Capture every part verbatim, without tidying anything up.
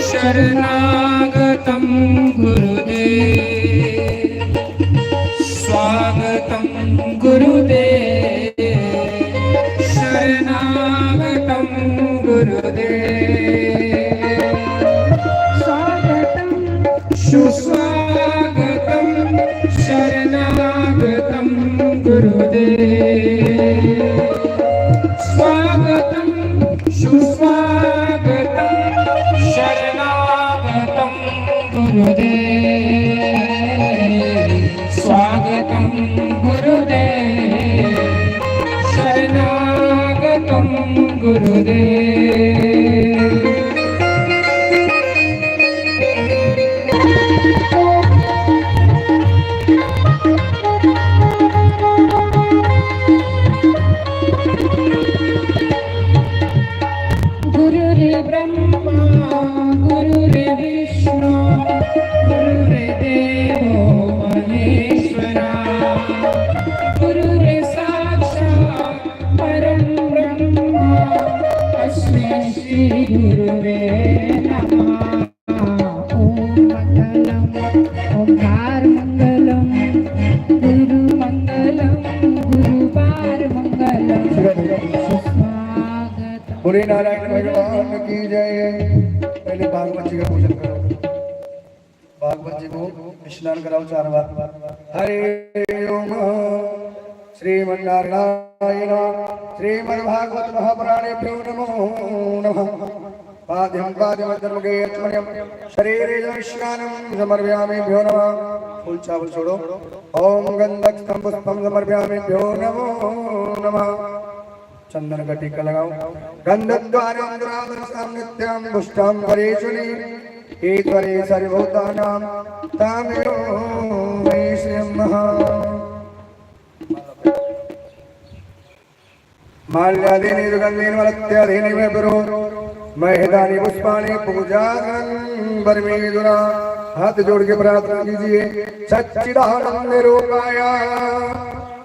शरणागतं गुरुदेव, स्वागतं गुरुदेव, शरणागतं गुरुदेव, स्वागतं सुस्वागतं शरणागतं गुरुदेव, स्वागतं सुस्वागतं शरणागतं गुरुदेव, स्वागतं गुरुदेव, शरणागतं गुरुदेव। गुरुर्ब्रह्मा गुरुर्विष्णु गुरुर्देवो महेश्वरा, गुरुर् साक्षात् परं ब्रह्म, तस्मै श्री गुरुवे नमः। ॐ मङ्गलम्, ओंकार मङ्गलम्, गुरु मङ्गलम्, गुरुवार मङ्गलम्, सुस्वागतम्। बोले नारायण भगवान की जय। पहले भागवत जी का पूजन करो। भागवत जी को स्नान कराओ चार बार। हरि ओम। श्रीमन्नारायण श्रीमद्भागवत महापुराणेभ्यो नमो नमः। पाद्यं पाद्यमन्तर्मुखे आचमनीयं शरीरे च स्नानं समर्पयामेभ्यो नमः। फूल चावल छोड़ो। ओम गंधकं पुष्पं समर्पयामेभ्यो नमो नमः। चंदन का टीका लगाओ। गंधद्वारां दुरादर्शां नित्यां पुष्टां परेषुणि। ईश्वरे सर्वभूतानां तामेव मे श्रियं महा। माल्यादीनि सुगंधीनि मलत्यादीनि मे पुरो। महेदानि पुष्पाणि पूजार्थं परमेश्वरा। हाथ जोड़ के प्रार्थना कीजिए। सच्चिदानंद रूपाय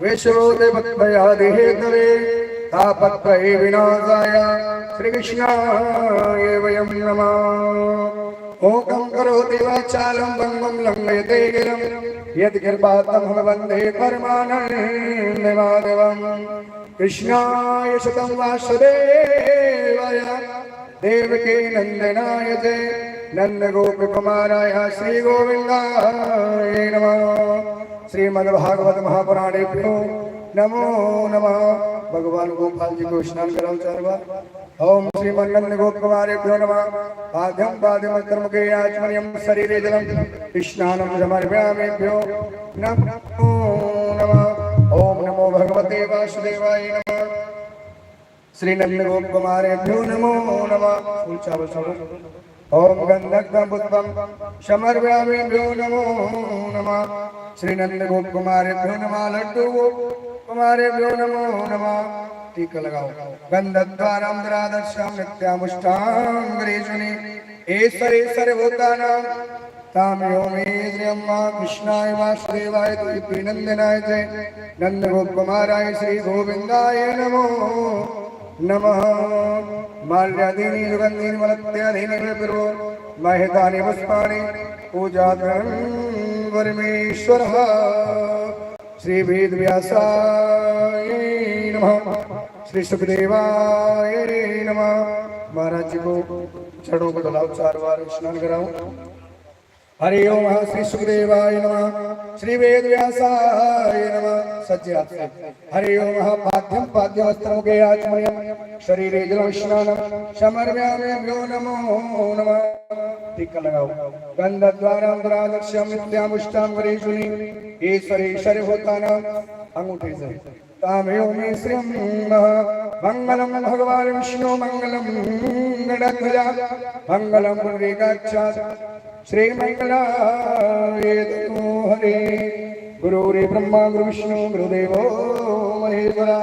विश्वोदय पत्तयादिहेतवे तापत्रय विनाशाय श्री कृष्णाय वयं नमः। मूकं करोति वाचालं पङ्गुं लङ्घयते गिरिं यत्कृपा तमहं वन्दे परमानन्द माधवम्। कृष्णाय सुतं वासुदेवाय देवकी नंदनाय च नंद गोप कुमाराय श्री गोविंदाय नमः। श्रीमद्भागवत महापुराणेभ्यो नमो नमः। भगवान गोपाल जी को स्नान कराओ चार बार। ओम श्रीमन्नंद गोप कुमारेभ्यो नमः। पाद्यं पाद्यमन्तर्मुखे आचमनीयं शरीरे जलं स्नानं समर्पयामेभ्यो नमो नमः। ओम नमो भगवते वासुदेवाय नमः। श्री नंद गोप कुमारेभ्यो नमो नमः। फूल चावल सब। ओम गंधकं पुष्पं समर्पयामेभ्यो नमो नमः। श्री नंद गोप कुमारेभ्यो नमः। लड्डू गोप कुमारेभ्यो नमो नमः। टीका लगाओ। गंधद्वारां दुरादर्शां नित्यामुष्टां गरीषुणि। ईश्वरे सर्वभूतानां तामेव मे श्रियं महा। कृष्णाय वासुदेवाय देवकीनंदनाय च नंदगोपकुमाराय श्री गोविंदाय नमो नमः। माल्यादीनि सुगंधीनि मलत्यादीनि मे पुरो। महेदानि पुष्पाणि पूजार्थं परमेश्वरः। श्री वेद व्यासाय नमः। श्री सुखदेवाय नमः। महाराज जी को चरणों को धुलाओ, चार बार स्नान कराओ। हरि ओम श्री सुखदेवाय नमः। श्री वेद व्यासाय नमः। सज्जे हाथ से। हरि ओम पाद्यम पाद्यम अस्त्रमुखे आचमनीयम शरीरे जलं स्नानं समर्पयामेभ्यो नमो नमः। टीका लगाओ। गंधद्वारां दुरादर्शं नित्यामुष्टां वरेषुणि। ईश्वरे सर्वभूतानां अंगूठे से। तामेव मे श्रियं महा। मंगलं भगवान विष्णु मंगलं गणध्वजा मंगलं पुंडरीकाक्षात् श्रीमंगलाय तनो हरे। गुरुर्ब्रह्मा गुरु विष्णु गुरुदेवो महेश्वरा।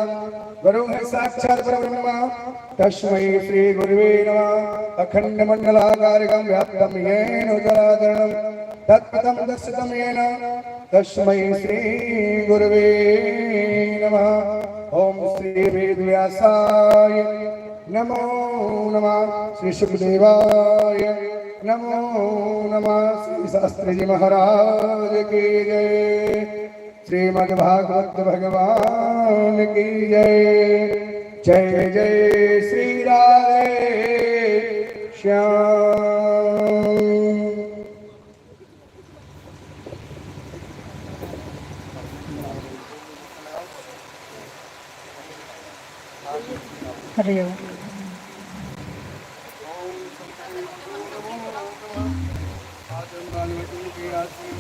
गुरु है साक्षात परब्रह्मा तस्मै श्री गुरुवे नमः। अखंड मंडलाकारकं व्याप्तं येन चराचरं तत्पदं दर्शितं येन तस्मै श्री गुरुवे नमः। ओम श्री वेद व्यासाय नमो नमः श्री शुकदेवाय, नमो नमः श्री शास्त्री जी महाराज की जय, श्रीमद् भागवत भगवान की जय, जय जय श्री राधे श्याम। हरि ओम।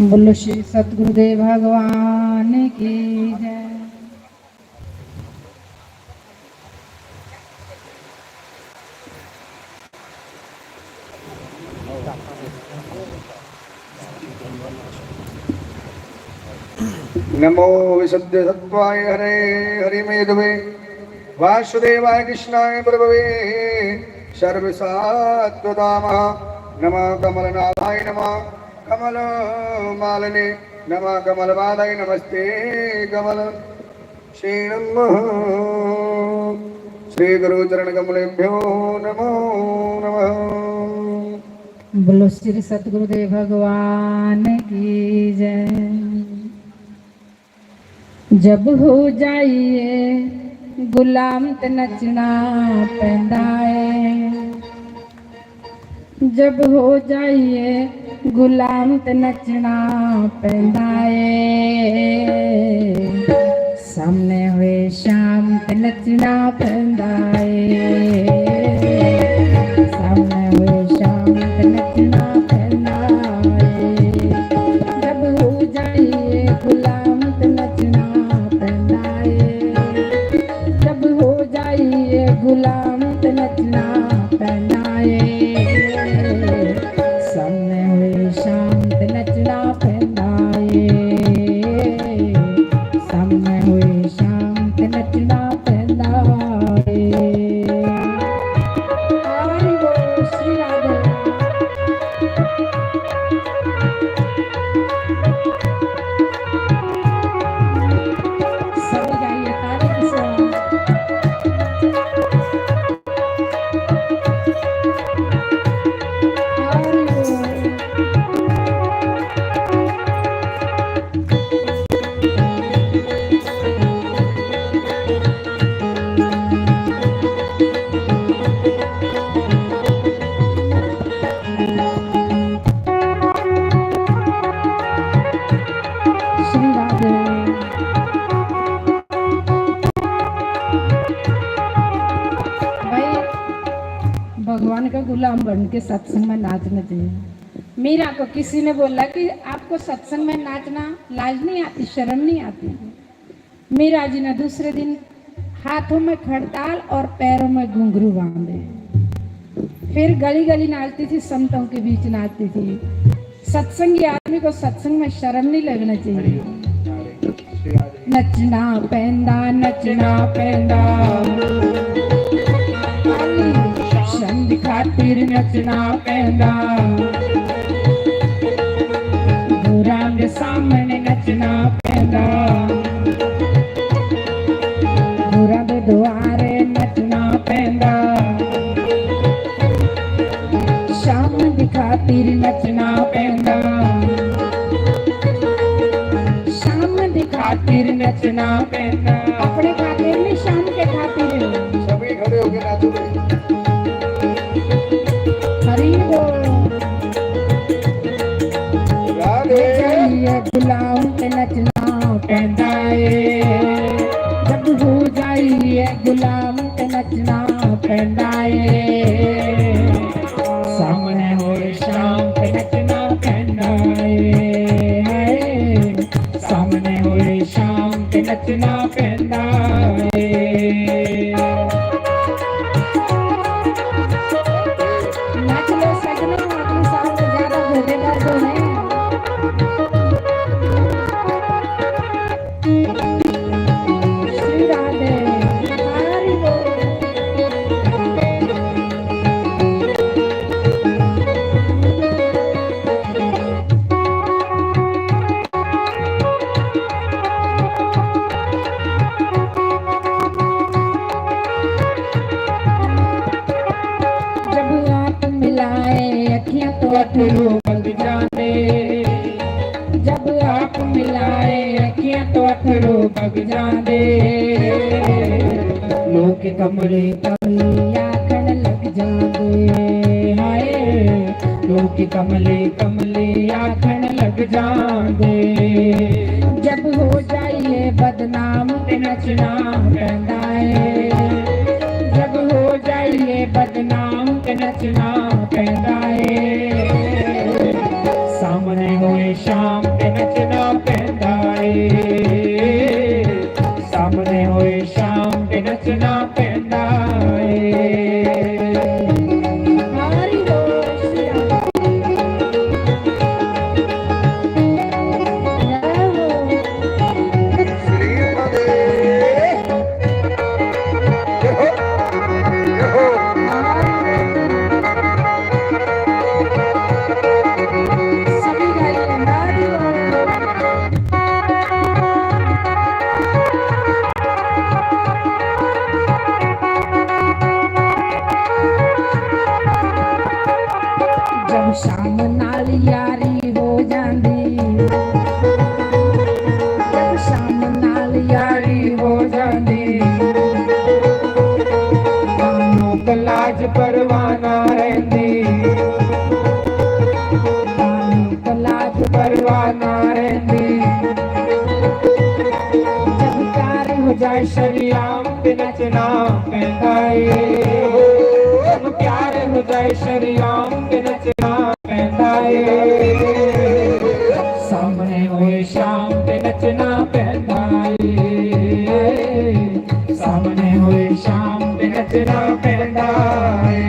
बोलो श्री सतगुरुदेव भगवान की जय। नमो विशुद्ध सत्वाय हरे हरि मेधवे वासुदेवाय कृष्णाय प्रभवे सर्वसात्वदामः। नमः कमलनाभाय नमः कमलमालिने नमः कमलवादाय नमस्ते कमल श्री नमः श्री गुरु चरण कमलेभ्यो नमो नमः। बोलो श्री सतगुरुदेव भगवान की जय। जब हो जाइए गुलाम ते नचना पैंदा है। जब हो जाइए गुलाम ते नचना पैंदा ਏ। सामने होए शाम ते नचना पैंदा ਏ। सामने होए शाम ते नचना पैंदा ਏ। जब हो जाइए गुलाम ते नचना पैंदा ਏ। जब हो जाइए गुलाम ते नचना पैंदा ਏ। सामने होए शाम ते नचना पैंदा ਏ। सामने होए शाम ते नचना पैंदा ਏ। हरि बोल श्री राधे। सब गाइए ताली के साथ। श्री राधे। भाई, भगवान का गुलाम बन के सत्संग में नाचना चाहिए। मीरा को किसी ने बोला कि आपको सत्संग में नाचना लाज नहीं आती, शर्म नहीं आती? मीरा जी ने दूसरे दिन हाथों में खड़ताल और पैरों में घुंघरू बांधे, फिर गली गली नाचती थी, संतों के बीच नाचती थी। सत्संगी आदमी को सत्संग में शर्म नहीं लगना चाहिए। नचना पैंदा, नचना पैंदा, संत खातिर नचना पैंदा, गुरां दे सामने नचना पैंदा, गुरां दे दुआरे नचना पैंदा, शाम दी खातिर नचना पैंदा, शाम दी खातिर नचना पैंदा। अपने खातिर नहीं, शाम के खातिर। सभी खड़े होके नाचो भाई। हरि बोल। राधे। गुलाम ते नचना पैंदा ਏ। जब हो जाइए गुलाम ते नचना पैंदा ਏ। सामने होए शाम ते नचना पैंदा ਏ। हाय, सामने होए शाम ते नचना पैंदा ਏ। नच लो सजनो, अपने साथ ज्यादा गोडे दर्द होने। श्री राधे। हरि बोल। अथरू बग जांदे। जब आप मिलाए अखियां तो अथरू बग जांदे। लोक कमले कमले आखण लग जांदे। हाय, लोक कमले कमले आखण लग जांदे। जब हो जाइए बदनाम ते नचना पैंदा ਏ। जब हो जाइए बदनाम ते नचना पैंदा ਏ। सामने होए शाम ते नचना पैंदा ਏ। सामने होए शाम ते नचना पैंदा ਏ। हरि बोल श्री राम। जय हो। श्रीपदे। जय हो। जय हो। सभी गाइए, हरि बोल। जब शाम नाल यारी हो जांदी, जब शाम नाल यारी हो जांदी, तां लोक लाज परवाह ना रहिंदी, तां लोक लाज परवाह ना रहिंदी। जब प्यार हो जाए शरेआम ते नचना पैंदा ਏ। जब प्यार हो जाए शरेआम ते नचना पैंदा ਏ। सामने होए शाम ते नचना पैंदा ਏ। सामने होए शाम ते नचना पैंदा ਏ।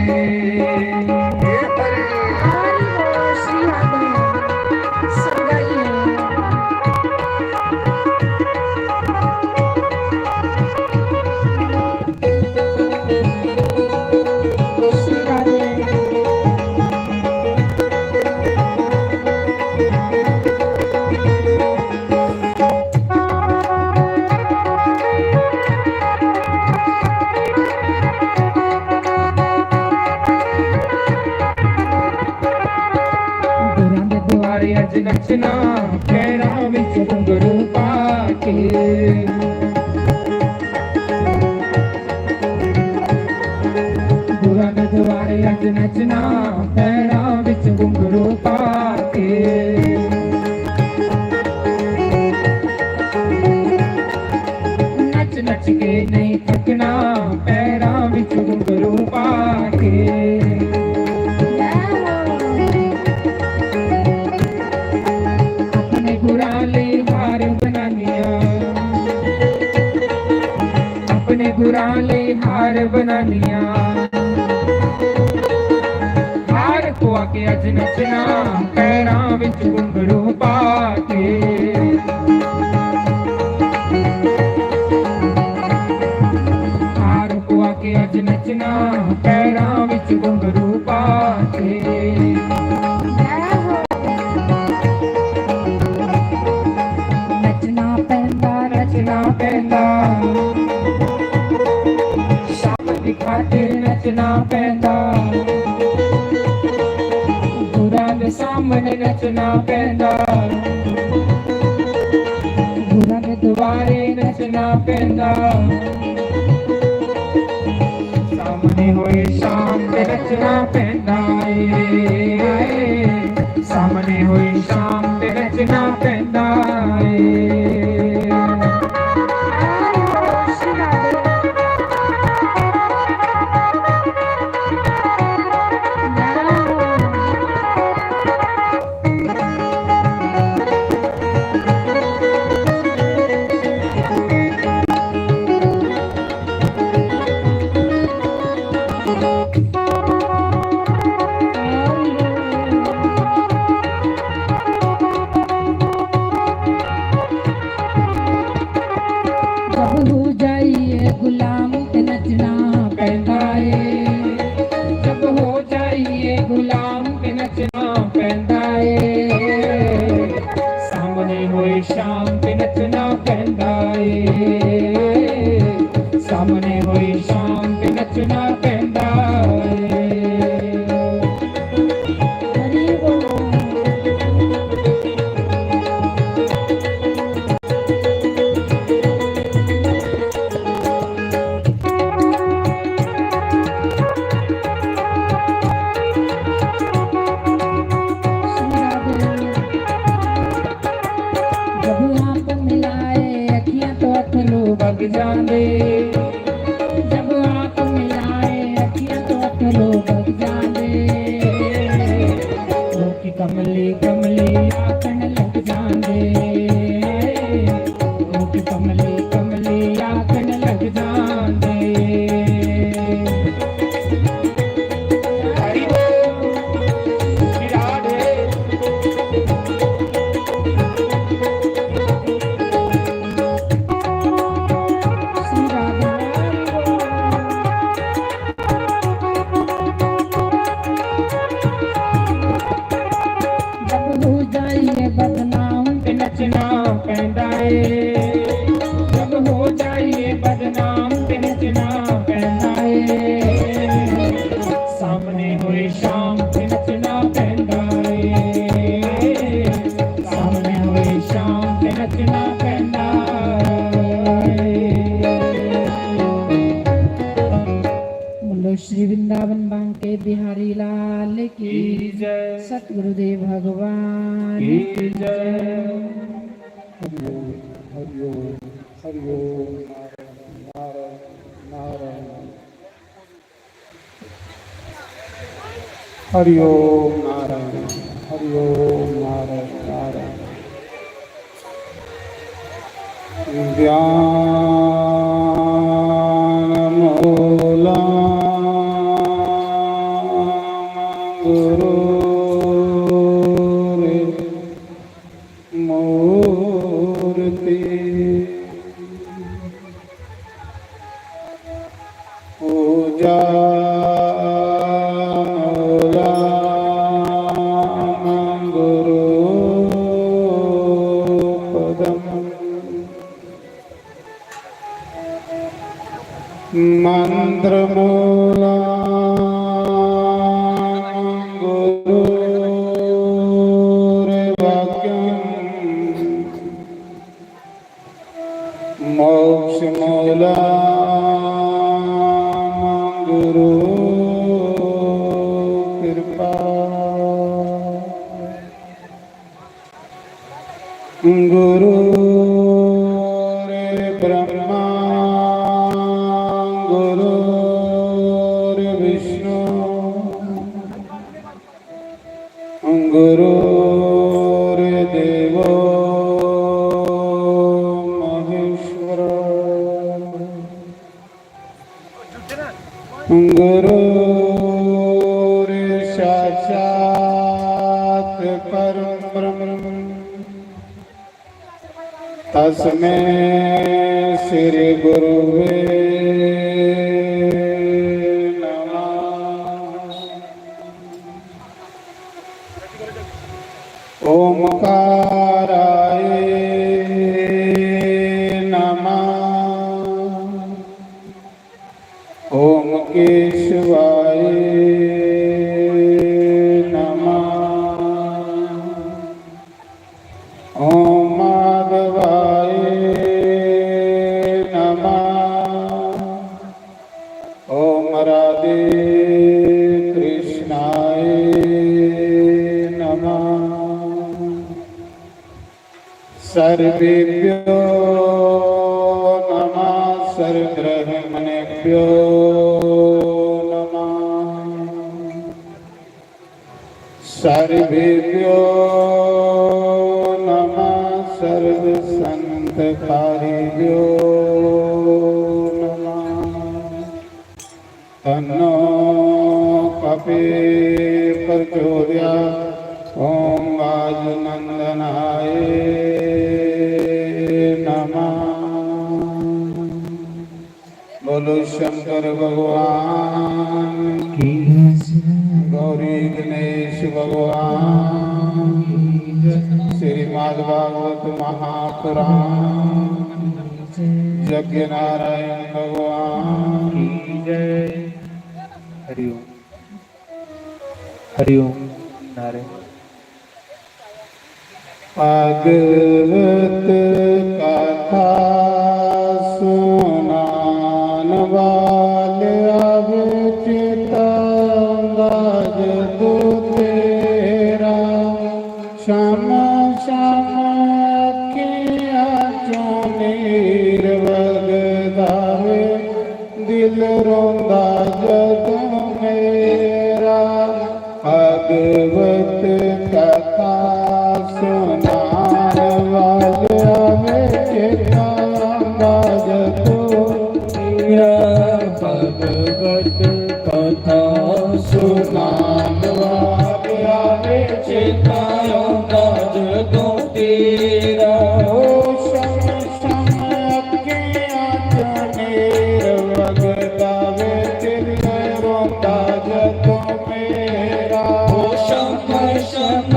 गुरां दे दुआरे अज नचना, पैरां विच घुंघरू पा के। गुरां दे दुआरे अज नचना, पैरां विच घुंघरू पा के। नच नच के नहीं थकना, पैरां विच घुंघरू पा के। अपने गुरां ले हार बनानियां, अपने गुरां ले हार बनानियां। हार पुआ के अज नचना, पैरां विच घुंघरू पा के। हार पुआ के अज नचना, पैरां विच घुंघरू पा के। नचना पैंदा, नचना पैंदा। शाम दी खातिर नचना पैंदा। गुरां दे सामने नचना पैंदा। गुरां दे दुआरे नचना पैंदा। सामने होए शाम ते नचना पैंदा ਏ। सामने होए शाम ते नचना पैंदा ਏ। जब हो जाइए गुलाम ते नचना पैंदा ਏ। जब हो जाइए गुलाम ते नचना पैंदा ਏ। सामने होए शाम ते नचना पैंदा ਏ। सामने होए शाम ते नचना पैंदा ਏ। हरि बोल। कमली कमली आखण लग जांदे, लोक कमली कमली आखण लग जांदे। हरि बोल, विराट है। जब हो जाइए बदनाम ते नचना पैंदा ਏ। जब हो जाइए बदनाम ते नचना पैंदा ਏ। सामने होए शाम ते नचना पैंदा ਏ। सामने होए शाम ते नचना पैंदा ਏ। बोलो श्री वृंदावन बांके बिहारी लाल की की जय। सतगुरुदेव भगवान की की जय। जय। हरि ओम, हरि ओम, हरि ओम, नारायण, नारायण, नारायण। हरि ओम नारायण, हरि ओम नारायण, नारायण। ध्यान मूलम गुरु मूर्ति। पूजा मूलम गुरु पदम। मंत्र मूलम गुरु वाक्यम। मोक्ष मूलम गुरु कृपा। गुरुर्ब्रह्मा गुरुर्विष्णु गुरुर्देवो महेश्वर। गुरुर्साक्षात् परं ब्रह्म। तस्मै श्री गुरुवे नमः। ओमकाराय नमः। ओम केशवाय नमः। ओम माधवाय नमः। ओम राधे कृष्णाय नमः। सर्वेभ्यो नमः, सर्वब्राह्मणेभ्यो नमः। सर्वेभ्यो नमः, सर्वसंतकारिभ्यो नमः। तन्नो कपि प्रचोदयात्। ओम वायुनंदनाय नमः। बोलो शंकर भगवान की जय। गौरी गणेश भगवान की जय। श्रीमद् भागवत महापुराण की जय। यज्ञ नारायण भगवान की जय। हरि ओम। हरि ओम। नारायण। भागवत कथा सुनान वाल्या विच तांदा जदू तेरा, छम छम अखियां चों नीर वगदा वे, दिल रोंदा जदों मेरा। भागवत कथा ਆਉਂਦਾ ਜਦੋਂ ਤੇਰਾ। ਓ ਸ਼ਮ ਸ਼ਮ ਅੱਖੀਆਂ ਚੋਂ ਨੀਰ ਵਗਦਾ ਵੇ, ਦਿਲ ਰੋਂਦਾ ਜਦੋਂ ਮੇਰਾ। ਓ ਸ਼ਮ ਸ਼ਮ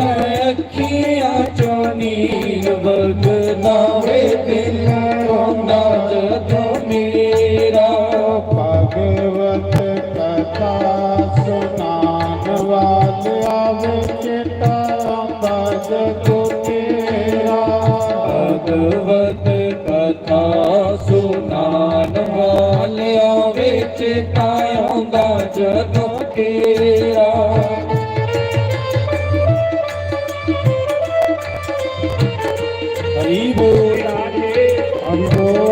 ਅੱਖੀਆਂ ਚੋਂ ਨੀਰ ਵਗਦਾ ਵੇ, ਦਿਲ ਰੋਂਦਾ ਜਦੋਂ ਮੇਰਾ। ਭਗਵਤ ਕਥਾ ਸੁਣਾਉਣ ਵਾਲਿਆ ਵੇ, ਚੇਤਾ ਆਉਂਦਾ ਜਦੋਂ ਤੇਰਾ। ਭਗਵਤ ਕਥਾ ਸੁਣਾਉਣ ਵਾਲਿਆਂ ਵੇ, ਚੇਤਾ ਆਉਂਦਾ ਜਦੋਂ ਤੇਰਾ। ਹਰੀ ਬੋਲ, ਹਰੀ ਬੋਲ।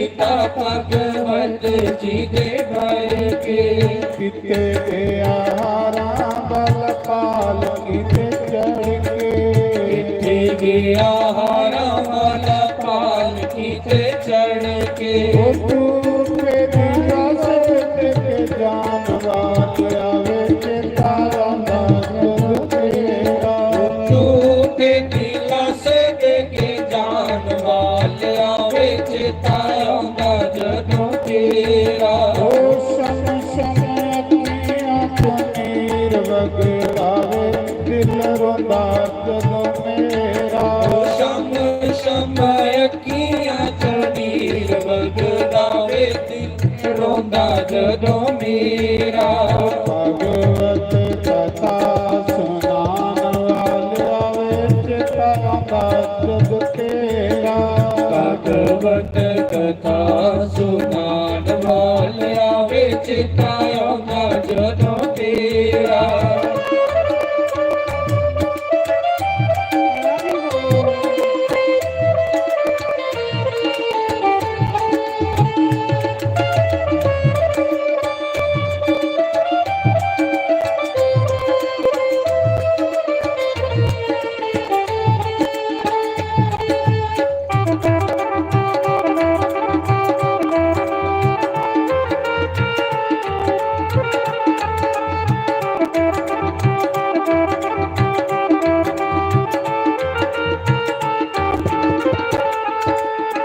ता भगवत जी दे भर के। किते गया हारां बल पालकी ते चढ़ के। किते गया हारां बल पालकी ते चढ़ के। ओ झूठे दिला सदके जान वाल आवे चेता आंदा जद तेरा। झूठे दिला सदके जान वाल आवे चेता आंदा जदों तेरा। ओ शम शम अखियां चों नीर वगदा वे, दिल रोंदा जदों मेरा। ओ शम शम अखियां चों नीर वगदा वे, दिल रोंदा जदों मेरा। भगवत कथा सुनान वाल आवे, चेता आंदा जद तेरा। भगवत कथा सुनान वाल आवे, चेता आंदा जदों तेरा।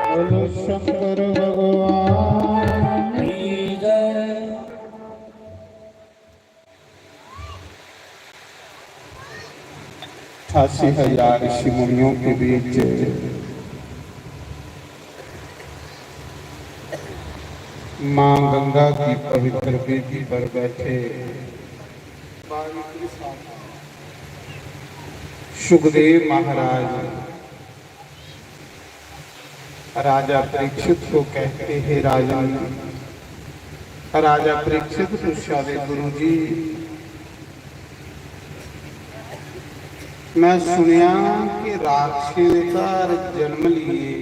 बोलो शंकर भगवान की जय। अठासी हजार ऋषि मुनियों के बीच मां गंगा की पवित्र वेदी पर बैठे सुखदेव महाराज राजा परीक्षित को कहते, हे राजन, राजा परीक्षित पूछा दे, गुरु जी, मैं सुनिया कि राक्षसें दे घर जन्म लिए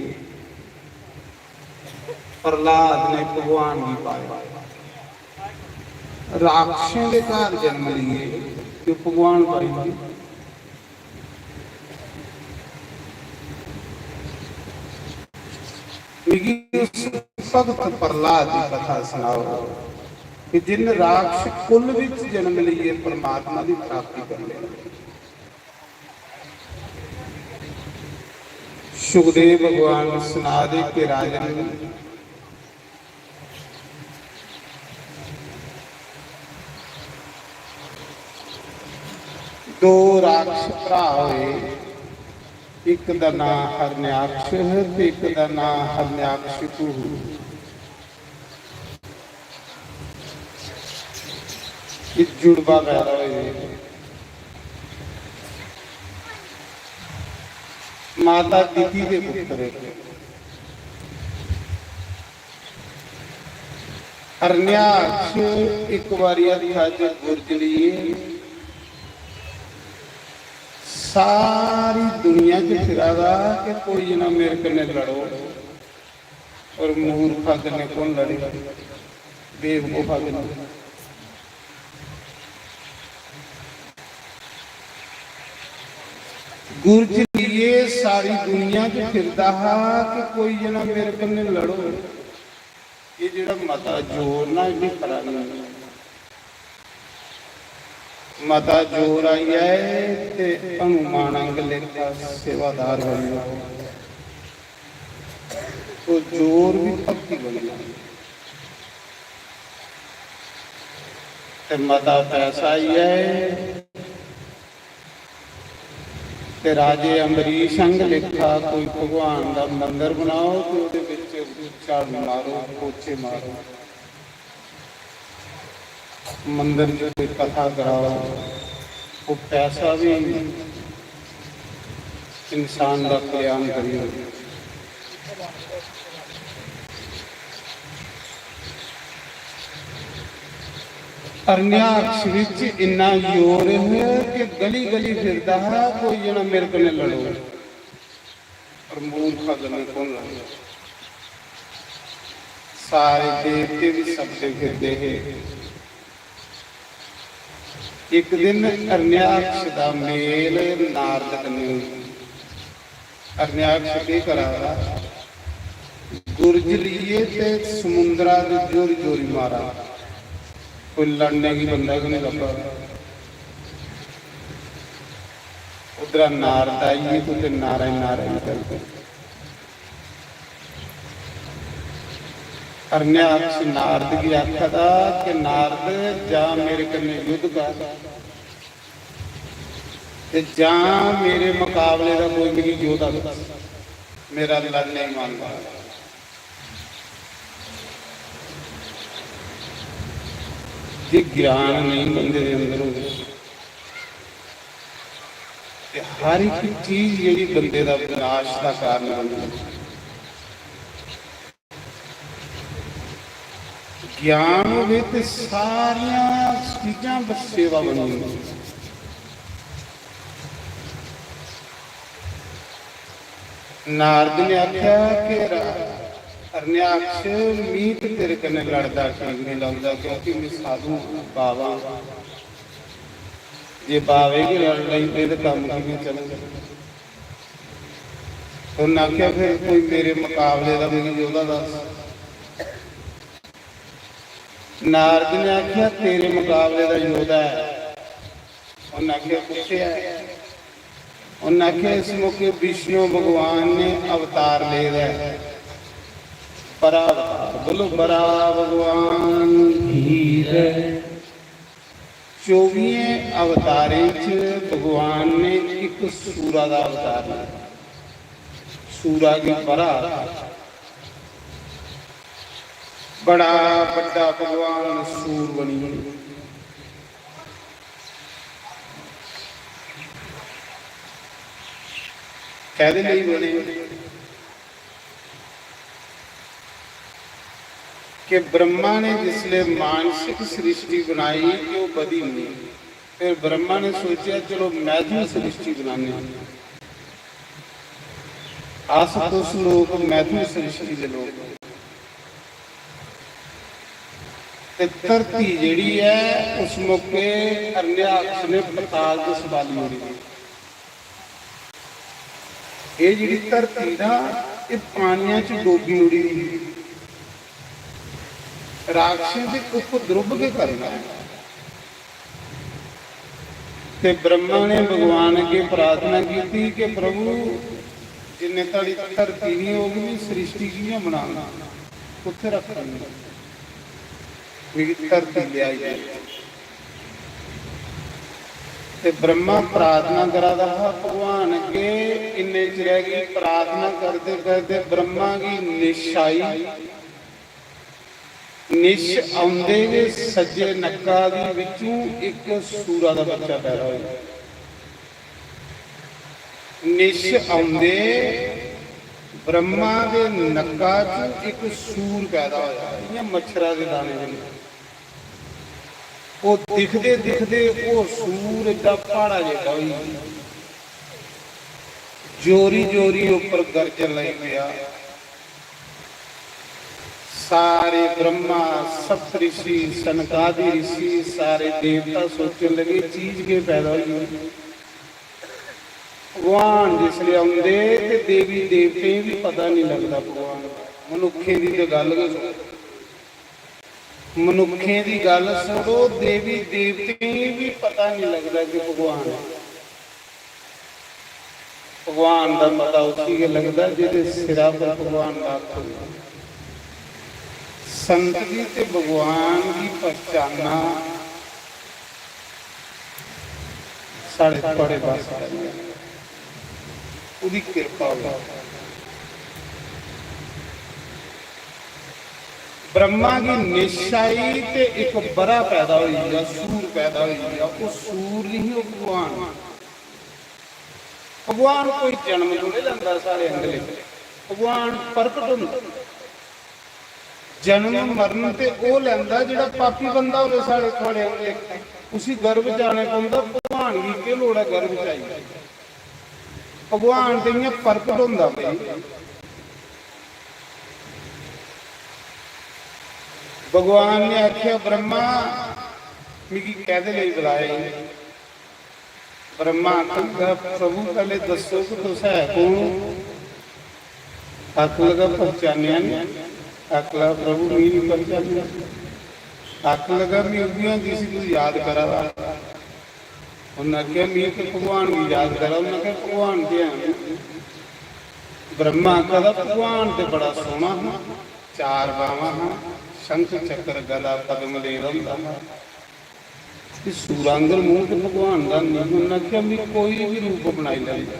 प्रहलाद ने भगवान गी पाया। राक्षसें दे घर जन्म लिए ते भगवान पाई गे। मिगी उस भगत प्रहलाद दी कथा सनाओ कि जिन राक्षस कुल विच जन्म लेइयै परमात्मा दी प्राप्ति कर लेई। सुखदेव भगवान सना दे कि राजन, दो राक्षस भ्रा होए, इक दा नां हरण्याक्ष ते इक दा नां हरण्याक्षिपु। इक जुड़वा पैदा होए। माता दिति दे पुत्र। हरण्याक्ष इक बारी हत्था च गुरज लेइयै सारी दुनिया च फिरा दा कि कोई ना मेरे कन्नै लड़ो। और मूर्खा कन्नै कौन लड़े? बेवकूफा कन्नै। गुरज लेइयै सारी दुनिया च फिरदा हा कि कोई जना मेरे कन्नै लड़ो। ये जेह्ड़ा मता जोर ना, इन्नी खरा नहीं। मता जोर आई जाए ते हनुमान आंग लेखा सेवादार बन जाओ। तो जोर भी भक्ति बन जाए। ते मता पैसा आई जाए ते राजे अम्बरीश आंग लेखा कोई भगवान दा मंदर बनाओ ते ओह्दे बिच झाड़ू मारो, पोचे मारो। मंदर च कोई कथा कराओ, वो पैसा भी इंसान दा कल्याण करी ओड़े। हरण्याक्ष विच इन्ना जोर है कि गली गली फिरदा हा, कोई जना मेरे कन्नै लड़ो। और मूर्खा कन्नै कौन लड़दा? सारे देवते भी सददे फिरदे हे। इक दिन हरण्याक्ष दा मेल नारद कन्नै होई। हरण्याक्ष केह् करा दा? गुरज लेइयै ते समुंदरा दे जोरी जोरी मारा। कोई लड़ने गी बंदा गै नहीं लब्भा। उद्धरा नारद आई गे, कुतै नारायण नारायण करदे। हरण्याक्ष नारद गी आखा दा कि नारद, जा मेरे कन्नै युद्ध कर ते जां मेरे मकाबले दा कोई मिगी योद्धा दस्स, मेरा लड़ने गी मन करदा। जे ज्ञान नहीं बंदे दे अंदर होवे ते हर एक चीज जेह्ड़ी बंदे दा विनाश दा कारण बनदी। ज्ञान होवे ते सारियां चीजां बस सेवा बनी जंदियां। नारद ने आख्या कि रा-, हरण्याक्ष, मी ते तेरे कन्नै लड़दा ठीक नहीं लगदा, क्योंकि मैं साधु बाबा। जे बावे गै लड़ लेई ते कम्म कि'यां चलग? उन्नै आखेआ, "फिर कोई मेरे मकाबले दा मिगी योद्धा दस्स।" नारद ने आखेआ, "तेरे मकाबले दा योद्धा ऐ।" उन्नै आखेआ, "कुत्थै ऐ?" उन्नै आखेआ, "इस मौके विष्णु भगवान ने अवतार ले दा ऐ।" बड़ा अवतार, बोलो, बड़ा भगवान की जय। चौबियें अवतारें च भगवान ने इक सूरा दा अवतार लिया। सूरा गी बड़ा आखदे। बड़ा बड्डा भगवान सूर बनी। कैह्दे लेई बने? कि ब्रह्मा ने जिसले मानसिक सृष्टि बनाई ते ओह् बधी नहीं। फिर ब्रह्मा ने सोचेआ, "चलो, मैथुन सृष्टि बनाने आं। अस तुस लोक मैथुन सृष्टि दे लोक।" ते धरती जेह्ड़ी ऐ, उस मौके हरण्याक्ष ने पताल च सबाली ओड़ी। एह् जेह्ड़ी धरती ना, एह् पानियां च डोबी ओड़ी दी। राक्षसें ते उपद्रव गै करना ऐ। ते ब्रह्मा ने भगवान अग्गें प्रार्थना कीती कि प्रभु, जिन्ने धड़ी धरती नहीं होग, मैं सृष्टि कि'यां बनांगा, कुत्थै रक्खनी? मिगी धरती लेआई दे। ते ब्रह्मा प्रार्थना करा दा हा भगवान अग्गे। इन्ने चिरै गी प्रार्थना करदे करदे ब्रह्मा गी निश आई। निश औंदे गै सज्जे नक्का दी बिच्चों इक सूरा दा बच्चा पैदा होया। निश औंदे ब्रह्मा दे नक्का च इक सूर पैदा होया, इ'यां मच्छरा दे दाने जिन्ना। ओह् दिखदे दिखदे ओह् सूर एड्डा प्हाड़ा जेड्डा होई गेआ। जोरी जोरी उप्पर गरजन लगी पेआ। सारे ब्रह्मा, सप्तऋषि, सनकादि ऋषि, सारे देवता सोचन लगे, चीज केह् पैदा होई गेई? भगवान जिसलै औंदे ते देवी देवतें गी बी पता निं लगदा भगवान दा। मनुक्खें दी ते गल्ल गै छोड़ो। मनुक्खें दी गल्ल छोड़ो, देवी देवतें गी बी पता निं लगदा कि भगवान ऐ। भगवान दा पता उसी गै लगदा जेह्दे सिरा पर भगवान दा हत्थ होंदा। संत जी ते भगवान गी पहचानना साढ़े थुआढ़े बस दा निं ऐ। ओह्दी किरपा होई। ब्रह्मा गी निश आई ते इक बरा पैदा होई गेआ, सूर पैदा होई गेआ। ओह् सूर निं ही, ओह् भगवान। भगवान कोई जन्म थोड़े लैंदा साढ़े आंगले च। भगवान प्रकट होंदा। जन्म मरण ते ओह् लैंदा जेह्ड़ा पापी बंदा होवे साढ़े थुआढ़े आंगले। उसी गर्भ च आने पौंदा। भगवान गी केह् लोड़ ऐ गर्भ च आई? भगवान ते इ'यां प्रकट होंदा भाई। भगवान ने आखेआ, "ब्रह्मा, मिगी कैह्दे लेई बुलाया ई?" ब्रह्मा आखन लगा, "प्रभु, पैह्ले दस्सो कि तुस है कौन ओ?" आखन लगा, "पहचानेआ निं।" आखन लगा, "प्रभु, मिगी निं पहचानेआ।" आखन लगा, "में उ'ऐ आं जिसी तू याद करा दा।" उन्नै आखेआ, "में ते भगवान गी याद करा।" उन्नै आखेआ, "भगवान ते है निं।" ब्रह्मा आखदा, "भगवान ते बड़ा सोह्ना हा, चार बावां हा, शंख चक्र गदा पद्म लेदा होंदा हा। ते सूरा आंगर मूंह ते भगवान दा निं।" उन्नै आखेआ, "में कोई बी रूप बनाई लैंदा,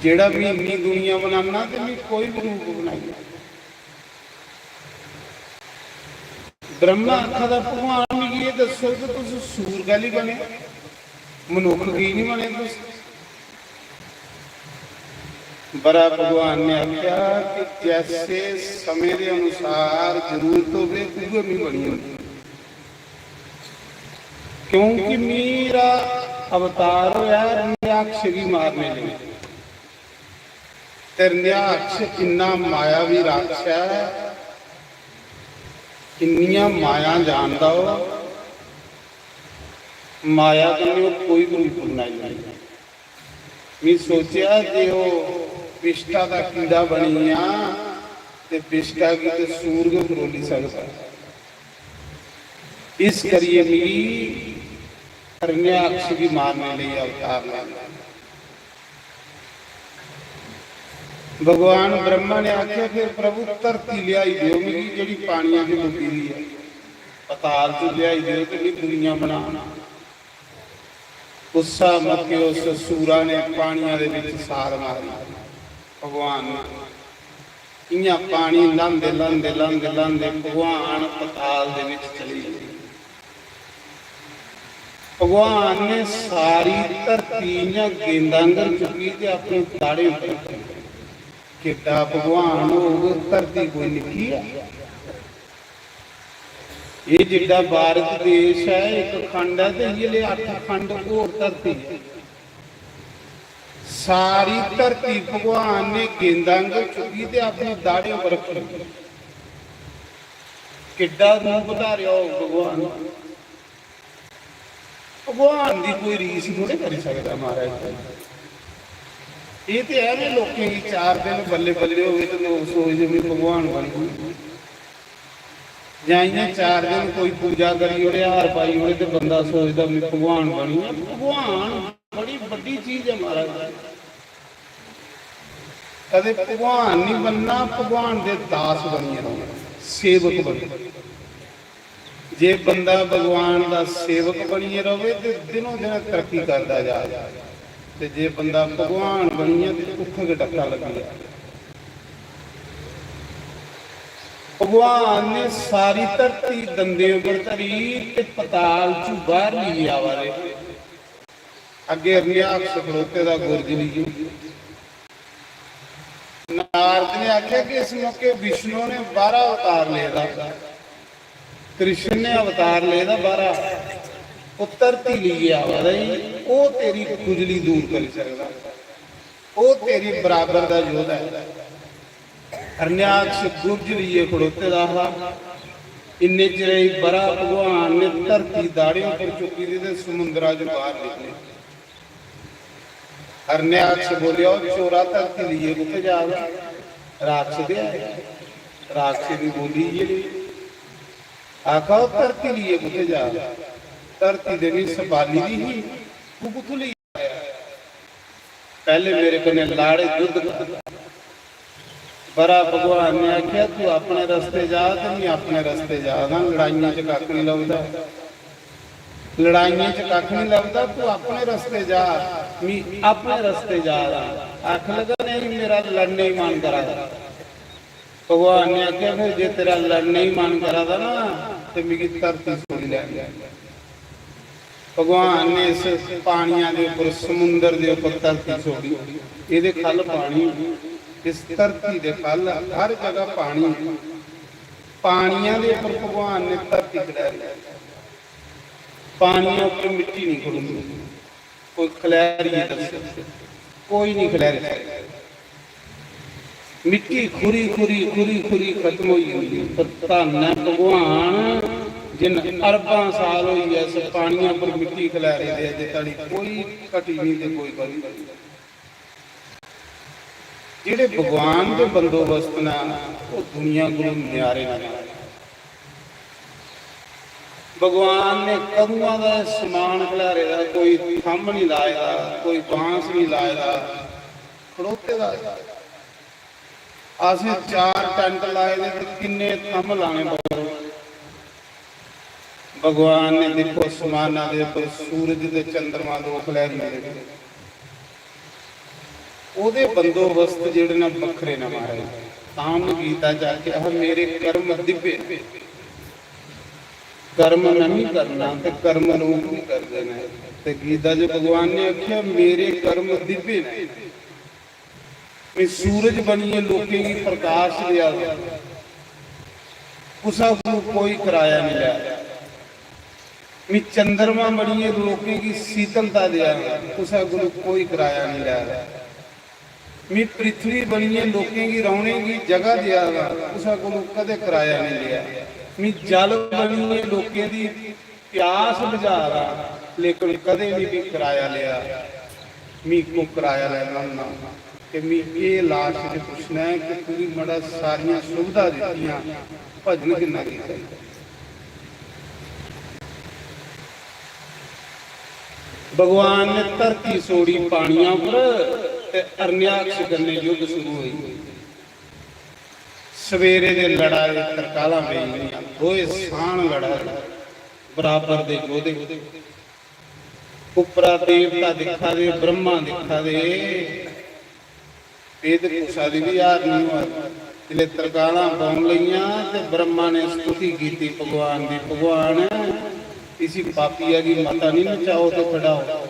जेह्ड़ा में इन्नी दुनिया बनाना ते में कोई बी रूप बनाई लैंदा।" ब्रह्मा आखा दा, "भगवान, मिगी एह् दस्सो कि तुस सूर कैह्ली बने, मनुक्ख की निं बने तुस?" बरा भगवान ने आखेआ कि जैसे समें दे अनुसार जरूरत होवे, उ'ऐ मी बनी जंदी। क्योंकि मेरा अवतार होया हिरण्याक्ष गी मारने लेई। हिरण्याक्ष इन्ना मायावी राक्षस ऐ, इन्नियां मायां जानदा ओह्, माया कन्नै ओह् कोई बी रूप बनाई लैंदा। में सोचेआ जे ओह् विष्ठा दा कीड़ा बनी गेआ ते विष्ठा गी ते सूर गै फरोली सकदा। इस करियै मिगी हिरण्याक्ष गी मारने लेई अवतार लैना। भगवान ब्रह्मा ने आखेआ, "फिर प्रभु, धरती लेआई देओ मिगी, जेह्ड़ी पानिया च डुब्बी दी ऐ, पताल च लेआई देओ ते मिगी दुनिया बनाना।" उस्सै मौके उस सूरा ने पानिया दे बिच साल मारी। भगवान ने इ'यां पानी ल्हांदे, ल्हांदे, ल्हांदे, ल्हांदे भगवान पताल दे बिच चली गे। भगवान ने सारी धरती इ'यां गेंदा आंगर चुक्की ते अपनी दाढ़ें उप्पर रक्खी। किड्डा भगवान होग, धरती कोई निक्की ऐ? एह् जिड्डा भारत देश ऐ, इक खंड ऐ ते इ'यै ले अट्ठ खंड होर धरती ऐ। सारी धरती भगवान ने गेंदा आंगर चुक्की ते अपनी दाढ़ें पर रक्खी। किड्डा रूप धारेआ होग भगवान। भगवान दी कोई रीस थोड़े करी सकदा महाराज। एह् ते ऐ, में लोकें गी चार दिन बल्ले बल्ले होए ते लोक सोचदे, "में भगवान बनी गेआ।" जां इ'यां चार दिन कोई पूजा करी ओड़े, हार पाई ओड़े ते बंदा सोचदा, "में भगवान बनी गेआ।" भगवान बड़ी बड्डी चीज ऐ महाराज। कदें भगवान निं बनना, भगवान दे दास बनियै रौह्ना, सेवक बनियै। जे बंदा भगवान दा सेवक बनियै र'वै ते दिनों दिन तरक्की करदा जा, ते जे बंदा भगवान बनियै ते उत्थें गै डक्का लग्गी जा। भगवान ने सारी धरती दंदें उप्पर धरी ते पताल चू बाहर लेइयै आवा दे। अग्गें हिरण्याक्ष खड़ोते दा गुरज लेइयै। नारद ने आखेआ कि इस मौके विष्णु ने बाहरा अवतार लेदा, कृष्ण ने अवतार लेदा बाहरा, ओह् धरती लेइयै आवा दा ई, ओह् तेरी खुजली दूर करी सकदा, ओह् तेरी बराबर दा योद्धा ऐ। हिरण्याक्ष गुरज लेइयै खड़ोते दा हा। इन्ने चिरै च बरा भगवान ने धरती दाढ़ें उप्पर चुक्की दी ते समुंदरा च बाहर निकले। हिरण्याक्ष बोलेआ, "ओह् चोरा, धरती लेइयै कुत्थै जा दा?" राक्षस ते ऐ, राक्षस दी बोली इ'यै नेही। आखा, "ओह् धरती लेइयै कुत्थै जा दा? धरती ते मी सपाली दी ही, तू कुत्थूं लेई आया? पैह्ले मेरे कन्नै लाड़े युद्ध कर।" बरा भगवान ने आखेआ, "तू अपने रस्ते जा ते में अपने रस्ते जा दा, लड़ाइयें च कक्ख निं लभदा, लड़ाइयें च कक्ख निं लभदा, तू अपने रस्ते जा, में अपने रस्ते जा दा।" आखन लगा, "नेईं, मेरा लड़ने गी मन करा दा।" भगवान ने आखेआ, "फिर जे तेरा लड़ने गी मन करा दा ना, ते मिगी धरती छोड़ी लै।" भगवान ने इस पानिया दे उप्पर, समुंदर दे उप्पर धरती छोड़ी। एह्दे ख'ल्ल पानी, इस धरती दे ख'ल्ल हर जगह पानी। पानिया दे उप्पर भगवान ने धरती खड़ेरी। पानिया उप्पर मिट्टी निं खड़ोंदी। कोई खलैरियै दस्सो, कोई निं खलैरी सकदा। मिट्टी खुरी खुरी खुरी खुरी खत्म होई जंदी, पर धन्न ऐ भगवान, जिन अरबां साल होई गए इस पानिया पर मिट्टी खलैरे दे, अजे तड़ी कोई घटी नहीं ते कोई बधी नहीं। जेह्ड़े भगवान दे बंदोबस्त न, ओह् दुनिया कोलों न्यारे न। भगवान ने कदुआं दा समान खलारे दा, कोई थंब नहीं लाए दा, कोई बांस नहीं लाए दा, खड़ोते दा। असें चार टैंट लाए दे ते किन्ने थंब लाने पौंदे। भगवान ने दिक्खो, समाना दे उप्पर सूरज ते चंद्रमा दो खलैरी दे, ओह्दे बंदोबस्त जेह्ड़े न, बक्खरे न महाराज। तां में गीता च आखेआ हा, "मेरे कर्म दिव्य, कर्म में भी करना ते कर्म लोक भी करदे न।" ते गीता च भगवान ने आखेआ, "मेरे कर्म दिव्य न।" मैं सूरज बनियै लोकें गी प्रकाश देआ, कुसै कोलू कोई कराया नहीं लै। मैं चंद्रमा बनियै लोकें गी शीतलता देआ, कुसै कोलू कोई कराया नहीं लै। मैं पृथ्वी बनियै लोकें गी रौह्ने गी जगह देआ, कुसै कोलू कदें कराया नहीं लिया। मैं जल बनियै लोकें दी प्यास बुझा दा, लेकिन कदें नहीं भी कराया लिया। मी को कराया लैना होना कि मी एह् लाश च पुच्छना ऐ कि तुगी मड़ा सारियां सुविधा दित्तियां, भजन किन्ना कीता? भगवान ने धरती सोड़ी पानियां पर ते अरण्याक्ष कन्नै युद्ध शुरू होई। सवेरे दे लड़ा दे तरकालां पेई गेइयां, दोए सांड लड़ा दे, बराबर दे योधे। उप्परा देवता दिक्खा दे, ब्रह्मा दिक्खा दे, एह् ते कुसा दी बी हार नहीं होआ। जिसलै तरकालां पौन लगियां ते ब्रह्मा ने स्तुति कीती भगवान दी, "भगवान, इसी पापिया गी मता नहीं नचाओ ते खड़ाओ।"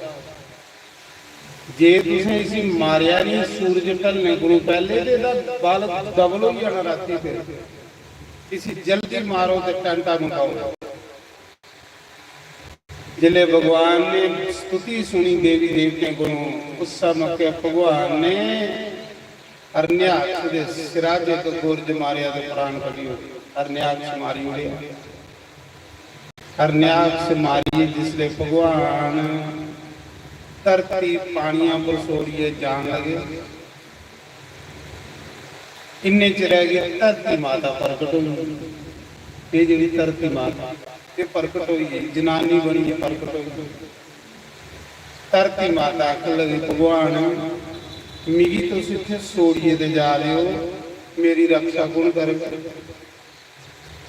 जे तुसें इसी मारेआ नहीं सूरज ढलने कोलों पैह्ले, ते एह्दा बल डबल होई जाना रातीं। फिर इसी जल्दी मारो ते टैंटा मकाओ। जिसलै भगवान ने स्तुति सुनी देवी देवतें कोलों, उस मौके भगवान ने हरण्याक्ष दे सिरा च इक गुरज मारेआ ते प्राण कड्ढी ओड़े। हरण्याक्ष मारी ओड़ेआ। हरण्याक्ष मारियै जिसलै भगवान धरती पानियां पर सोड़ियै जान लगे, इन्ने चिरै गी धरती माता प्रकट होई। एह् जेह्ड़ी धरती माता, एह् प्रकट होई गेई, जनानी बनियै प्रकट होई। धरती माता आखन लगी, "भगवान, मिगी तुस इत्थै सोड़ियै ते जा दे ओ, मेरी रक्षा कु'न करग?"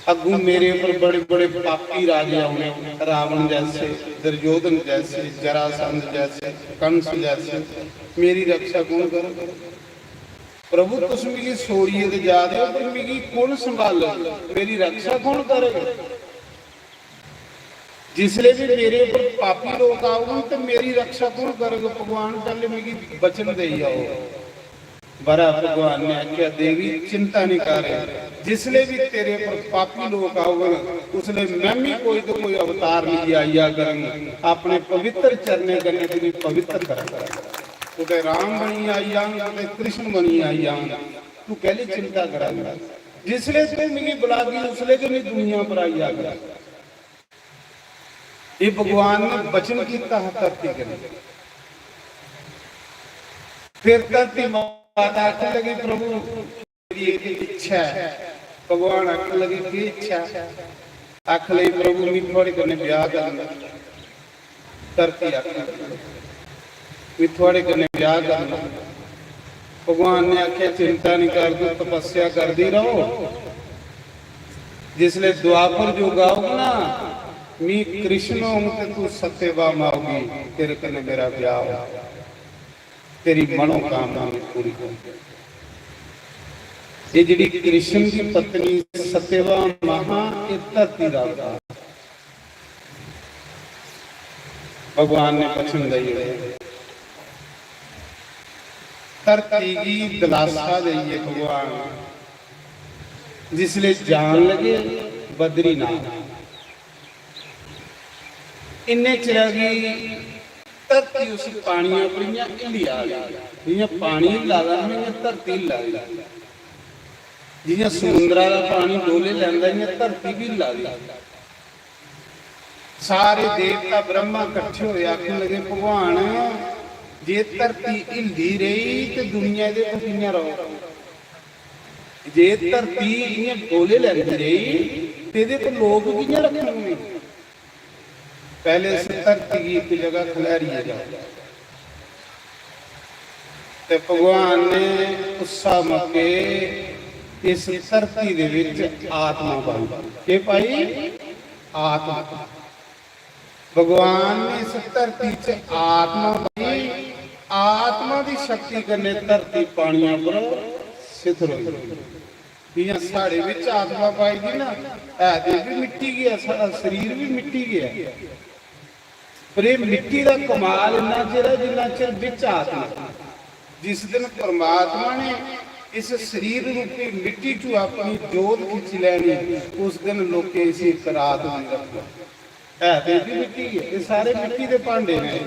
अग्गू मेरे उप्पर बड़े बड़े पापी राजे औने, रावण जैसे, दुर्योधन जैसे, जरासंध जैसे, कंस जैसे। मेरी रक्षा कौन करग? प्रभु, तुस मिगी छोड़ियै ते जा दे ओ, पर मिगी कौन संभालग? मेरी रक्षा कौन करग? जिसले भी मेरे उप्पर पापी लोग औन, ते मेरी रक्षा कौन करग? भगवान, पैह्ले मिगी वचन देई आओ। बरा भगवान ने आखेआ, "देवी, चिंता निं कर, जिसले भी तेरे पर पापी लोक औङन, उसले में भी कोई तो कोई अवतार लेइयै आई जा करङ, अपने पवित्र चरणें कन्नै तुगी पवित्र करां। कुतै राम बनियै आई जाङ, कुतै कृष्ण बनियै आई जाङ, तू कैह्ली चिंता करा करङ? जिसले तू मिगी बुलागी, उसले गै में दुनिया पर आई जा करङ।" ये भगवान ने वचन किया हा धरती कन्नै। फिर धरती माता आखन लगी, "प्रभु, मेरी एक इच्छा है।" भगवान आखन लगे, "केह् इच्छा?" आखन लगी, "प्रभु, मैं थुआढ़े कन्नै ब्याह करना।" धरती आखन लगी, "मैं थुआढ़े कन्नै ब्याह करना।" भगवान ने आखेआ, "चिंता नहीं कर, तू तपस्या करदी रहो।" जिसले द्वापर युग औग ना, मी कृष्ण होंग ते तू सत्यभामा होगी, तेरे कन्नै मेरा ब्याह होग, तेरी मनोकामना में पूरी होगी। ये जेह्ड़ी कृष्ण की पत्नी सत्यभामा हा, ये धरती दा अवतार। भगवान ने वचन देई ओड़े। धरती गी दिलासा देइयै भगवान जिसले जान लगे बद्रीनाथ, इन्ने चिरा गी धरती उस पानिया पर इ'यां हिल्ली आ गई, जि'यां पानी हिल्ला दा हा, इ'यां धरती हिल्ला दी। जियां समुंदरा दा पानी डोले लैंदा, इयां धरती भी हिल्ला दी। सारे देवता ब्रह्मा कट्ठे होए, आखन लगे, "भगवान, जे धरती हिलदी रेही ते दुनिया दे पर कियां रहो? जे धरती इयां डोले लैंदी रेही ते एह्दे पर लोक कियां रक्खन?" पहले इस धरती गी इक जगह खलैरियै जाओ। ते भगवान ने उस्सा मौके इस धरती दे विच आत्मा पाई। केह् पाई? आत्मा। भगवान ने इस धरती च आत्मा पाई। आत्मा दी शक्ति कन्नै धरती पानिया पर सिथर होई। जियां साढ़े विच आत्मा पाई दी ना, है ते भी मिट्टी गै, साढ़ा शरीर भी मिट्टी गै। पर एह् मिट्टी दा कमाल इन्ना चिर ऐ जिन्ना चिर बिच आत्मा। जिस दिन परमात्मा ने इस शरीर रूपी मिट्टी चों अपनी जोत खिच्ची लैनी, उस दिन लोकें इसी इक रात नहीं रखना। है ते भी मिट्टी है, ये सारे मिट्टी दे भांडे ने।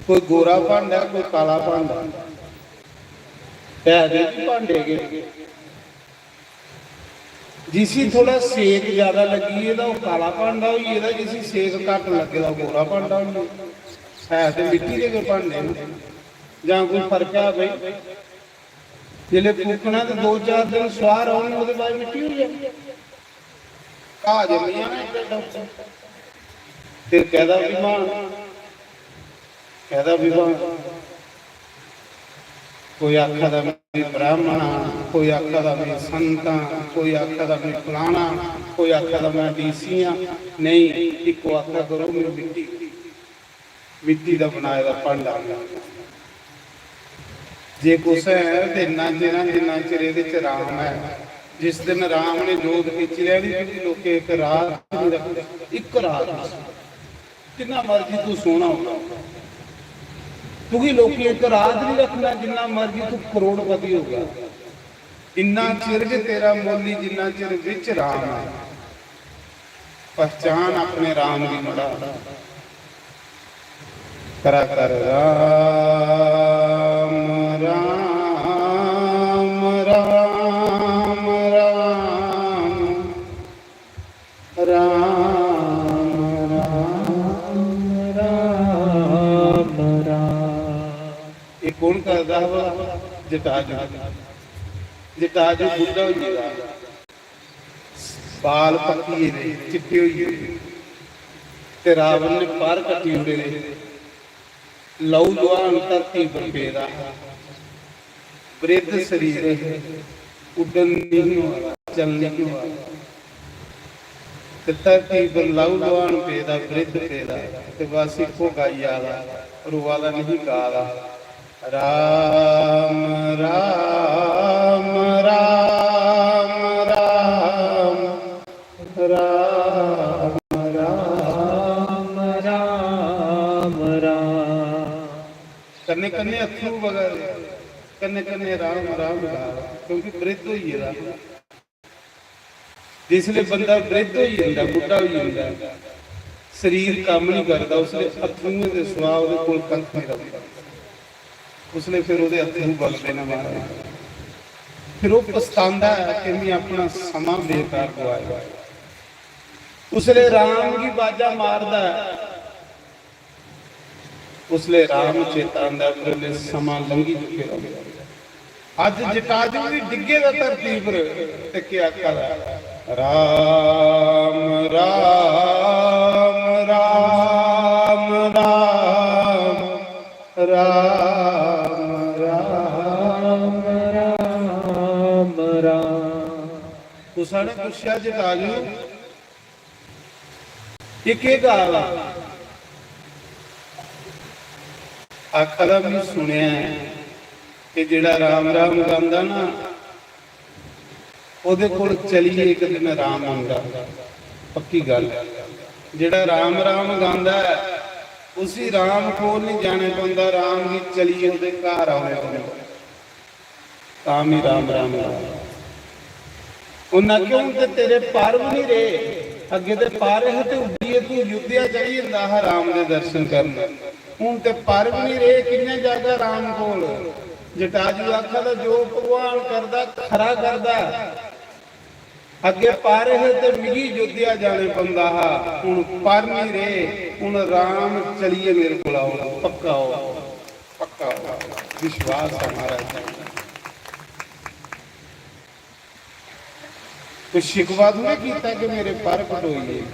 कोई गोरा भांडा, कोई काला भांडा, है ते भी भांडे गै। जिसी थोड़ा सेक ज्यादा लग्गी गेदा, ओह् काला भांडा होई गेदा, जिसी सेक घट्ट लग्गे दा, ओह् गोरा भांडा होई गेदा। है ते मिट्टी दे गै भांडे न। जां कोई फर्क है भाई? जिसलै फूकना ते दो चार दिन सुआह रौह्न, ओह्दे बाद मिट्टी होई जानी। घाऽ जम्मी जाना इक डंग। फिर कैह्दा अभिमान? कैह्दा अभिमान? कोई आखा दा मैं ब्राह्मण आं, कोई आखा दा मैं संत आं, कोई आखा दा मैं फलाना, कोई आखा दा मैं डीसी आं। नेईं, इक्को आखा करो, मैं मिट्टी, मिट्टी दा बनाए दा भांडा आं। जे कुसै ऐ ते इन्ना चिर, जिन्ना चिर एह्दे च राम ऐ, जिस दिन राम ने जोत खिच्ची लैनी, क्योंकि लोकें इक रात नहीं रखनी, इक रात नहीं। जिन्ना मर्जी तू सोहना होगा, तुगी लोकें इक रात नहीं रखना, जिन्ना मर्जी तू करोड़पति होगा, इन्ना चिर गै तेरा मुल्ल जिन्ना चिर विच राम है। पहचान अपने राम की मड़ा करा कर राम, राम, राम, राम। राम, राम, राम, राम। ये कौन करदा हा भला? जटाजू। जटाजू बुड्ढा होई गेदा, बाल पक्की गेदे, चिट्टे होई गेदे, ते रावण ने पर कट्टी ओड़े दे। लहू लुहान धरती पर पेदा, वृद्ध शरीर, उड्डन नहीं होआ दा, चलन नहीं होआ दा। ते धरती पर लहू लुहान पेदा, वृद्ध पेदा, ते बस इक्को गाई आ दा, रोआ दा नहीं, गा दा। राम, राम, राम, राम, राम, राम, राम, राम। कन्नै कन्नै अत्थरू बगा दे, कन्नै कन्नै राम राम गा, क्योंकि वृद्ध होई गेदा। जिसलै बंदा वृद्ध होई जंदा, बुड्ढा होई जंदा, शरीर कम्म नहीं करदा, उसलै अत्थरुएं दे सिवा ओह्दे कोल कक्ख नहीं रौंह्दा। उसलै फिर ओह्दे अत्थरू बगदे न महाराज। फिर ओह् पछतांदा ऐ कि मैं अपना समां बेकार गवाया। उसलै राम गी बाजा मारदा ऐ, उसलै राम चेता आंदा, पर उसलै समां लंघी चुके दा होंदा। अज्ज जटाजू भी डिग्गे दा धरती पर, ते केह् आखा दा? राम, राम, राम, राम, राम, राम, राम, राम। कुसै ने पुच्छेआ, जटाजू, एह् केह् गा दा? आखा दा, "मैं सुनेआ ऐ कि जेह्ड़ा राम राम गांदा ना, ओह्दे कोल चलियै इक दिन राम आंदा।" पक्की गल्ल ऐ। जेह्ड़ा राम राम गांदा ऐ, उसी राम कोल नहीं जाने पौंदा, राम गी चलियै ओह्दे घर औने पौंदा। तां बी राम राम राम। उन्नै आखेआ, "हून ते तेरे पर बी नहीं रेह्, अग्गें ते पर हे ते उड्डियै तू अयोध्या चली जंदा हा राम दे दर्शन करन, हून ते पर बी नहीं रेह्, कि'यां जागा राम कोल?" जटाजू आखा दा, "जो भगवान करदा, खरा करदा। अग्गे पर हे ते मिगी अयोध्या जाने पौंदा हा, हुन पर नहीं रहे, हुन राम चलिए मेरे कोल आओ, पक्का आओ, पक्का आओ।" विश्वास है महाराज जी। कोई शिकवा थोड़े कीता कि मेरे पर कटोई गए।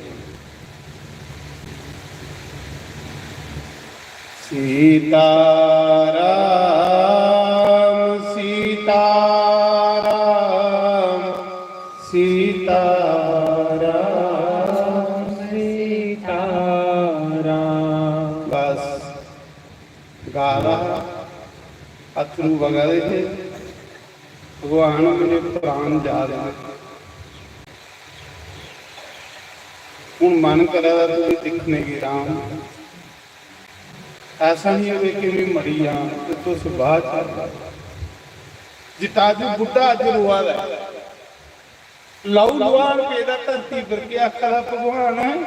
सीताराम, सीताराम, सीताराम, सीताराम। बस गाला अथरू बगा दे थे, भगवान अपने प्राण जा रहे हैं। हुन मन करा दा तुगी दिक्खने गी राम, ऐसा नहीं होवे कि मैं मरी जां ते तुस बाद च। जटाजू बुड्ढा अज रोआ दा ऐ, लहू लुहान पेदा धरती पर, के आखा दा, "भगवान,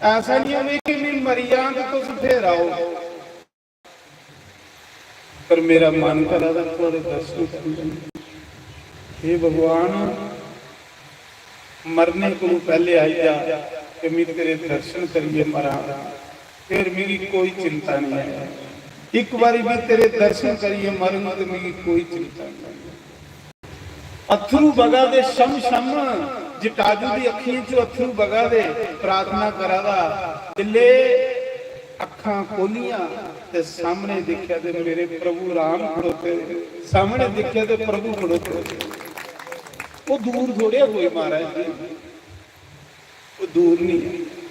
ऐसा नहीं होवे कि मैं मरी जां ते तुस फिर आओ।" पर मेरा मन करा दा थुआढ़े दर्शन करने। हे भगवान, मरने को पहले आई जा कि मैं तेरे दर्शन करिए मरा, फिर मेरी कोई चिंता नहीं है। एक बारी भी तेरे दर्शन करिए मरूंगा तो मेरी कोई चिंता नहीं है। अथरू बगा दे शम शम, जटाजू दी अखियें चों अथरू बगा दे, प्रार्थना करा दा, जिल्ले अखां खोलियां ते सामने दिक्खेआ ते मेरे प्रभु राम खड़ोते, सामने दिक्खेआ ते प्रभु खड़ोते। वो दूर थोड़े कोई महाराज जी, वो दूर नहीं है।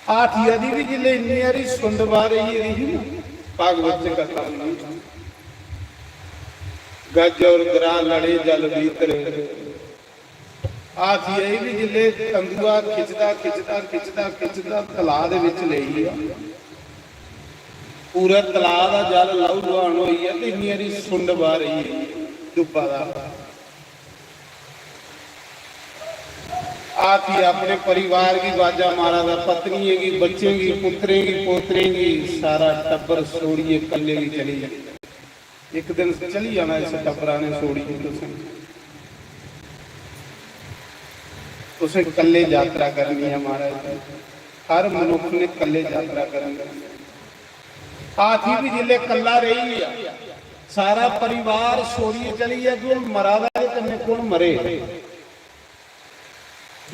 हाथिया दी भी जिल्ले इन्नी हारी सुंड बार आई दी ही ना, भागवत च कथा हुंदी, गज और गरा लड़े जल भीतर। हाथिया दी भी जिल्ले तंदुआ खिचदा, खिचदा, खिचदा, खिचदा तलाऽ दे विच लेई गेआ। पूरा तलाऽ दा जल लहू लुहान होई गेआ ते इन्नी हारी सुंड बार आई डुब्बा दा। हाथी अपने परिवार की बाजा मारा दा, पत्नियें की, बच्चें की, पुत्तरें की, पोतरें की, सारा टब्बर छोड़िए कल्ले की चली गई। एक दिन चली जाना इस टब्बरा ने छोड़िए तुसें। तुसें कल्ले यात्रा करनी है महाराज जी। हर मनुख ने कल्ले यात्रा करनी है। हाथी भी जिले कल्ला रही गया, सारा परिवार छोड़िए चली गया, कि हुन मरा दा ते कन्नै कु'न मरे।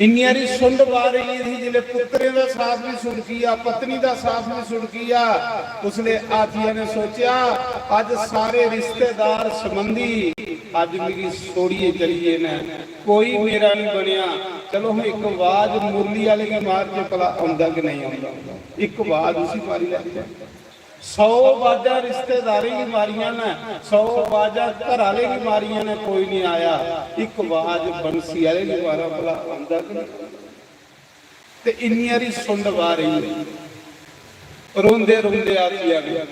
इन्नी हारी सुंड बार आई थी, जिसले पुत्तरें दा साथ भी छुड़की गेआ, पत्नी दा साथ भी छुड़की गेआ, उसले हाथिया ने सोचेआ, "अज सारे रिश्तेदार संबंधी अज मिगी छोड़िए चली गे न, कोई मेरा नहीं बनेआ। चलो, हम एक आवाज मुरली आले गी मार के भला औंदा कि नहीं औंदा।" एक आवाज उसी मारी लैंदे। सौ बाजां रिश्तेदारें गी मारियां न, सौ बाजां घर आह्ले गी मारियां न, कोई नहीं आया। इक बाज बंसी आह्ले गी मारा, भला आंदा कि नहीं? ते इन्नी हारी सुंड बार ही रोंदे रोंदे आखिया ने,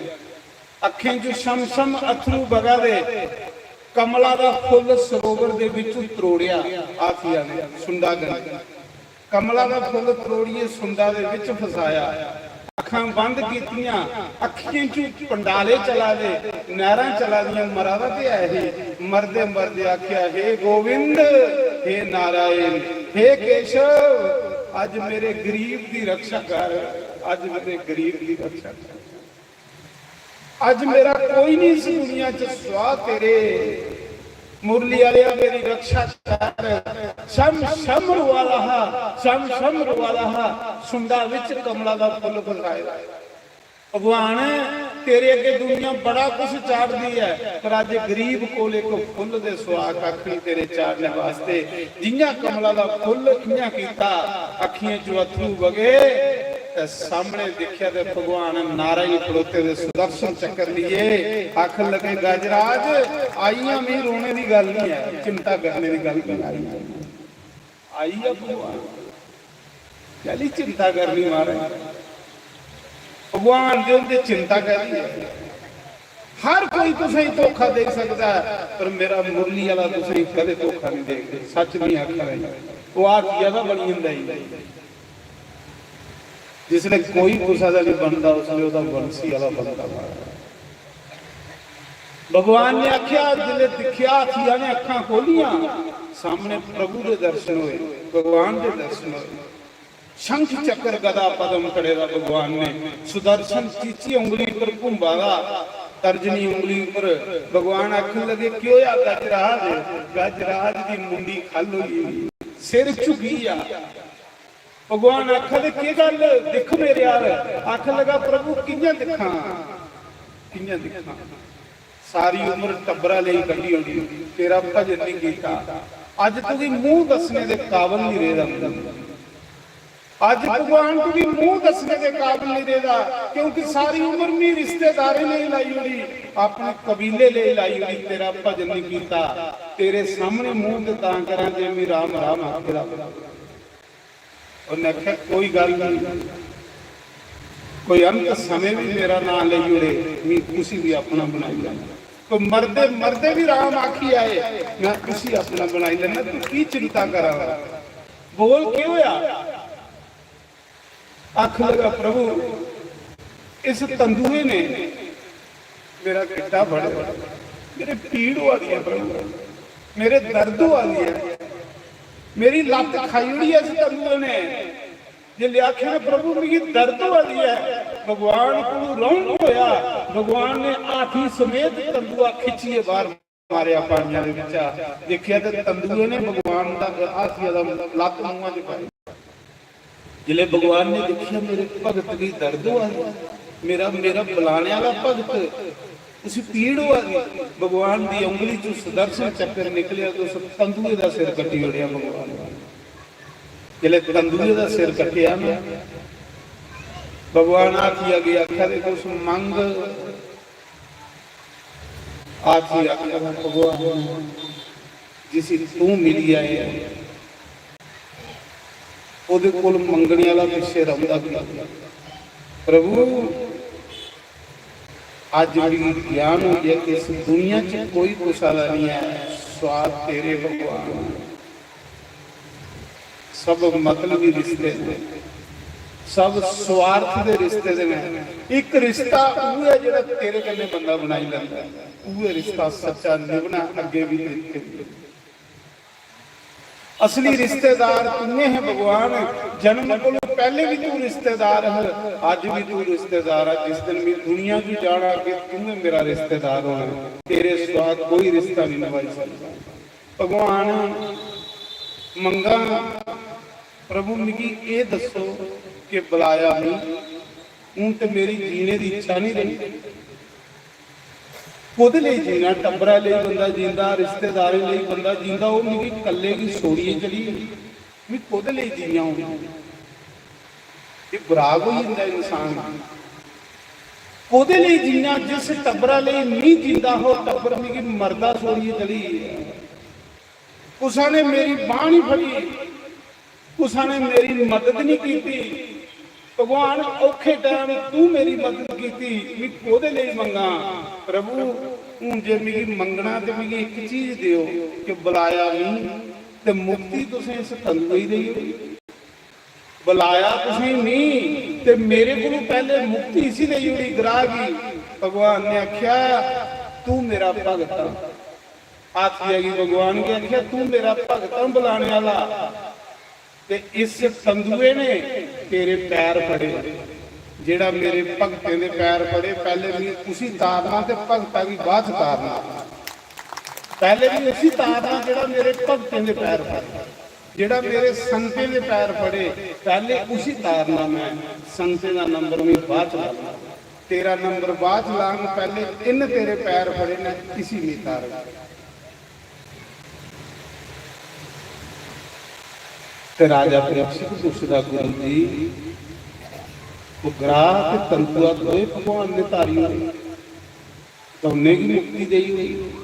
अक्खें च शम शम अथरू बगा दे, कमला दा फुल्ल सरोवर दे विच त्रोड़िया। आखिया ने सुंडा गन कमला दा फुल्ल त्रोड़िए सुंडा दे विच फसाया। अखां बंद कीतियां, अखियें चों पंडाले चला दे, नैहरां चला दियां, मरा दा ते ऐ ही। मरदे मरदे आखिया, "हे गोविंद, हे नारायण, हे केशव, अज मेरे गरीब दी रक्षा कर, अज मेरे गरीब दी रक्षा कर।" अज मेरा कोई नहीं इस दुनिया च सुआ तेरे। मुरली आलेआ मेरी रक्षा कर। शम शम रोआ दा हा, शम शम रोआ दा हा। सुंडा विच कमला दा फुल्ल फुलाए दा। भगवान, तेरे अगे दुनिया बड़ा कुछ चाढ़दी है, पर अज गरीब कोल इक फुल्ल दे सुआ कख नहीं तेरे चाढ़ने वास्ते। जियां कमला दा फुल्ल इयां कीता, अखियें चों अथरू बगे, ते सामने दिक्खेआ ते भगवान नारायण खड़ोते दे सुदर्शन चक्कर लिए। आखन लगे, "गजराज, आइयां मी रोने दी गल्ल नहीं है, चिंता करने दी गल्ल नहीं आई।" आई है भगवान, कैली चिंता करनी महाराज? भगवान दे होंदे चिंता कैली है? हर कोई तुसें धोखा दे सकता है, पर मेरा मुरली वाला तुसें कदे धोखा नहीं देगा। सच नहीं आखा रहा, वो हाथिया दा बनी जंदा ही। जिसले कोई कुसा दा नहीं बनता, उसले ओदा बंसी वाला बनता। भगवान ने आख्या, जिसले दिखेआ, हाथिया ने अखां खोलियां, सामने प्रभु दे दर्शन होए, भगवान दे दर्शन होए। शंख चक्र गदा पद्म फड़े दा भगवान ने, सुदर्शन चीची उंगली पर घुंबा दा, तर्जनी उंगली पर। भगवान आखन लगे, "क्यों होया गजराज?" गजराज दी मुंडी खल होई, सिर झुकी गया। भगवान आखा दे, "केह् गल्ल, दिक्ख मेरे हाल।" आखन लगा, "प्रभु, कि'यां दिक्खां, कि'यां दिक्खां?" सारी उम्र टब्बरा लेई कड्ढी ओड़ी, तेरा भजन नहीं कीता। अज्ज तुगी मूंह दस्सने दे काबल नहीं रेह्दा। अज्ज भगवान तुगी मूंह दस्सने दे काबल नहीं रेह्दा, क्योंकि सारी उम्र मी रिश्तेदारें लेई लाई ओड़ी, अपने कबीले लेई लाई ओड़ी, तेरा भजन नहीं कीता। तेरे सामने मूंह ते तां करां जे मी राम राम आखे दा।" उन्हें आख्या, "कोई गल्ल नहीं, कोई अंत समय भी मेरा नाम लेई ओड़े, मी कुसी भी अपना बनाई लैना। कोई मरदे मरदे भी राम आखी आए, मैं उसी अपना बनाई लेना, तू की चिंता करा रहा?" बोल, "क्यों होया?" आख लगा, "प्रभु, इस तंदुए ने मेरा गिट्टा फड़े, मेरे पीड़ होआ दी है प्रभु, मेरे दर्द होआ दी है, मेरी लत्त खाई ओड़ी है इस तंदुए ने।" जिसले आखे ना, "प्रभु, मिगी दर्द होआ दी है," भगवान को रौन होया, भगवान ने हाथी समेत तंदुआ खिच्चिए बाहर मारेआ पानिया दे बिचा। देखिया ते तंदुए ने भगवान दा, हाथिया दा लत्त मुंहा च पाई। जिसले भगवान ने देखिया, "मेरे भगत गी दर्द होआ दी, मेरा, मेरा बुलाने वाला भगत, उसी पीड़ होआ दी।" भगवान दी उंगली चों सुदर्शन चक्कर निकलिया ते उस तंदुए दा सिर कट्टी ओड़ेआ भगवान ने। जिसले तंदुए दा सिर कट्टेआ ना, भगवान हाथी अगे आखा दे, "तुस मंग।" हाथी आखा दा, "भगवान, जिसी तू मिली आए, ओदे कोल मंगने वाला पिछे रौंदा भी।" प्रभु, अज मिगी ज्ञान हो गया कि इस दुनिया च कोई कुसा दा नहीं है, स्वाद तेरे भगवान। सब मतलबी रिश्ते ने, सब स्वार्थ दे रिश्ते दे ने। एक रिश्ता उ'ऐ जेह्ड़ा तेरे कन्नै बंदा बनाई लैंदा ऐ, उ'ऐ रिश्ता सच्चा निभना अग्गे भी ते इत्थे भी। असली रिश्तेदार तूने है भगवान, जन्म कोलों पहले भी तू रिश्तेदार है, अज भी तू रिश्तेदार है। जिस दिन मैं दुनिया की जाना अग्गे तू है मेरा रिश्तेदार होना, तेरे सिवा कोई रिश्ता नहीं निभाई सकता। भगवान मंगा, "प्रभु मिगी एह् दस्सो कि बुलाया मी, हून ते मेरी जीने दी इच्छा नहीं रही।" कोह्दे लेई जीना? टब्बरा लेई बंदा जींदा, रिश्तेदारें लेई बंदा जींदा, ओह् मिगी कल्ले गी छोड़ियै चली गेई। मी कोह्दे लेई जीना हून? एह् बराग होई जंदा इंसान। कोह्दे लेई जीना? जिस टब्बरा लेई मी जींदा हा, ओह् टब्बर मिगी मरदा छोड़ियै चली गेआ। कुसै ने मेरी बांह नहीं फड़ी, कुसै ने मेरी मदद नहीं कीती। भगवान, औखे टाइम तू मेरी मदद कीती, मी कोह्दे लेई मंगां? प्रभु, हून जे मिगी मंगना ते मिगी इक चीज देओ कि बुलाया मी ते मुक्ति तुसें इस तंदुए गी देई ओड़ी। बुलाया तुसें मी ते मेरे कोलों पैह्ले मुक्ति इसी देई ओड़ी ग्राह गी। भगवान ने आख्या, "तू मेरा भगत आ।" हाथिया गी भगवान गी आख्या, "तू मेरा भगत आ बुलाने वाला।" ते इस तंदुए ने तेरे पैर फड़े, जेड़ा मेरे भगतें दे पैर फड़े, पैह्ले मी उसी तारना ते भगता गी बाद च तारना। पैह्ले मी उसी तारना जेड़ा मेरे भगतें दे पैर फड़े, जेड़ा मेरे संतें दे पैर फड़े, पैह्ले उसी तारना मैं, संतें दा नंबर मी बाद च लाना। तेरा नंबर बाद च लांग, पैह्ले इन्न तेरे पैर फड़े न, इसी मी तारना। ते राजा परीक्षित पुछदा, "गुरु जी, ओह् ग्राह ते तंदुआ दोए भगवान ने तारी ओड़े, दौनें गी मुक्ति देई ओड़ी।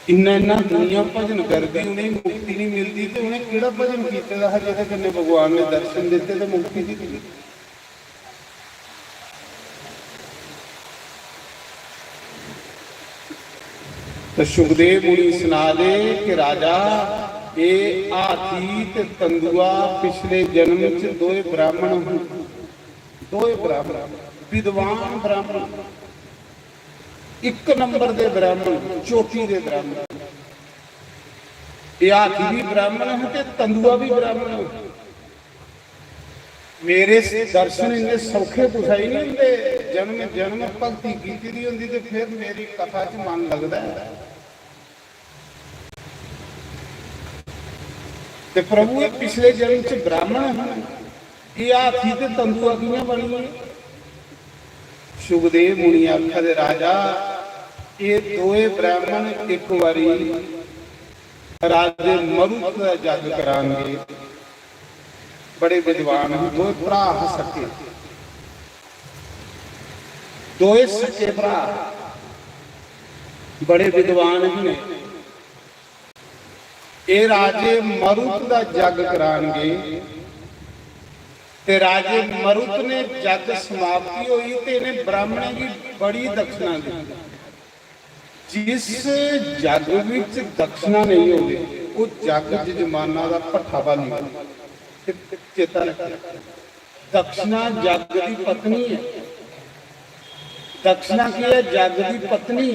इन्ना इन्ना दुनिया भजन करदी, उ'नेंगी मुक्ति नहीं मिलदी, ते उ'नें केह्ड़ा भजन कीते दा हा जेह्दे कन्नै भगवान ने दर्शन दित्ते ते मुक्ति दित्ती?" तो सुखदेव मुनि सना दे कि राजा, एह् हाथी ते तंदुआ पिछले जन्म च दोए ब्राह्मण हन, दोए ब्राह्मण, विद्वान ब्राह्मण। इक नंबर दे ब्राह्मण, चोटी दे ब्राह्मण। एह् हाथी बी ब्राह्मण हा ते तंदुआ बी ब्राह्मण हा। मेरे दर्शन इन्ने सौखे कुसै गी नहीं होंदे। जन्म जन्म भक्ति कीती दी होंदी ते फिर मेरी कथा च मन लगदा ऐ। ते प्रभु, एह् पिछले जन्म च ब्राह्मण हा, एह् हाथी ते तंदुआ कि'यां बनी गे? सुखदेव मुनि आखा दे, राजा, एह् दोए ब्राह्मण इक बारी राजे मरुत दा जग करान गे। बड़े विद्वान हे, दोए भ्रा हे सक्के, दोए सक्के भ्रा, बड़े विद्वान हे। एह् राजे मरुत दा जग करान गे ते राजे मरुत ने जग समाप्ति होई ते इ'नें ब्राह्मणें गी बड़ी दक्षिणा दित्ती। जिस जग विच दक्षिणा नहीं होवे, ओह् जग जजमाना दा भट्ठा भाली होवे। चेता रखेआ, दक्षिणा जग दी पत्नी ऐ। दक्षिणा की है? जग दी पत्नी।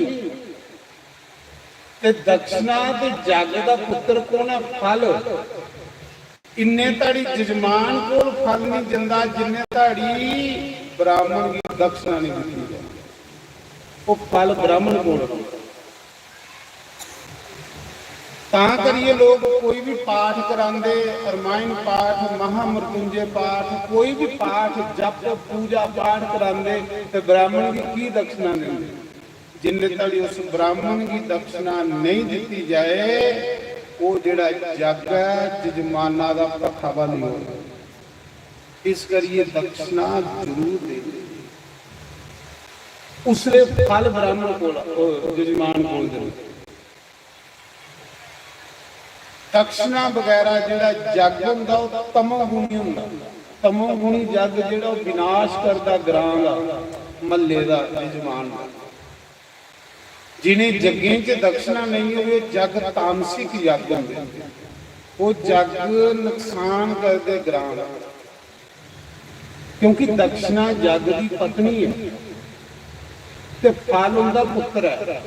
ते दक्षिणा ते जग दा पुत्र कौन है? फल। इन्ने धाड़ी जजमान कोल फल नहीं जंदा, जिन्ने धाड़ी ब्राह्मण गी दक्षिणा नहीं दित्ती जाए। ओह् फल ब्राह्मण कोल रौंह्दा। तां करियै लोक कोई बी पाठ करांदे, रामायण पाठ, महामृत्युंजय पाठ, कोई बी पाठ, जप, पूजा पाठ करांदे ते ब्राह्मण गी की दक्षिणा दिंदे? जिन्ने धड़ी उस ब्राह्मण गी दक्षिणा नहीं दित्ती जाए, ओह् जेह्ड़ा जग ऐ, जजमाना दा भट्ठा भाली होना। इस करियै दक्षिणा जरूर देनी। उसले फल ब्राह्मण कोल, ओह् जजमान कोल देना। दक्षिणा बगैरा जेह्ड़ा जग होंदा, ओह् तमोगुणी होंदा। तमोगुणी जग जेह्ड़ा, ओह् विनाश करदा ग्रां दा, म्हल्ले दा, जजमान दा। जिनें जग्गें च दक्षिणा नेईं होवे, जग तामसिक जग होंदे। ओह् जग नुकसान करदे ग्रां दा। क्योंकि दक्षिणा जग दी पत्नी ऐ ते फल उंदा पुत्र ऐ।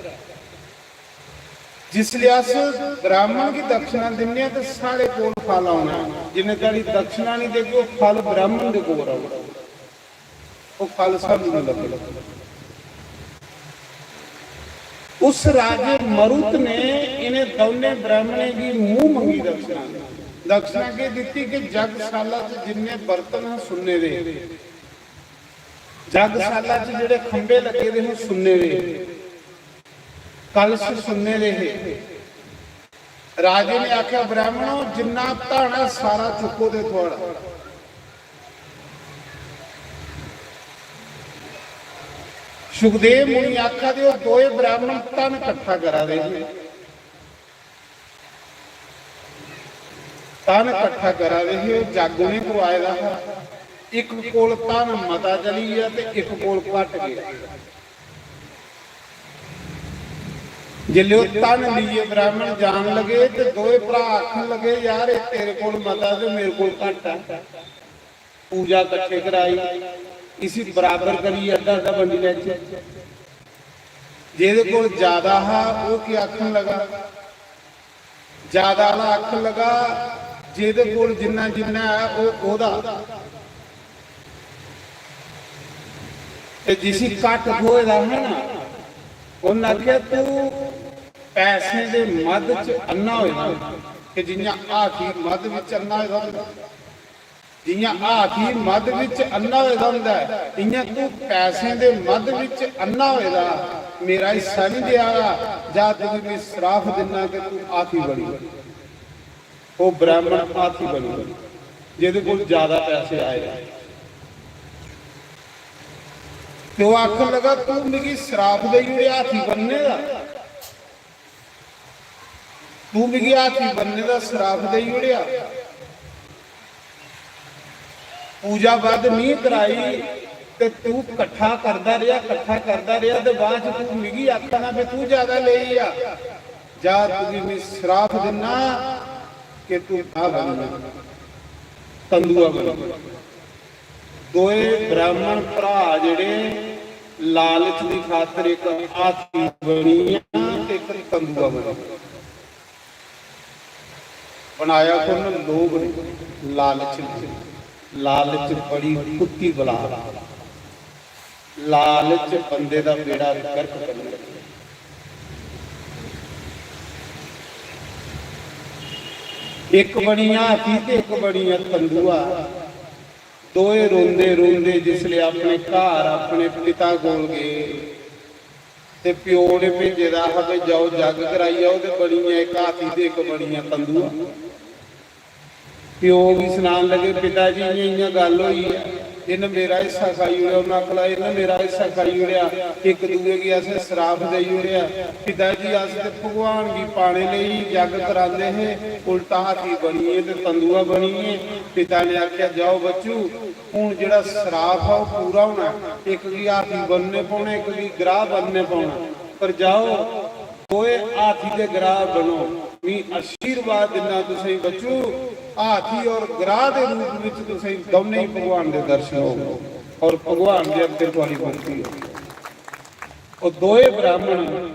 जिसलै अस ब्राह्मण गी दक्षिणा दिन्ने आं ते साढ़े कोल फल औना ऐ। जिन्ने धड़ी दक्षिणा नहीं देगे, ओह् फल ब्राह्मण दे कोल औना। ओह् फल सानू नहीं लब्भना। उस राजे मरुत ने इन्हें दौनें ब्राह्मणें गी मुंह मंगी दक्षिणा दी। दक्षिणा केह् दित्ती कि जगसाला च जिन्ने बर्तन हे सुन्ने दे, जगसाला च जेह्ड़े खंभे लगे दे हे सुन्ने दे, कलश सुन्ने दे हे। राजे ने आख्या, "ब्राह्मणो, जिन्ना धन ऐ सारा चुक्को ते थुआड़ा।" सुखदेव मुनि आखा दे, ओह् दोए ब्राह्मण धन कट्ठा करा दे हे। धन कट्ठा करा दे हे, ओह् जग उ'नें पवाए दा हा। इक कोल धन मता चली गेआ ते इक कोल घट गेआ। जिसलै ओह् धन लेइयै ब्राह्मण जान लगे ते दोए भ्रा आखन लगे, "यार, एह् तेरे कोल मता ते मेरे कोल घट ऐ।" पूजा कट्ठे कराई, इसी बराबर करियै अद्धा अद्धा बंडी लैचे। जेह्दे कोल ज्यादा हा, ओह् केह् आखन लगा? ज्यादा आह्ला आखन लगा, "जेह्दे कोल जिन्ना जिन्ना ऐ, ओह् ओह्दा।" ते जिसी घट्ट थ्होए दा हा ना, उन्नै आखेआ, "तू पैसें दे मद च अन्ना होए दा, कि जि'यां हाथी मद बिच अन्ना होए दा होंदा।" जि'यां हाथी मद बिच अन्ना होए दा होंदा ऐ, इ'यां तू पैसें दे मद बिच अन्ना होए दा, मेरा हिस्सा नहीं देआ दा, जा तुगी मैं श्राप दिन्ना कि तू हाथी बनी। ओह् ब्राह्मण हाथी बनी, जेह्दे कोल ज्यादा पैसे आए। ते ओह् आखन लगा, "तू मिगी श्राप देई ओड़ेआ हाथी बनने दा।" तू मिगी हाथी बनने दा श्राप देई ओड़ेआ, पूजा बद्ध नहीं कराई, ते तू कट्ठा करदा रेहा, कट्ठा करदा रेहा, ते बाद च तू मिगी आखा ना भी तू ज्यादा लेई आ। जा, तुगी मैं श्राप दिन्ना कि तू ना बनी जा, तंदुआ बनी जा। दोए ब्राह्मण भ्रा जेह्ड़े लालच दी खातर इक हाथी बनियां ते इक तंदुआ बनियां। बनाया कु'न? लोभ ने, लालच ने। लालच बड़ी कुत्ती बला। लालच बंदे दा बेड़ा गर्क करने लगी। इक बनिया हाथी ते इक बनिया तंदुआ। दोए रोंदे रोंदे जिसले अपने घर अपने पिता कोल गए, ते प्यो ने भेजे दा हा कि जाओ जग कराई आओ, ते बनिया इक हाथी ते इक बनिया तंदुआ। प्यो गी सनान लगे, "पिता जी, इ'यां इ'यां गल्ल होई ऐ, इन्न मेरा हिस्सा खाई ओड़ेआ।" उ'न्नै आखना, "इन्न मेरा हिस्सा खाई ओड़ेआ।" इक दूए गी असें श्राप देई ओड़ेआ। "पिता जी, अस ते भगवान गी पाने लेई जग करांदे हे, उल्टा हाथी बनिये ते तंदुआ बनिये।" पिता ने आखेआ, "जाओ बच्चू, हून जेह्ड़ा श्राप हा ओह् पूरा होना ऐ। इक गी हाथी बनने पौने, इक गी गराह बनने पौना, पर जाओ दोए हाथी दे गराह बनो। मी आशीर्वाद दिन्ना तुसें बच्चू, हाथी और गराह दे रूप विच तुसें दौनें ही भगवान दे दर्शन होग और भगवान दे अंदर थुआड़ी मुक्ति होग।" ओह् दोए ब्राह्मण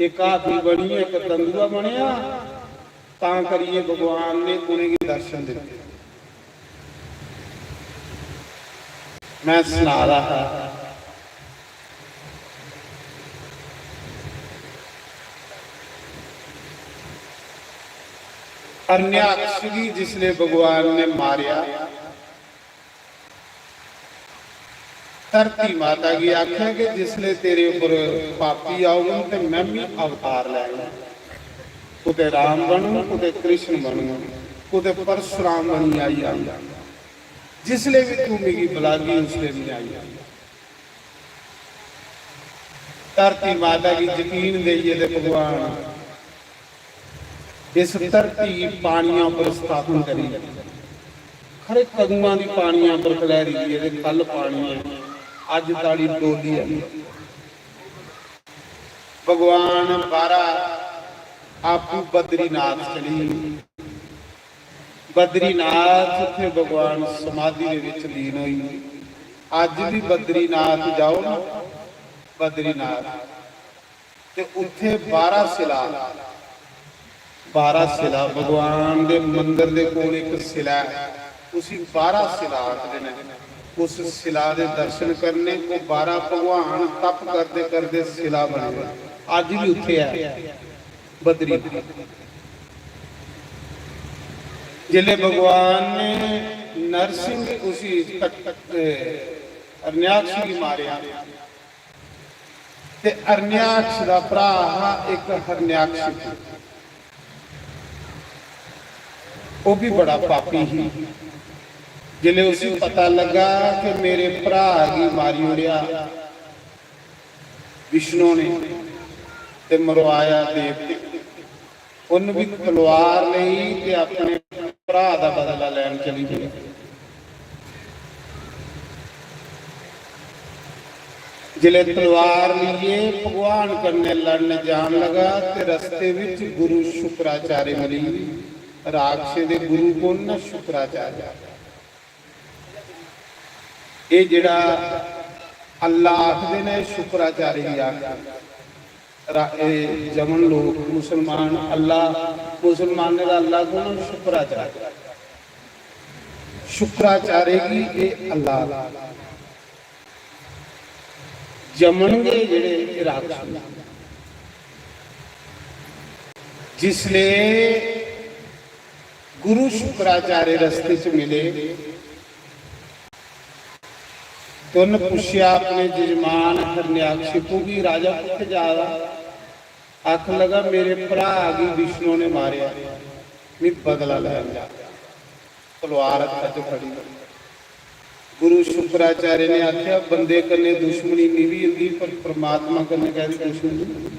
इक हाथी बनियै इक तंदुआ बनेआ, तां करियै भगवान ने उ'नेंगी दर्शन दित्ते। मैं सना दा हा, हरण्याक्ष गी जिसले भगवान ने मारेआ, धरती माता गी आखेआ कि जिसले तेरे उप्पर पापी औङन ते मैं बी अवतार लैङ, कुतै राम बनङ, कुतै कृष्ण बनङ, कुतै परशुराम बनियै आई जाङ। जिसले बी तू मिगी बलागी, उसले मैं आई जाङ। धरती माता गी यकीन देइयै ते भगवान इस धरती गी पानियां पर स्थापन करी, खरे कदुआं दी पानियां पर खलैरी दी ऐ ते कल पानी ऐ, अज्ज ताड़ी डोली ऐ। भगवान बारा आपू बद्रीनाथ चली गे। बद्रीनाथ उत्थे भगवान समाधि दे विच लीन होई गे। अज्ज भी बद्रीनाथ जाओ ना, बद्रीनाथ, ते उत्थे बारा शिला, बारा शिला, भगवान दे मंदर दे कोल एक शिला है, उसी बारा शिला आखदे ने। उस शिला दे दर्शन करने, वो बारा भगवान तप करदे करदे शिला बने दे। अज्ज भी उत्थे है बद्रीनाथ। जिसले भगवान ने नरसिंह उसी तक-, ए, हरण्याक्ष गी मारेआ, ते हरण्याक्ष दा भ्रा हा इक हरण्याक्ष, ओह् भी बड़ा पापी ही। जिसले उसी पता लगा कि मेरे भ्रा गी मारी ओड़ेआ विष्णु ने ते मरवाया देवते, उन्न भी तलवार लेई ते अपने भ्रा दा बदला लैन चली पेआ। जिसलै तलवार लेइयै भगवान कन्नै लड़न जान लगा ते रस्ते विच गुरु शुक्राचार्य मिली। राक्षसें दे गुरु कु'न न? शुक्राचार्य। एह् जेह्ड़ा अल्लाह आखदे न, एह् शुक्राचार्य गी आखदे। रा-, एह् जमन लोक, मुसलमान अल्लाह, मुसलमानें दा अल्लाह कु'न? शुक्राचार्य। शुक्राचार्य गी एह् अल्लाह आखदे। जमन गै जेह्ड़े एह् राक्षस। जिसले गुरु शुक्राचार्य रस्ते च मिले, ते उन्न पुच्छेआ अपने जजमान हरण्याकशिपु गी, "राजा, कुत्थै जा दा?" आखन लगा, "मेरे भ्रा गी विष्णु ने मारेआ, मी बदला लैन जा।" तलवार हत्था च फड़ी। गुरु शुक्राचार्य ने आखेआ, "बंदे कन्नै दुश्मनी निभी जंदी, पर परमात्मा कन्नै कैह्दी दुश्मनी?"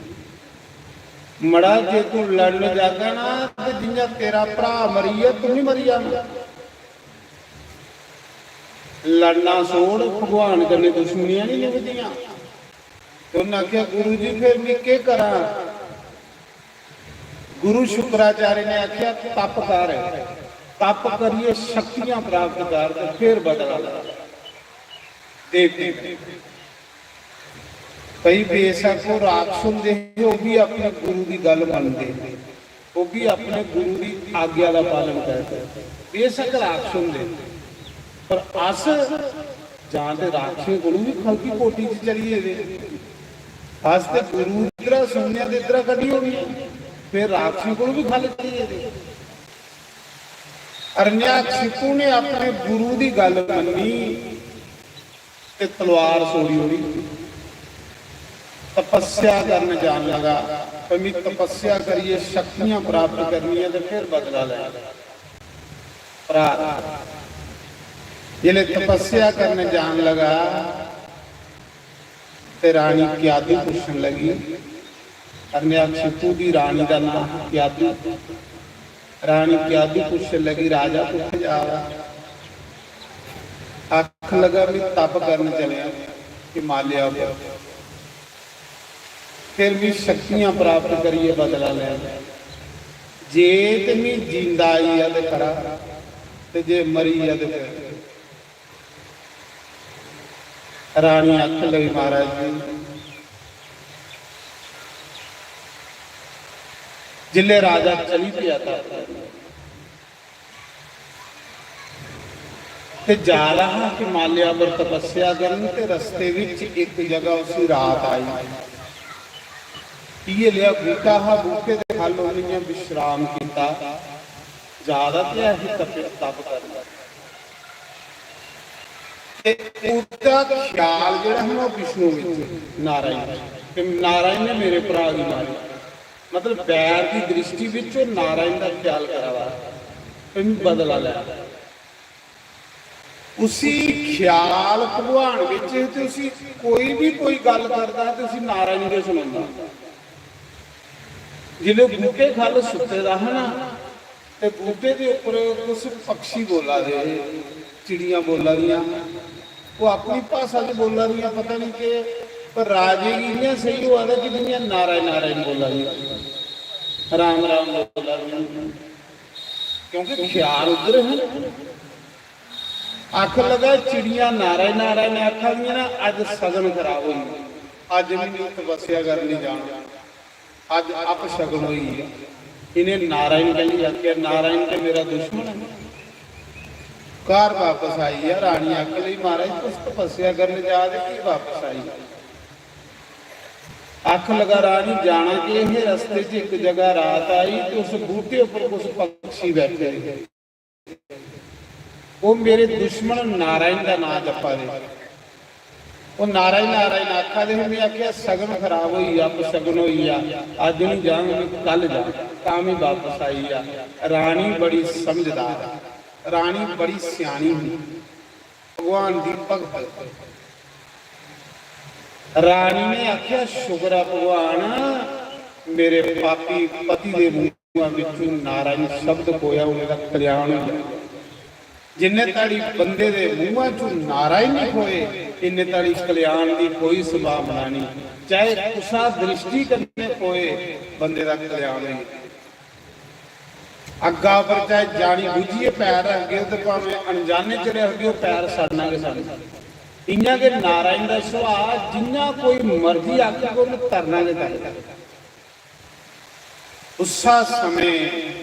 मड़ा, जे तू लड़न जागा ना, ते जि'यां तेरा भ्रा मरी गेआ, तू बी मरी जाना। लड़ना छोड़, भगवान कन्नै दुश्मनियां निं निभदियां। ते उ'न्नै आखेआ, "गुरु जी, फिर में केह् करां?" गुरु शुक्राचार्य ने आखेआ, "तप कर, तप करियै शक्तियां प्राप्त कर ते फिर बदला लै।" देवतें कन्नै। भाई, बेशक ओह् राक्षस होंदे हे, ओह् बी अपने गुरु दी गल्ल मनदे हे, ओह् बी अपने गुरु दी आज्ञा दा पालन करदे हे। बेशक राक्षस होंदे हे, पर अस जां ते राक्षसें कोलू बी खलकी कोटी च चली गेदे। अस ते गुरु इद्धरा सुनने ते इद्धरा कड्ढी ओड़ने, फिर राक्षसें कोलू बी खल चली गेदे। अरण्या छिपू ने अपने गुरु दी गल्ल मन्नी ते तलवार छोड़ी ओड़ी। तपस्या करन जान लगा, भाई, मी तपस्या करियै शक्तियां प्राप्त करनियां ते फिर बदला लैना। भ्रा, जिसलै तपस्या करन जान लगा ते रानी क्यादू पुच्छन लगी। अरण्या छिपू दी रानी दा नांऽ हा क्यादू। रानी क्यादू पुच्छन लगी, "राजा कुत्थै जा दा?" आखन लगा, "मी तप करन चलेआ हिमालय पर, फिर मी शक्तियां प्राप्त करियै बदला लैना। जे ते मी जींदा आई गेआ ते खरा, ते जे मरी गेआ ते फिर।" रानी आखन लगी, "महाराज जी, जिसलै राजा चली पेआ तप करन ते जा रहा हा हिमालय पर तपस्या करन, ते रस्ते विच इक जगह उसी रात आई। इयै लेआ बूटा हा, बूटे दे खल्ल उन्नै इ'यां विश्राम कीता, जा दा ते ऐ ही तप, तप करन।" ते उसदा ख्याल जेह्ड़ा हा ना, ओह् विष्णु विच, नारायण च। ते नारायण ने मेरे भ्राऽ गी मारेआ, मतलब बैर दी दृष्टि विच ओह् नारायण दा ख्याल करा दा हा, ते मी बदला लै। उसी ख्याल भगवान विच हे, ते उसी कोई भी कोई गल्ल करदा हा, ते उसी नारायण गै सुनदा। जिसलै बूटे खल्ल सुत्ते दा हा ना, ते बूटे दे उप्पर कुछ पक्षी बोला दे हे, चिड़ियां बोला दियां। ओह् अपनी भाशा च बोला दियां, पता नहीं केह्, पर राजे गी इ'यां सेही होआ दा कि जि'यां नारायण नारायण बोला दियां, राम राम बोला दियां, क्योंकि ख्याल उद्धर है। आखन लगा, "चिड़ियां नारायण नारायण आखा दियां ना, अज्ज सगन खराब होई गेआ, अज्ज मिगी तपस्या करनी जाना।" अज्ज अपशगन होई गेआ। इ'नें नारायण कैल्ली आखेआ? नारायण ते मेरा दुश्मन ऐ। घर बापस आई गेआ। रानी आखन लगी, "महाराज, तुस तपस्या करन जा दे, की बापस आई?" आखन लगा, "रानी, जाना केह् हे? रस्ते च इक जगह रात आई ते उस बूह्टे उप्पर कुछ पक्षी बैठे दे।" ओह् मेरे दुश्मन नारायण दा नांऽ जप्पा दे। ओह् नारायण नारायण आखा दे हे। में आखेआ, "सगन खराब होई गेआ, अपशगन होई गेआ, अज्ज निं जाङ, में कल जाङ।" तां बी बापस आई गेआ। रानी बड़ी समझदार, रानी बड़ी स्यानी ही, भगवान दी भगत। रानी ने आखेआ, "शुक्र ऐ भगवान, मेरे पापी पति दे मूंह मुहां विचों नारायण शब्द खोया, उं'दा कल्याण होई गेआ।" जिन्ने धड़ी बंदे दे मूहां चों नारायण नहीं खोए, इन्ने धड़ी कल्याण दी कोई संभावना नहीं। चाहे कुसा दृष्टि कन्नै खोए, बंदे दा कल्याण होई गेआ। अग्गा पर चाहे जानी बुझियै पैर रखगे ते भावें अनजाने च रखगे, पैर सड़ना गै सड़ना। इ'यां गै नारायण दा सुभाऽ, जिन्ना कोई मर्जी आखग, उ'न्न तरना गै तरना। उस्सा समें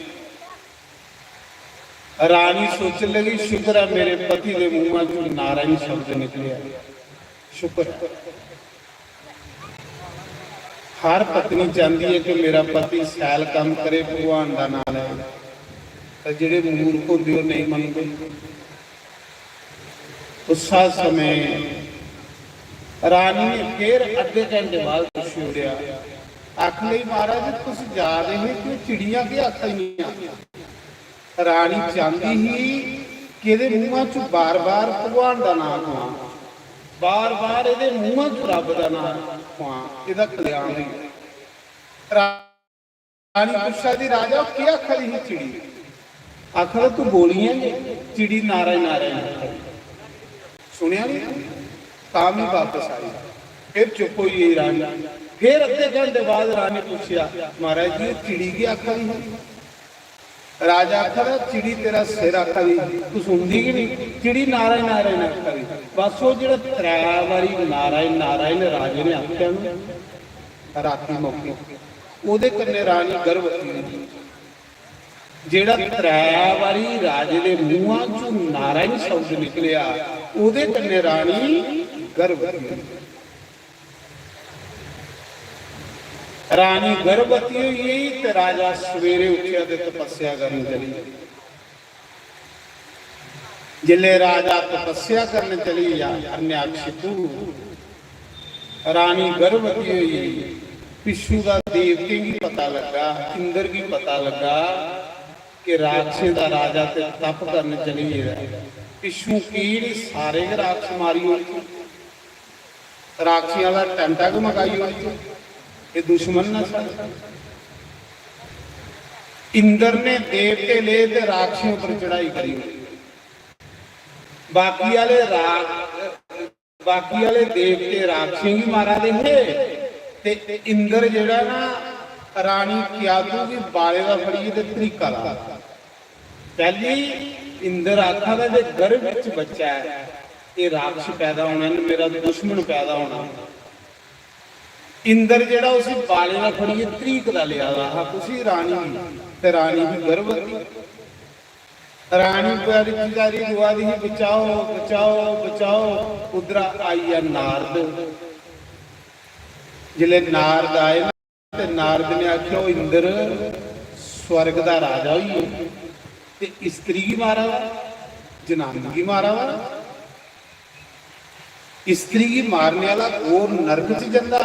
रानी सोचन लगी, "शुक्र ऐ मेरे पति दे मुंहा चों नारायण शब्द निकलेआ, शुक्र ऐ।" हर पत्नी चांहदी ऐ कि मेरा पति शैल कम्म करे, भगवान दा नाम लैं, पर जेह्ड़े मूर्ख होंदे, ओह् नेईं मनदे। उस्सा समें रानी ने फिर अद्धे घंटे बाद पुच्छी ओड़ेआ, आखन लगी, "महाराज, तुस जा दे हे ते चिड़ियां केह् आखा दियां?" रानी चांहदी ही कि एह्दे मुंहा च बार-बार भगवान दा नांऽ खुआं, बार-बार एह्दे मुंहा च रब्ब दा नांऽ खुआं, एह्दा कल्याण होई जाए। रानी पुच्छा दी, "राजा, ओह् केह् आखा दी ही चिड़ी?" आखा दा, "तू बोलियां गै, चिड़ी नारायण नारायण आखा दी।" सुनेआ नहीं तू? तां भी बापस आई, फिर चुप होई गेई रानी। फिर अद्धे घंटे बाद रानी पुच्छेआ, "महाराज जी, ओह् चिड़ी केह् आखा दी ही?" राजा आखा दा, "चिड़ी तेरा सिर आखा दी, तू सुनदी गै नहीं, चिड़ी नारायण नारायण आखा दी।" बस ओह् जेह्ड़ा त्रै बारी नारायण नारायण राजे ने आखेआ ना राती मौके, ओह्दे कन्नै रानी गर्भवती होई। जेह्ड़ा त्रै बारी राजे दे मूंहा चों नारायण शब्द निकलेआ, ओह्दे कन्नै रानी गर्भवती होई। रानी गर्भवती होई गेई ते राजा सवेरे उट्ठेआ ते तपस्या करन चली गेआ। जिसलै राजा तपस्या करन चली गेआ, हरण्याकशिपु, रानी गर्भवती होई गेई। पिच्छू दा देवतें गी पता लग्गा, इंद्र गी पता लग्गा कि राक्षसें दा राजा ते तप करन चली गेदा ऐ। पिच्छू की निं सारे गै राक्षस मारी ओड़े। राक्षियां दा टैंटा गै मकाई ओड़ी। एह् दुश्मन न साढ़े। इंद्र ने देवते ले ते राक्षियों पर चढ़ाई करी ओड़ी। बाकी आह्ले रा-, बाकी आह्ले देवते राक्षियों गी मारा दे हे ते इंद्र जेह्ड़ा ना रानी कियातू गी बाले दा फड़ियै ते तरीका ला। पैह्ली इंद्र आखा दा जे गर्भ विच बच्चा ऐ, एह् राक्षस पैदा होना, इन्न मेरा दुश्मन पैदा होना। इंद्र जेह्ड़ा उसी बाले दा फड़ियै तरीक दा लेआ दा हा, कुसी? रानी गी, ते रानी ही गर्भवती। रानी प्यारी प्यारी रोआ दी ही, "बचाओ, बचाओ, बचाओ।" उद्धरा आई गेआ नारद। जिसलै नारद आए ना, ते नारद ने आखेआ, "ओह् इंद्र स्वर्ग दा राजा होई गे ते स्त्री गी मारा दा, जनानी गी मारा दा। स्त्री गी मारने आह्ला घोर नरक च जंदा।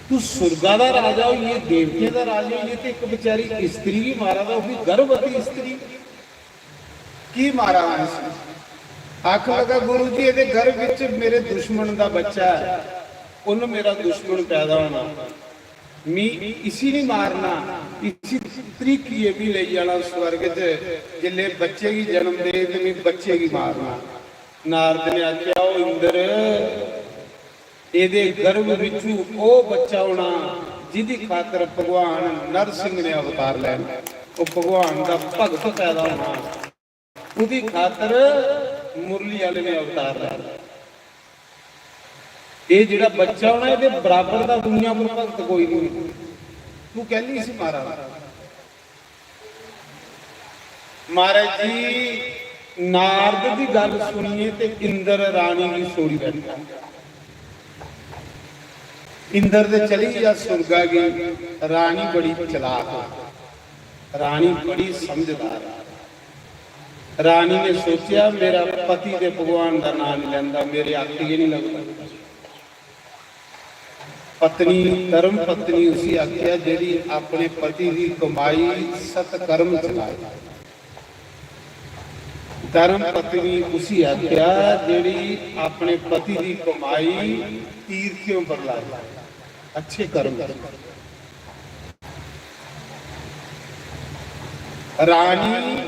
तू सुर्गा दा राजा होई गे, देवतें दा राजा होई गे, ते इक बेचारी स्त्री गी मारा दा, ओह् बी गर्भवती स्त्री।" की मारा मैं इसी? आखन लगा, "गुरु जी, एह्दे गर्भ विच मेरे दुश्मन दा बच्चा ऐ, उन्न मेरा दुश्मन पैदा होना। मी इसी नहीं मारना, इसी त्रिक्कियै भी लेई जाना स्वर्ग च। जिसलै बच्चे गी जन्म दे ते मी बच्चे गी मारना।" नारद ने आखेआ, "ओ इंद्र, एह्दे गर्भ विचू ओह् बच्चा होना जिदी खातर भगवान नरसिंह ने अवतार लैना। ओह् भगवान दा भगत पैदा होना, ओह्दी खातर मुरली आह्ले ने अवतार लैना। एह् जेह्ड़ा बच्चा होना, एह्दे बराबर दा दुनिया पर भगत कोई नहीं। तू कैल्ली इसी मारा दा?" महाराज जी, नारद दी गल्ल सुनियै ते इंद्र रानी गी छोड़ी बैठा। इंद्र ते चली गेआ सुर्गा गी। रानी बड़ी चलाक, रानी बड़ी समझदार। रानी ने सोचेआ, "मेरा पति ते भगवान दा नांऽ नहीं लैंदा, मेरे आखै गै नहीं लगदा।" पत्नी, धर्म पत्नी उसी आखेआ, "जेह्ड़ी अपने पति दी कमाई सतकर्म च लाए।" धर्म पत्नी उसी आखेआ, "जेह्ड़ी अपने पति दी कमाई तीर्थें पर लाए, अच्छे कर्म।" रानी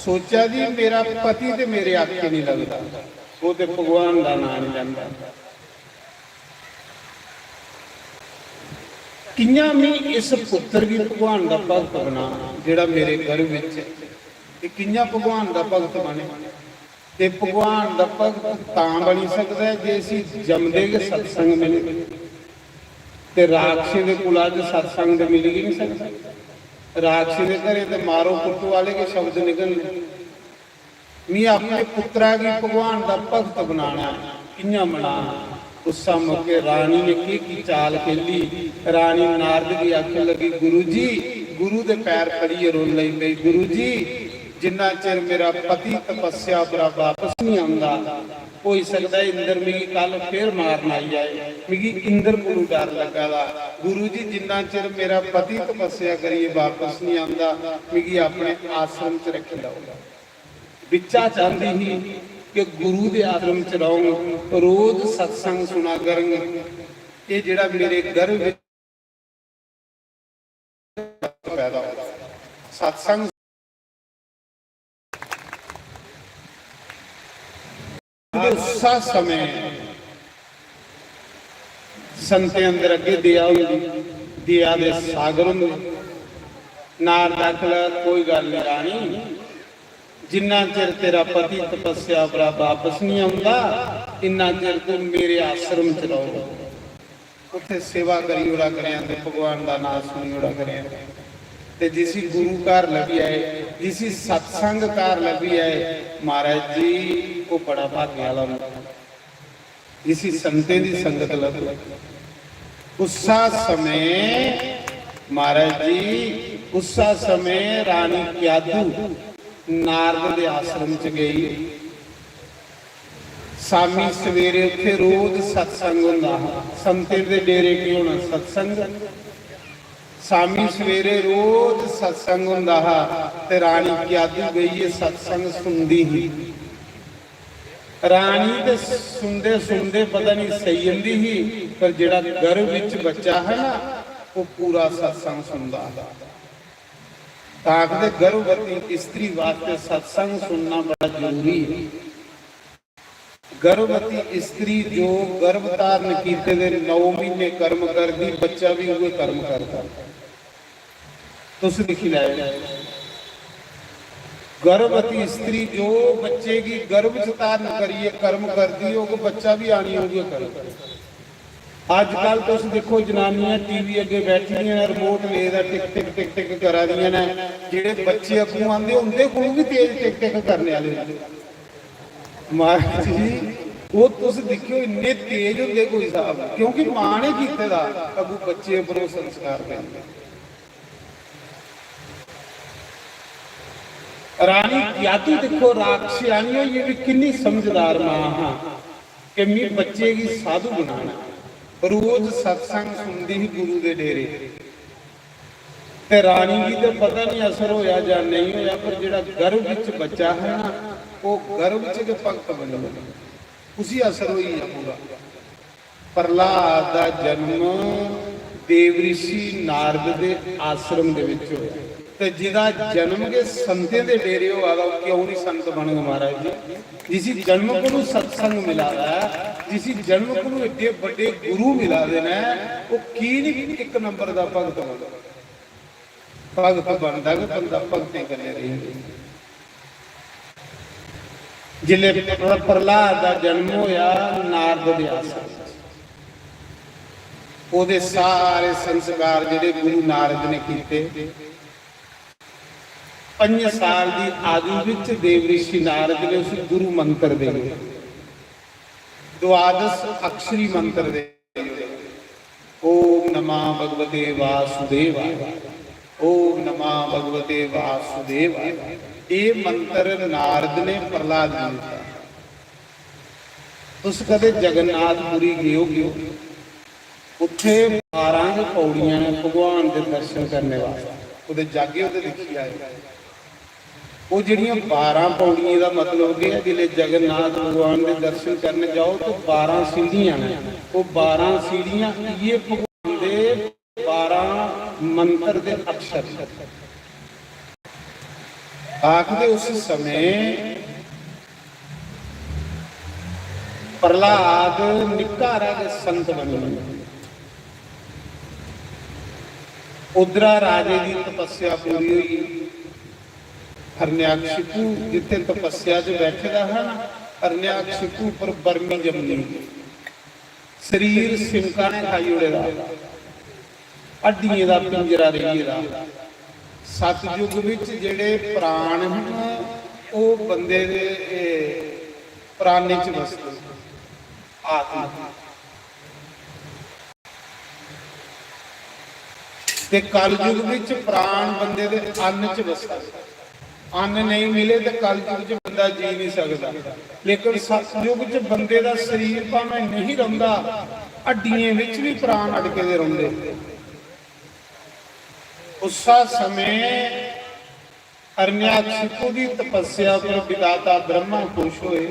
सोचा दी, "मेरा पति ते मेरे आखै नहीं लगदा, ओह् ते भगवान दा नांऽ नहीं लैंदा।" कि'यां में इस पुत्तर गी भगवान दा भगत बनां जेह्ड़ा मेरे गर्भ विच ऐ? ते कि'यां भगवान दा भगत बने? ते भगवान दा भगत तां बनी सकदा ऐ जे इसी जमदे गै सत्संग मिले। ते राक्षसें दे कुला च सत्संग ते मिली गै निं सकदा। राक्षसें दे घरें ते मारो कुट्टो आह्ले गै शब्द निकलने। "मी अपने पुत्तरा गी भगवान दा भगत बनाना ऐ, कि'यां बनां?" उस्सै मौके रानी ने केह् की चाल खेली। रानी नारद गी आखन लगी, "गुरु जी," गुरु दे पैर फड़ियै रोन लगी पेई, "गुरु जी, जिन्ना चिर मेरा पति तपस्या परा बापस नहीं आंदा, होई सकदा ऐ इंद्र मिगी कल फिर मारन आई जाए, मिगी इंद्र कोलू डर लग्गा दा। गुरु जी, जिन्ना चिर मेरा पति तपस्या करियै बापस नहीं आंदा, मिगी अपने आश्रम च रक्खी लैओ।" बिच्चा चांह्दी ही कि गुरु दे आश्रम च रौह्ङ, रोज सत्संग सुना करङ। एह् जेह्ड़ा मेरे गर्भ विच पैदा होआ, सत्संग उस्सै समें संतें अंदर अग्गें दया होंदी, दया दे सागर होंदे। नारद आखदा, "कोई गल्ल निं रानी, जिन्ना चिर तेरा पति तपस्या परा बापस निं औंदा, इन्ना चिर तू मेरे आश्रम च रहो।" उत्थे सेवा करी ओड़ा करें ते भगवान दा नाम सुनी ओड़ा करें। ते जिसी गुरु घर लब्भी आए, जिसी सत्संग घर लब्भी आए, महाराज जी, वो बड़ा भाग्य आह्ला होंदा, जिसी संतें दी संगत लब्भे। उस्सा समय, महाराज जी, उस्सा समय रानी क्यादू नारद दे आश्रम च गई। शामी सवेरे उत्थे रोज सत्संग होंदा हा। संतें दे डेरे की होना सत्संग। शामी सवेरे रोज सत्संग होंदा हा ते रानी क्यादू बेहियै सत्संग सुनदी ही। रानी ते सुनदे सुनदे पता नहीं सही जंदी ही, पर जेड़ा गर्भ विच बच्चा है ना, वो पूरा सत्संग सुनदा हा। तां आखदे गर्भवती स्त्री वास्ते सत्संग सुनना बड़ा जरूरी है। गर्भवती स्त्री जो गर्भ धारण कीते दे नौ महीने कर्म करदी, बच्चा भी उहे कर्म करदा। तुस दिक्खी लैओ, गर्भवती स्त्री जो बच्चे गी गर्भ च धारण करियै कर्म करदी होग, बच्चा भी आनी उहे करग। अजकल तुस दिक्खो, जनानियां टीवी अग्गे बैठी दियां न, रिमोट लेदा, टिक टिक टिक टिक करा दियां न। जेह्ड़े बच्चे अग्गों आंदे, उंदे कोलू भी तेज टिक टिक करने आह्ले न। महाराज जी, ओह् तुस दिक्खेओ, इन्ने तेज होंदे कोई स्हाब निं, क्योंकि मां ने कीते दा, अग्गों बच्चे पर ओह् संस्कार पैंदे। रानी क्यादू दिक्खो, राक्षसानी होइयै बी किन्नी समझदार मां हा कि मी बच्चे गी साधु बनाना। रोज सत्संग सुनदी ही गुरु दे डेरे। ते रानी गी ते पता नहीं असर होया जां नहीं होया, पर जेड़ा गर्भ विच बच्चा है ना, ओह गर्भ च गै भक्त बनी गेआ, उसी असर होई गेआ पूरा। प्रहलाद दा जन्म देवऋषि नारद दे आश्रम दे विच होया, ते जिदा जन्म गै संतें दे डेरे होआ दा, ओह क्यों नहीं संत बनग महाराज जी? जिसी जन्म कोलू सत्संग मिला दा ऐ, जिसी जन्म कोलू एड्डे बड्डे गुरु मिला दे न, ओह की नहीं इक नंबर दा भगत बनग? भगत बनदा गै बंदा भगतें कन्नै रेही। जिसलै प्र-, प्रहलाद दा जन्म होया नारद दे आश्रम च, ओहदे सारे संस्कार जेह्ड़े गुरु नारद ने कीते, पंज साल दी आयु विच देवऋषि नारद ने उसी गुरु मंत्र दे, द्वादश अक्षरी मंत्र दे, "ओम नमः भगवते वासुदेवाय, ओम नमः भगवते वासुदेवाय।" ये मंत्र नारद ने प्रहलाद गी दिता। तुस कदे जगन्नाथपुरी गए हो, गए हो? उत्थे बारां गै पौड़ियां ने भगवान दे दर्शन करने वास्ते। कुतै जागे ओ ते दिक्खी आए। ओह जेह्ड़ियां बारां पौड़ियें दा मतलब केह् ऐ? जिसलै जगन्नाथ भगवान दे दर्शन करन जाओ ते बारां सीढ़ियां न। ओह बारां सीढ़ियां इ'यै भगवान दे बारां मंत्र दे अक्षर न। आखदे उस समय प्रहलाद निक्का हारा गै संत बनी गेआ। उद्धरा राजे दी तपस्या पूरी होई। हरण्याकशिपु जित्थे तपस्या च बैठे दा हा ना, हरण्याकशिपु उप्पर बर्मी जम्मी, शरीर सिमका ने खाई ओड़े दा, हड्डियें दा पिंजरा रेही गेदा। सतयुग विच जेह्ड़े प्राण न, ओह बंदे दे, ए, प्राणें च बसदे, आत्मा। ते कलयुग विच प्राण बंदे दे अन्न च बसदे। अन्न नेईं मिले ते कलयुग च बंदा जी नहीं सकदा। लेकिन सतयुग च बंदे दा शरीर भावें नहीं रौंदा, हड्डियें विच भी प्राण अटके दे रौंदे। उस्सा समें हरण्याकशिपु दी तपस्या पर विधाता ब्रह्मा खुश होए।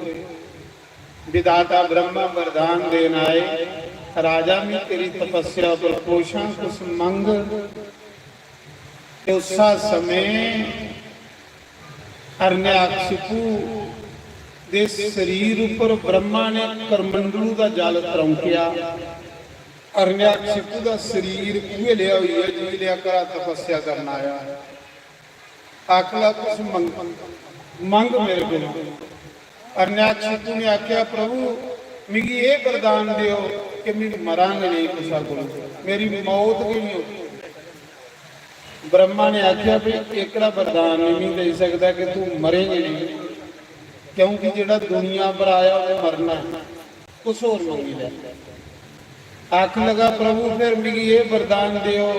विधाता ब्रह्मा वरदान देन आए, "राजा, मैं तेरी तपस्या पर खुश हां, कुछ मंग।" ते उस्सा समें हरण्याकशिपु दे शरीर उपर ब्रह्मा ने करमंडलू दा जल त्रौंकेआ। हरण्याकशिपु दा शरीर उ'ऐ लेआ होई गेआ, जि'यै लेआ घरा तपस्या करन आया। आखला, "तुस मंग, मंग मेरे कोलों।" अरण्याक्षिपु ने आखेआ, "प्रभु, मिगी एह् वरदान देओ कि में मरां गै नेईं कुसै कोलों, मेरी मौत गै नेईं होऐ।" ब्रह्मा ने आखेआ, "भाई, एह्कड़ा वरदान नेईं में देई सकदा कि तू मरे गै नेईं, क्योंकि जेह्ड़ा दुनिया पर आया, उन्नै मरना ऐ, कुछ होर मंगी लै।" आखन लगा, "प्रभु, फिर मिगी एह् वरदान देओ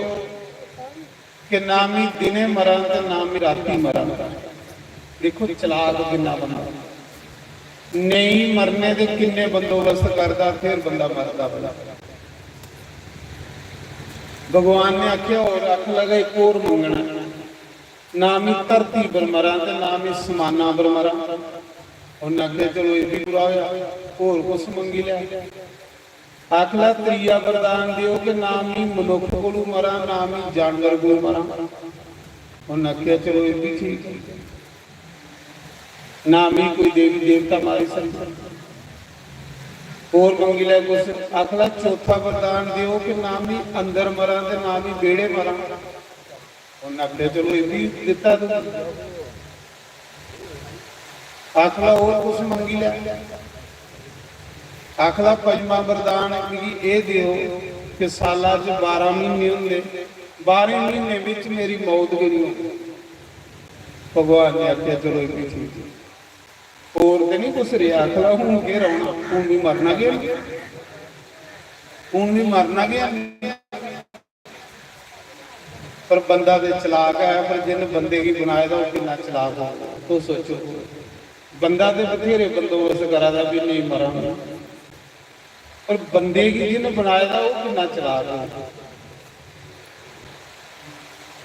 कि ना में दिनें मरां ते ना में रातीं मरां।" दिक्खो, चलाक किन्ना बंदा, नेईं मरने दे किन्ने बंदोबस्त करदा, फिर बंदा मरदा बंदा। भगवान ने आखेआ, "होर?" आखन लगा, "इक होर मंगना, ना में धरती पर मरां ते ना में समाना पर मरां।" उन्नै आखेआ, "चलो, एह् बी पूरा होआ, होर कुछ मंगी लै।" आखला, "त्रीया वरदान देओ कि ना में मनुक्ख कोलू मरां, ना में जानवर कोलू मरां।" उन्नै आखेआ, "चलो, एह् बी ठीक ऐ, ना में कोई देवी देवता मारी सकदा, होर मंगी लै कुछ।" आखला, "चौथा वरदान देओ कि ना में अंदर मरां ते ना में बेह्ड़े मरां।" उन्नै आखेआ, "चलो, एह् बी दित्ता तूं।" आखला, "होर कुछ मंगी लै।" आखला, "पंजमा वरदान मिगी एह् देओ कि साला च बारां म्हीने होंदे, बारें म्हीने बिच मेरी मौत गै निं होंदी।" भगवान ने आखेआ, "चलो, एह् बी ठीक ऐ।" होर ते निं कुछ रेहा। आखला, "हून केह् रौह्ना, हून बी मरना गै निं, हून बी मरना गै निं।" पर बंदा ते चलाक ऐ, पर जिन बंदे गी बनाए दा, ओह् किन्ना चलाक हो, तुस सोचो। बंदा ते बथेरे बंदोबस्त करा दा भी नेईं मरां, पर बंदे गी जिन बनाए दा, ओह् किन्ना चलाक हो।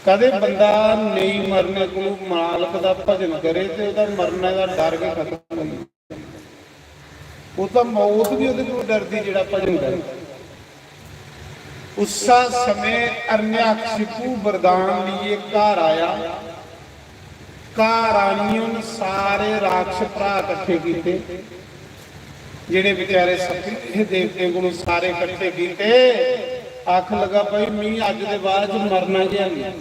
कदें बंदा नेईं मरने कोलू मालक दा भजन करे ते ओह्दा मरने दा डर गै खत्म होई जंदा। ओह् तां मौत बी ओह्दे कोला डरदी जेह्ड़ा भजन करदा। उस्सै समें अरण्याक्षिपु वरदान लेइयै घर आया। घर आनियै उन्न सारे राक्षस भ्राऽ कट्ठे कीते, जेह्ड़े बेचारे सक्रिय हे देवतें कोल, सारे कट्ठे कीते। आखन लगा, "भाई, मी अज्ज दे बाद च मरना गै नेईं।"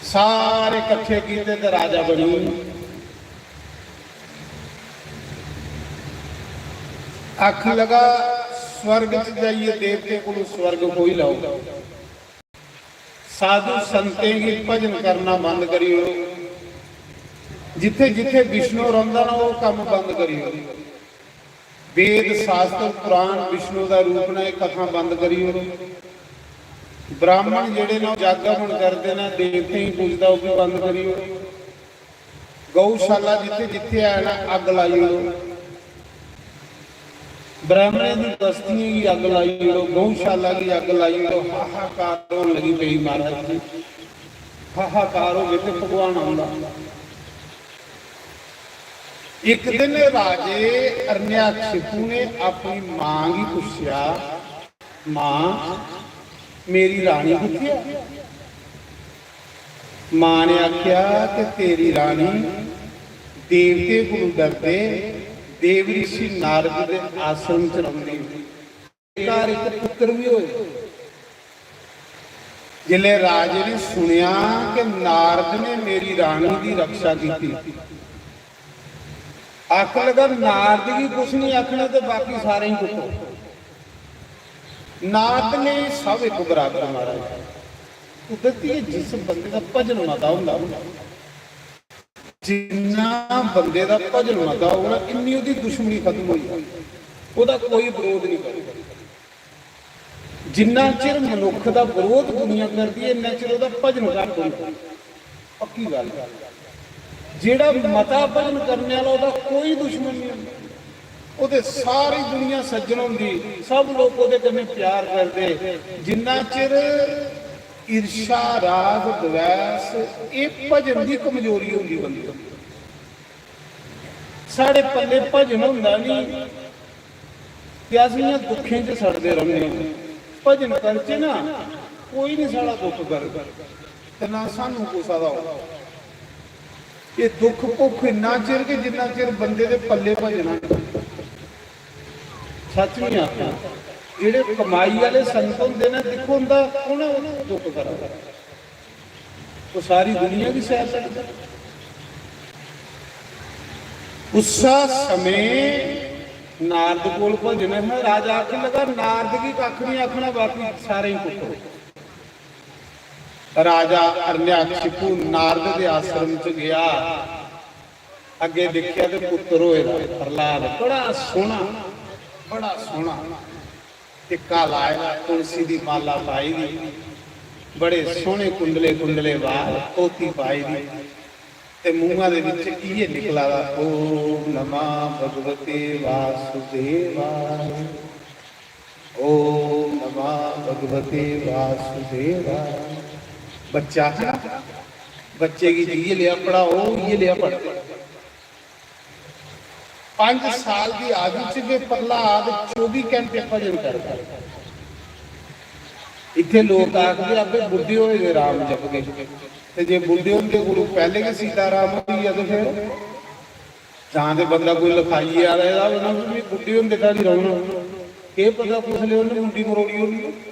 सारे कट्ठे कीते ते राजा बनी। आखन लगा, "स्वर्ग च जाइयै देवतें कोल स्वर्ग खोई लैओ, साधु संतें गी भजन करना बंद करी ओड़ो, जित्थे जित्थे विष्णु रौंह्दा ना, ओह् कम्म बंद करी ओड़ो।" वेद, शास्त्र, पुराण विष्णु दा रूप न, एह् कथा बंद करी ओड़ो। ब्राह्मण जेह्ड़े न, ओह् जग हवन करदे न, देवतें गी पूजदा, ओह् बी बंद करी ओड़ो। गौशाला जित्थै जित्थै है ना, अग्ग लाई ओड़ो। ब्राह्मणें दी बस्तियें गी अग्ग लाई ओड़ो, गौशाला गी अग्ग लाई ओड़ो। हाहाकार होन लगी पेई महाराज जी, हाहाकार हो गए ते भगवान आंदा। इक दिन राजे अरण्याक्षिपु ने अपनी मां गी पुच्छेआ, "मां, मेरी रानी कुत्थै ऐ?" मां ने आखेआ कि तेरी रानी देवते कोलू डरदे देव ऋषि नारद दे आश्रम च रौंह्दी। घर इक पुत्र बी होए। जिसलै राजे ने सुनेआ कि नारद ने मेरी रानी दी रक्षा कीती, आखन लगा, "नारद गी कुछ नहीं आखना ते बाकी सारें गी कुट्टो।" नारद ने सब इक बराबर महाराज। कुदरती है, जिस बंदे दा भजन मता होंदा ना, जिन्ना बंदे दा भजन मता होग ना, इन्नी ओह्दी दुश्मनी खत्म होई जाग, ओह्दा कोई विरोध नहीं करग। जिन्ना चिर मनुक्ख दा विरोध दुनिया करदी है, इन्ना चिर ओह्दा भजन घट्ट होंदा। पक्की गल्ल। जेह्ड़ा मता भजन करने आह्ला, ओह्दा कोई दुश्मन नहीं होंदा। ओह्दे सारी दुनिया सज्जन होंदी, सब लोक ओह्दे कन्नै प्यार करदे। जिन्ना चिर ईर्ष्या, राग, द्वेष, एह् भजन दी कमजोरी होंदी बंदे दी। साढ़े पल्ले भजन होंदा नहीं ते अस इ'यां दुक्खें च सड़दे रौह्ने आं। भजन करचै ना, कोई नहीं साढ़ा दुख करग ते ना सानू कुसै दा होग। एह् दुख भुख इन्ना चिर कि जिन्ना चिर बंदे दे पल्ले भजना। सच नहीं आखना, जेह्ड़े कमाई आह्ले संत होंदे ने, दिक्खो उं'दा, उ'नें, उ'नें दुख करा। ओह् सारी दुनिया दी सैर करदा। उस्सै समें नारद कोल भजन है। राजा आखन लगा, नारद गी कक्ख नहीं आखना, बाकी सारें गी कुट्टो। राजा हिरण्याकशिपु नारद दे आश्रम च गया, अग्गे दिक्खेआ ते पुत्र होए दा प्रहलाद, बड़ा सोहना, बड़ा सोहना, टिक्का लाए दा, तुलसी दी माला पाई दी, बड़े सोहने कुंडले कुंडले बाल, धोती पाई दी, ते मुंहा दे विच इये निकला दा, "ओम नमः भगवते वासुदेवाय, ओम नमः भगवते वासुदेवाय।" बच्चा है ना, बच्चे गी जिये लिया पढ़ाओ, इये लिया पढ़दे। पंज साल दी आयु च गै प्रहलाद चौबी घंटे भजन करदा। इत्थे लोक आखदे, "अबे बुड्ढे होए दे राम जपदे।" ते जे बुड्ढे होंदे कोलू पैह्ले गै सीताराम होई गेआ ते फिर जां ते बंदा कोई लखाइयै आ रेहा होना, "भी बुड्ढे होंदे धोड़ी रौह्ना।" केह् पता कुसलै उन्नै मुंडी मरोड़ी होनी।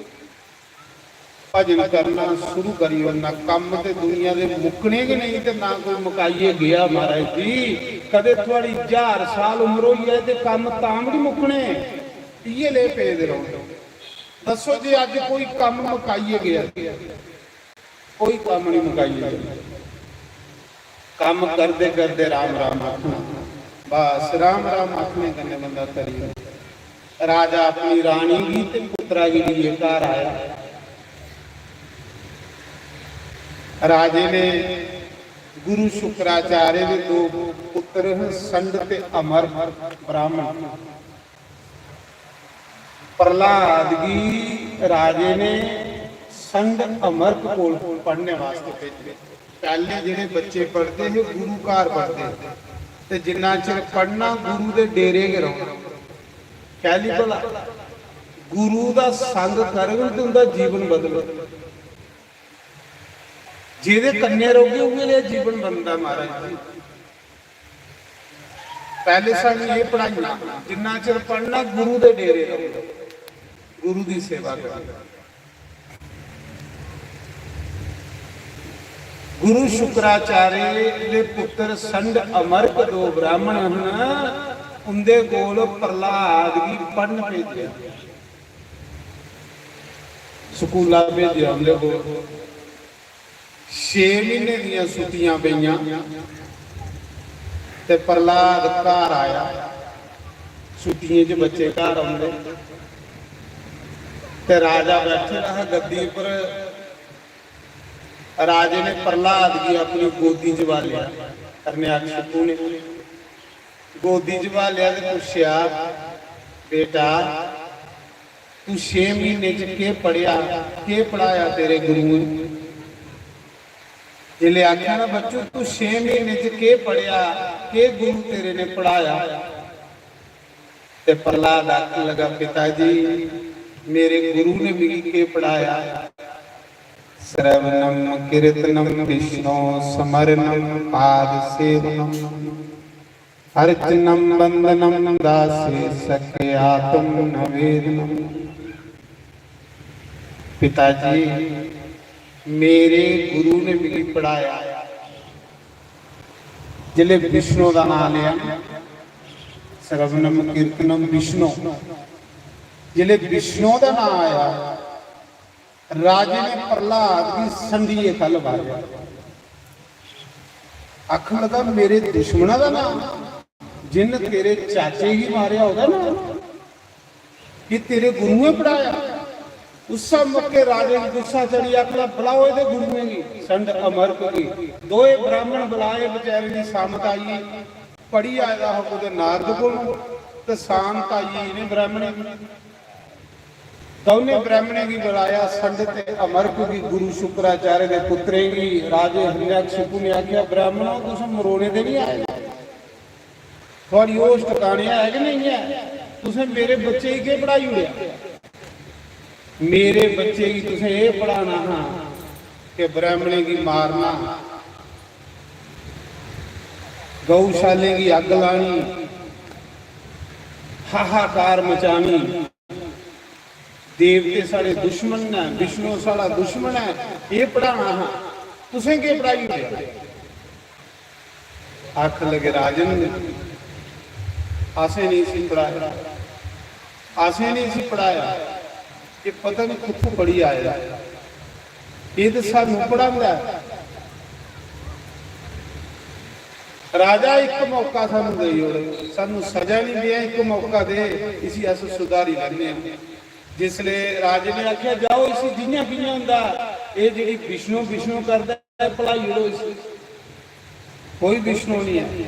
भजन करना शुरू करी ओड़ना। कम्म ते दुनिया दे मुक्कने गै नेईं ते ना कोई मकाइयै गेआ। महाराज जी, कदें थुआड़ी ज्हार साल उम्र होई जाए ते कम्म तां बी निं मुक्कने, इ'यै ले पेदे रौह्ने। दस्सो जे अज्ज कोई कम्म मकाइयै गेआ, कोई कम्म निं मकाइयै गेआ। कम्म करदे करदे राम राम आखना, बस राम राम आखने कन्नै बंदा तरी जंदा। राजा अपनी रानी गी ते पुत्रा गी लेइयै घर आया। राजे ने गुरु शुक्राचार्य दे दो पुत्र हैं, संड ते अमर ब्राह्मण। प्रहलाद गी राजे ने संड अमरक कोल पढ़ने वास्ते भेजे। पैह्ले जेह्ड़े बच्चे पढ़दे हे, गुरु घर पढ़दे हे, ते जिन्ना चिर पढ़ना, गुरु दे डेरे गै रौह्ना। कैली भला? गुरु दा संग करग ते उं'दा जीवन बदलग। जेह्दे कन्नै रौह्गे, उ'ऐ जेहा जीवन बनदा, महाराज जी। पैह्ले सानूं एह् पढ़ाइयां, जिन्ना चिर पढ़ना, गुरु दे डेरे रौह्ना, गुरु दी सेवा करनी। गुरु शुक्राचार्य दे पुत्र संड अमरक दो ब्राह्मण हन, उंदे कोल प्रहलाद गी पढ़न भेजेआ, स्कूला भेजेआ उंदे कोल। छे म्हीने दियां छुट्टियां पेइयां ते प्रहलाद घर आया। छुट्टियें च बच्चे घर औंदे ते राजा बैठे दा हा गद्दी पर। राजे ने प्रहलाद गी अपनी गोदी च बालेआ, हिरण्याकशिपु ने गोदी च बालेआ ते पुच्छेआ, "बेटा, तू छे म्हीने च केह् पढ़ेआ, केह् पढ़ाया तेरे गुरुएं?" जिसलै आखेआ ना, "बच्चू, तू छे म्हीने च केह् पढ़ेआ, केह् गुरु तेरे ने पढ़ाया?" ते प्रहलाद आखन लगा, "पिता जी, मेरे गुरु ने मिगी केह् पढ़ाया? श्रवणम कीर्तनम विष्णु स्मरणम पाद सेवनम अर्चनम वंदनम दासे सके आत्म नवेदनम।" पिता जी, मेरे गुरु ने मिगी पढ़ाया, जिसलै विष्णु दा नांऽ लेआ, श्रवणम कीर्तनम विष्णु, जिसलै विष्णु दा नांऽ आया, राजे ने प्रहलाद गी संडियै खल्ल मारेआ। आखन लगा, "मेरे दुश्मना दा नांऽ, जिन्न तेरे चाचे गी मारेआ, ओह्दा नांऽ?" कि तेरे गुरुएं पढ़ाया। उस्सै मौके राजे गी गुस्सा चढ़ी, आखन लगा, "बुलाओ एह्दे गुरुएं गी, संड अमरक गी।" दोए ब्राह्मण बुलाए, बेचारे दी सामत आई, पढ़ी आए दा हा कुतै नारद कोलों, ते सामत आई इ'नें ब्राह्मणें गी। दौनें ब्राह्मणें गी बुलाया, संड ते अमरक गी, गुरु शुक्राचार्य दे पुत्रें गी। राजे हिरण्याकशिपु ने आखेआ, "ब्राह्मणो, तुस मरोने दे नहीं आए दे।" थुआड़ी होश ठकाने है कि नहीं है? तुसें मेरे बच्चे गी केह् पढ़ाई ओड़ेआ? मेरे बच्चे गी तुसें एह् पढ़ाना हा कि ब्राह्मणें गी मारना, गौशालें गी अग्ग लानी, हाहाकार मचानी, देवते साढ़े दुश्मन न, विष्णु साढ़ा दुश्मन है, एह् पढ़ाना हा। तुसें केह् पढ़ाई ओड़ेआ? आखन लगे, राजन, असें नहीं इसी पढ़ाया, असें नहीं इसी पढ़ाया, ये पता नहीं कुत्थों पढ़ी आए दा, ये तो सानू पढ़ांदा है। राजा, इक मौका सानू देई ओड़, सानू सजा नहीं देआ, इक मौका दे, इसी अस सुधारी लैने आं। जिसले राजे ने आख्या, जाओ, इसी जियां कियां होंदा, एह् जेह्ड़ी विष्णु विष्णु करदा, भलाई ओड़ो इसी, कोई विष्णु नहीं है।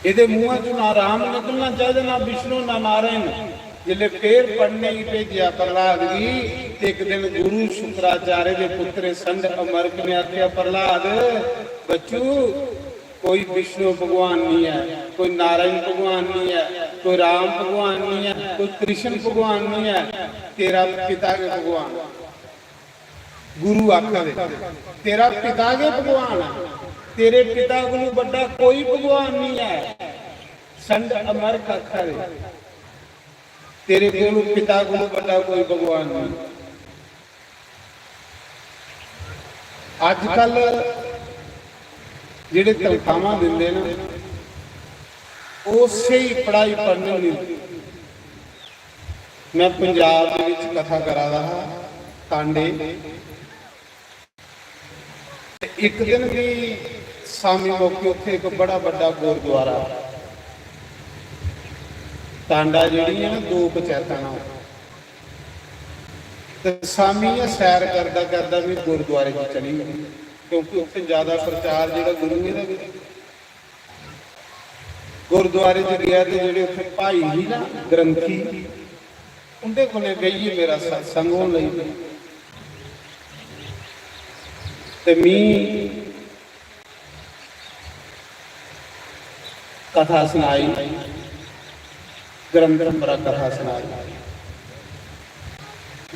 एह्दे मुंहा चों ना राम निकलना चाहिदा, ना विष्णु, ना नारायण। जिसले फिर पढ़ने गी भेजेआ प्रहलाद गी, ते इक दिन गुरु शुक्राचार्य दे पुत्र संड अमरक ने आखेआ, प्रहलाद बच्चू, कोई विष्णु भगवान नहीं है, कोई नारायण भगवान नहीं है, कोई राम भगवान नहीं है, कोई कृष्ण भगवान नहीं है, तेरा पिता गै भगवान है। गुरु आखा दे, तेरा पिता गै भगवान है, तेरे पिता कोलू बड्डा कोई भगवान नहीं है। संड अमरक आखा दे, तेरे कोलू पिता कोलू बड्डा कोई भगवान नहीं। अजकल जेह्ड़े तनखावां दिंदे न, ओह् स्हेई पढ़ाई पढ़ने नहीं। मैं पंजाब दे विच कथा करा दा हा, कांडे, ते इक दिन भी सामी मौके उत्थे इक बड़ा बड्डा गुरुद्वारा, टांडा जेह्ड़ी है ना, दो पंचायतां न, ते सामी गै सैर करदा करदा मैं गुरुद्वारे च चली गेआ, क्योंकि उत्थे ज्यादा प्रचार जेह्ड़ा गुरुएं दा बी। गुरुद्वारे च गेआ ते जेह्ड़े उत्थे भाई ही ना, ग्रंथी, उं'दे कोले बेहियै मेरा सत्संग होन लगी पेआ। ते मी कथा सनाई, ग्रंथ उप्परा कथा सनाई,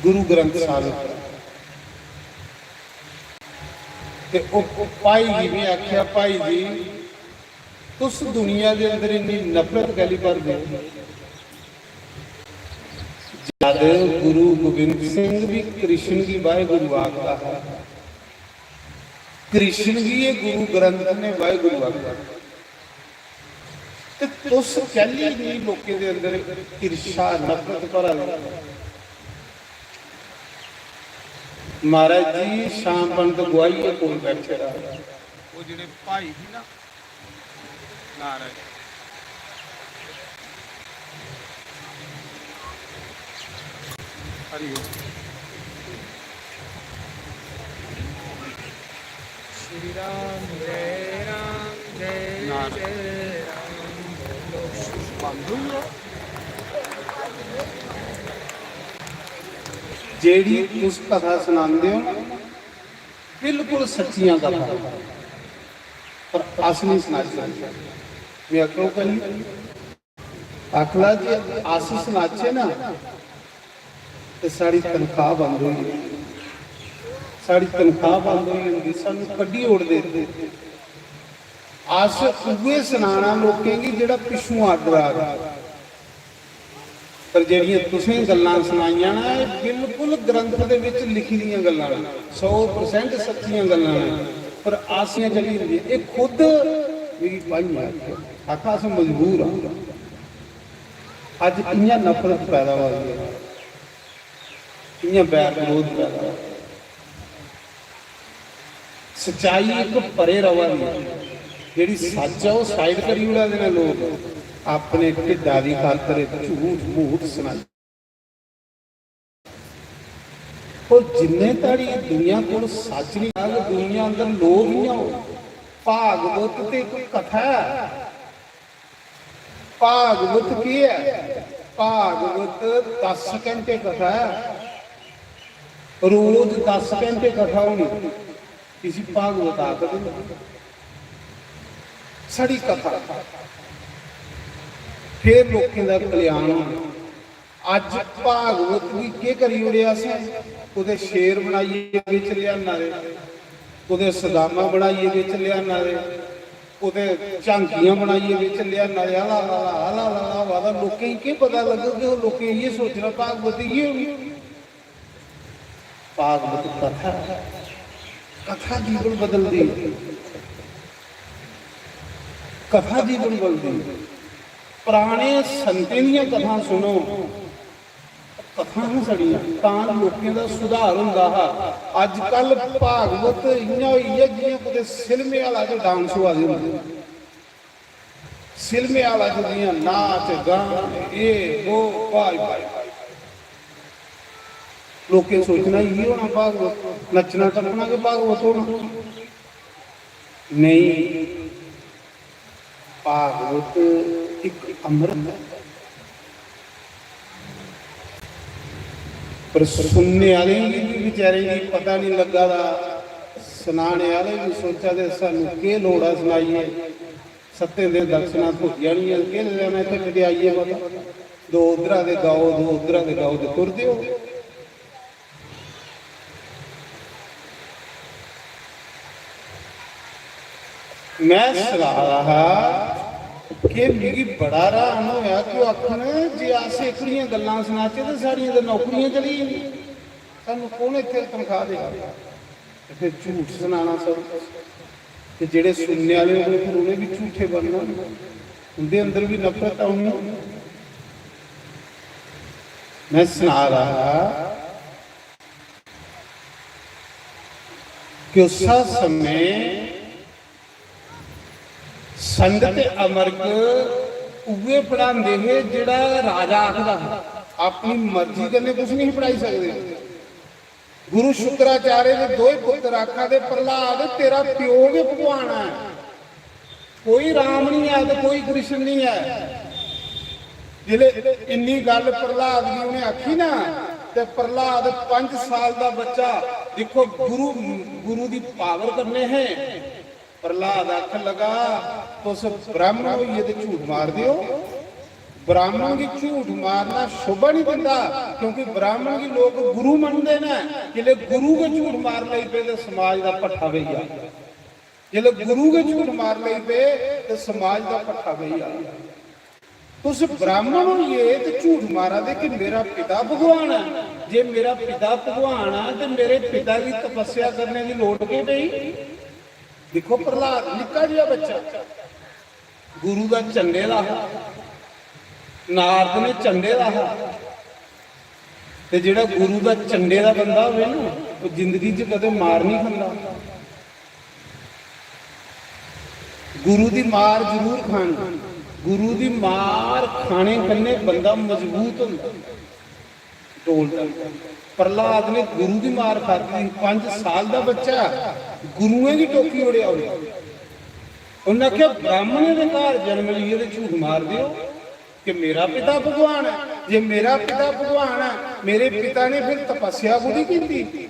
गुरु ग्रंथ साहब उप्पर। ते ओह् भाई गी बी आखेआ, भाई जी, तुस दुनिया दे अंदर इन्नी नफरत कैली भरदे ओ? जद गुरु गोबिंद सिंह भी कृष्ण गी वाहेगुरु आखदा हा, कृष्ण गी ये गुरु ग्रंथ ने वाहेगुरु आखदा। ते तुस कैली इन्नी लोकें दे अंदर ईर्षा, नफरत भरा दे? महाराज जी, श्याम पंत गुआही कोल बैठे दा, वो जेह्ड़े भाई ही ना, नारायण। हरि ओम। श्री राम जय राम जय नारायण। जय राम बोलो। बंद होई गेआ। जेह्ड़ी तुस कथा सनांदे ओ, बिल्कुल सच्चियां कथा, पर अस नहीं सनाई सकदे। मैं आखेआ, "ओह् कैल्ली?" आखदा जे अस सनाचै ना, ते साढ़ी तनखाह बंद होई जंदी, साढ़ी तनखाह बंद होई जंदी, सानू कड्ढी ओड़दे। अस उ'ऐ सनाना लोकें गी जेह्ड़ा पिच्छुआं आर्डर आ दा। पर जेह्ड़ियां तुसें गल्लां सनाइयां ना, एह् बिल्कुल ग्रंथ दे विच लिखी दियां गल्लां न, सौ परसेंट सच्चियां गल्लां न, पर आसियां चली जंदियां। एह् खुद मिगी भाइयें आखेआ, आखा, "अस मजबूर आं।" अज्ज इ'यां नफरत पैदा होआ दी ऐ, इ'यां बैर बरोध पैदा होआ दा। सच्चाई इक परे रवा दी ऐ, जेह्ड़ी सच्च ऐ, ओह् साइड करी ओड़ा दे न लोक, अपने ढिड्डा दी खातर झूठ मूठ सनाई। और जिन्ने धड़ी दुनिया कोल सच्च नहीं आग, दुनिया अंदर लोभ नहीं हो। भागवत ते इक कथा ऐ। भागवत केह् ऐ? भागवत दस घैंटे कथा ऐ, रोज दस घैंटे कथा होनी, इसी भागवत आखदे न। साढ़ी कथा, फिर लोकें दा कल्याण होना। अज्ज भागवत गी केह् करी ओड़ेआ असें? कुतै शेर बनाइयै बिच लेआना दे, कुतै सदामा बनाइयै बिच लेआना दे, कुतै झांकियां बनाइयै बिच लेआना दे। आला, आला, आला, आला, आला, आला। लोकें गी केह् पता लग्गग? कि ओह् लोकें इ'यै सोचना, भागवत इ'यै होनी। भागवत कथा ऐ। कथा जीवन बदलदी, कथा जीवन बदलदी। पराने संतें दियां कथां सुनो, कथां ही साढ़ियां, तां लोकें दा सुधार होंदा हा। अजकल भागवत इ'यां होई गेआ जि'यां कुतै सिनेमे आह्ला च डांस होआ दे होंदे। सिनेमे आह्ला च जि'यां नाच, गान, एह्, वो, भाई, भाई, भाई। लोकें सोचना इ'यै होना भागवत, नच्चना टप्पना गै भागवत होना। नेईं, भागवत इक अमृत ऐ। पर सुनने आह्लें गी बी बेचारें गी पता निं लग्गा दा, सनाने आह्ले बी सोचा दे, "सानूं केह् लोड़ ऐ सनाइए, सत्तें दिन दक्षिणा थ्होई जानी ऐ, केह् लैना इत्थै कदेआइयै मता? दो उद्धरा दे गाओ, दो उद्धरा दे गाओ ते तुरदे ओ।" में सना दा हा कि मिगी बड़ा हैरान होया कि ओह् आखन जे अस एह्कड़ियां गल्लां सनाचै ते साढ़ियां ते नौकरियां चली जंदियां, सानूं कौन इत्थै तनखाह् देगा? ते फिर झूठ सनाना सब। ते जेह्ड़े सुनने आह्ले होंदे, फिर उ'नें बी झूठे बनना, उं'दे अंदर बी नफरत औनी। में सना दा हा कि उस समें संड ते अमरक उ'ऐ पढ़ांदे हे जेह्ड़ा राजा आखदा हा। अपनी मर्जी कन्नै कुछ नहीं पढ़ाई सकदे। गुरु शुक्राचार्य दे दोए पुत्र आखा दे, "प्रह्लाद, तेरा प्यो गै भगवान ऐ, कोई राम नहीं ऐ ते कोई कृष्ण नहीं ऐ।" जिसलै इन्नी गल्ल प्रह्लाद गी उ'नें आखी ना, ते प्रह्लाद पंज साल दा बच्चा, दिक्खो, गुरु, गुरु दी पावर कन्नै है। प्रह्लाद आखन लगा, "तुस ब्राह्मण होइयै ते झूठ मारदे ओ। ब्राह्मण गी झूठ मारना शोभा नहीं दिंदा, क्योंकि ब्राह्मण गी लोक गुरु मनदे न। जिसलै गुरु गै झूठ मार लगी पे ते समाज दा भट्ठा पेई जा। जिसलै गुरु गै झूठ मार लगी पे ते समाज दा भट्ठा पेई जा।" तुस ब्राह्मण होइयै ते झूठ मारा दे कि मेरा पिता भगवान ऐ। जे मेरा पिता भगवान ऐ ते मेरे पिता गी तपस्या करने दी लोड़ केह् पेई? दिक्खो, प्रह्लाद निक्का जेहा बच्चा, गुरु दा चंडे दा हा, नारद ने चंडे दा हा। ते जेह्ड़ा गुरु दा चंडे दा बंदा होवे ना, ओह् जिंदगी च कदें मार नहीं खंदा। गुरु दी मार जरूर खानी। गुरु दी मार खाने कन्नै बंदा मजबूत होंदा। डोलदा। प्रह्लाद ने गुरु दी मार खादी, पंज साल दा बच्चा, गुरुएं गी टोकी ओड़ेआ उ'नें। उ'न्नै आखेआ, "ब्राह्मणें दे घर जन्म लेइयै ते झूठ मारदे ओ कि मेरा पिता भगवान ऐ। जे मेरा पिता भगवान ऐ, मेरे पिता ने फिर तपस्या कोह्दी कीती?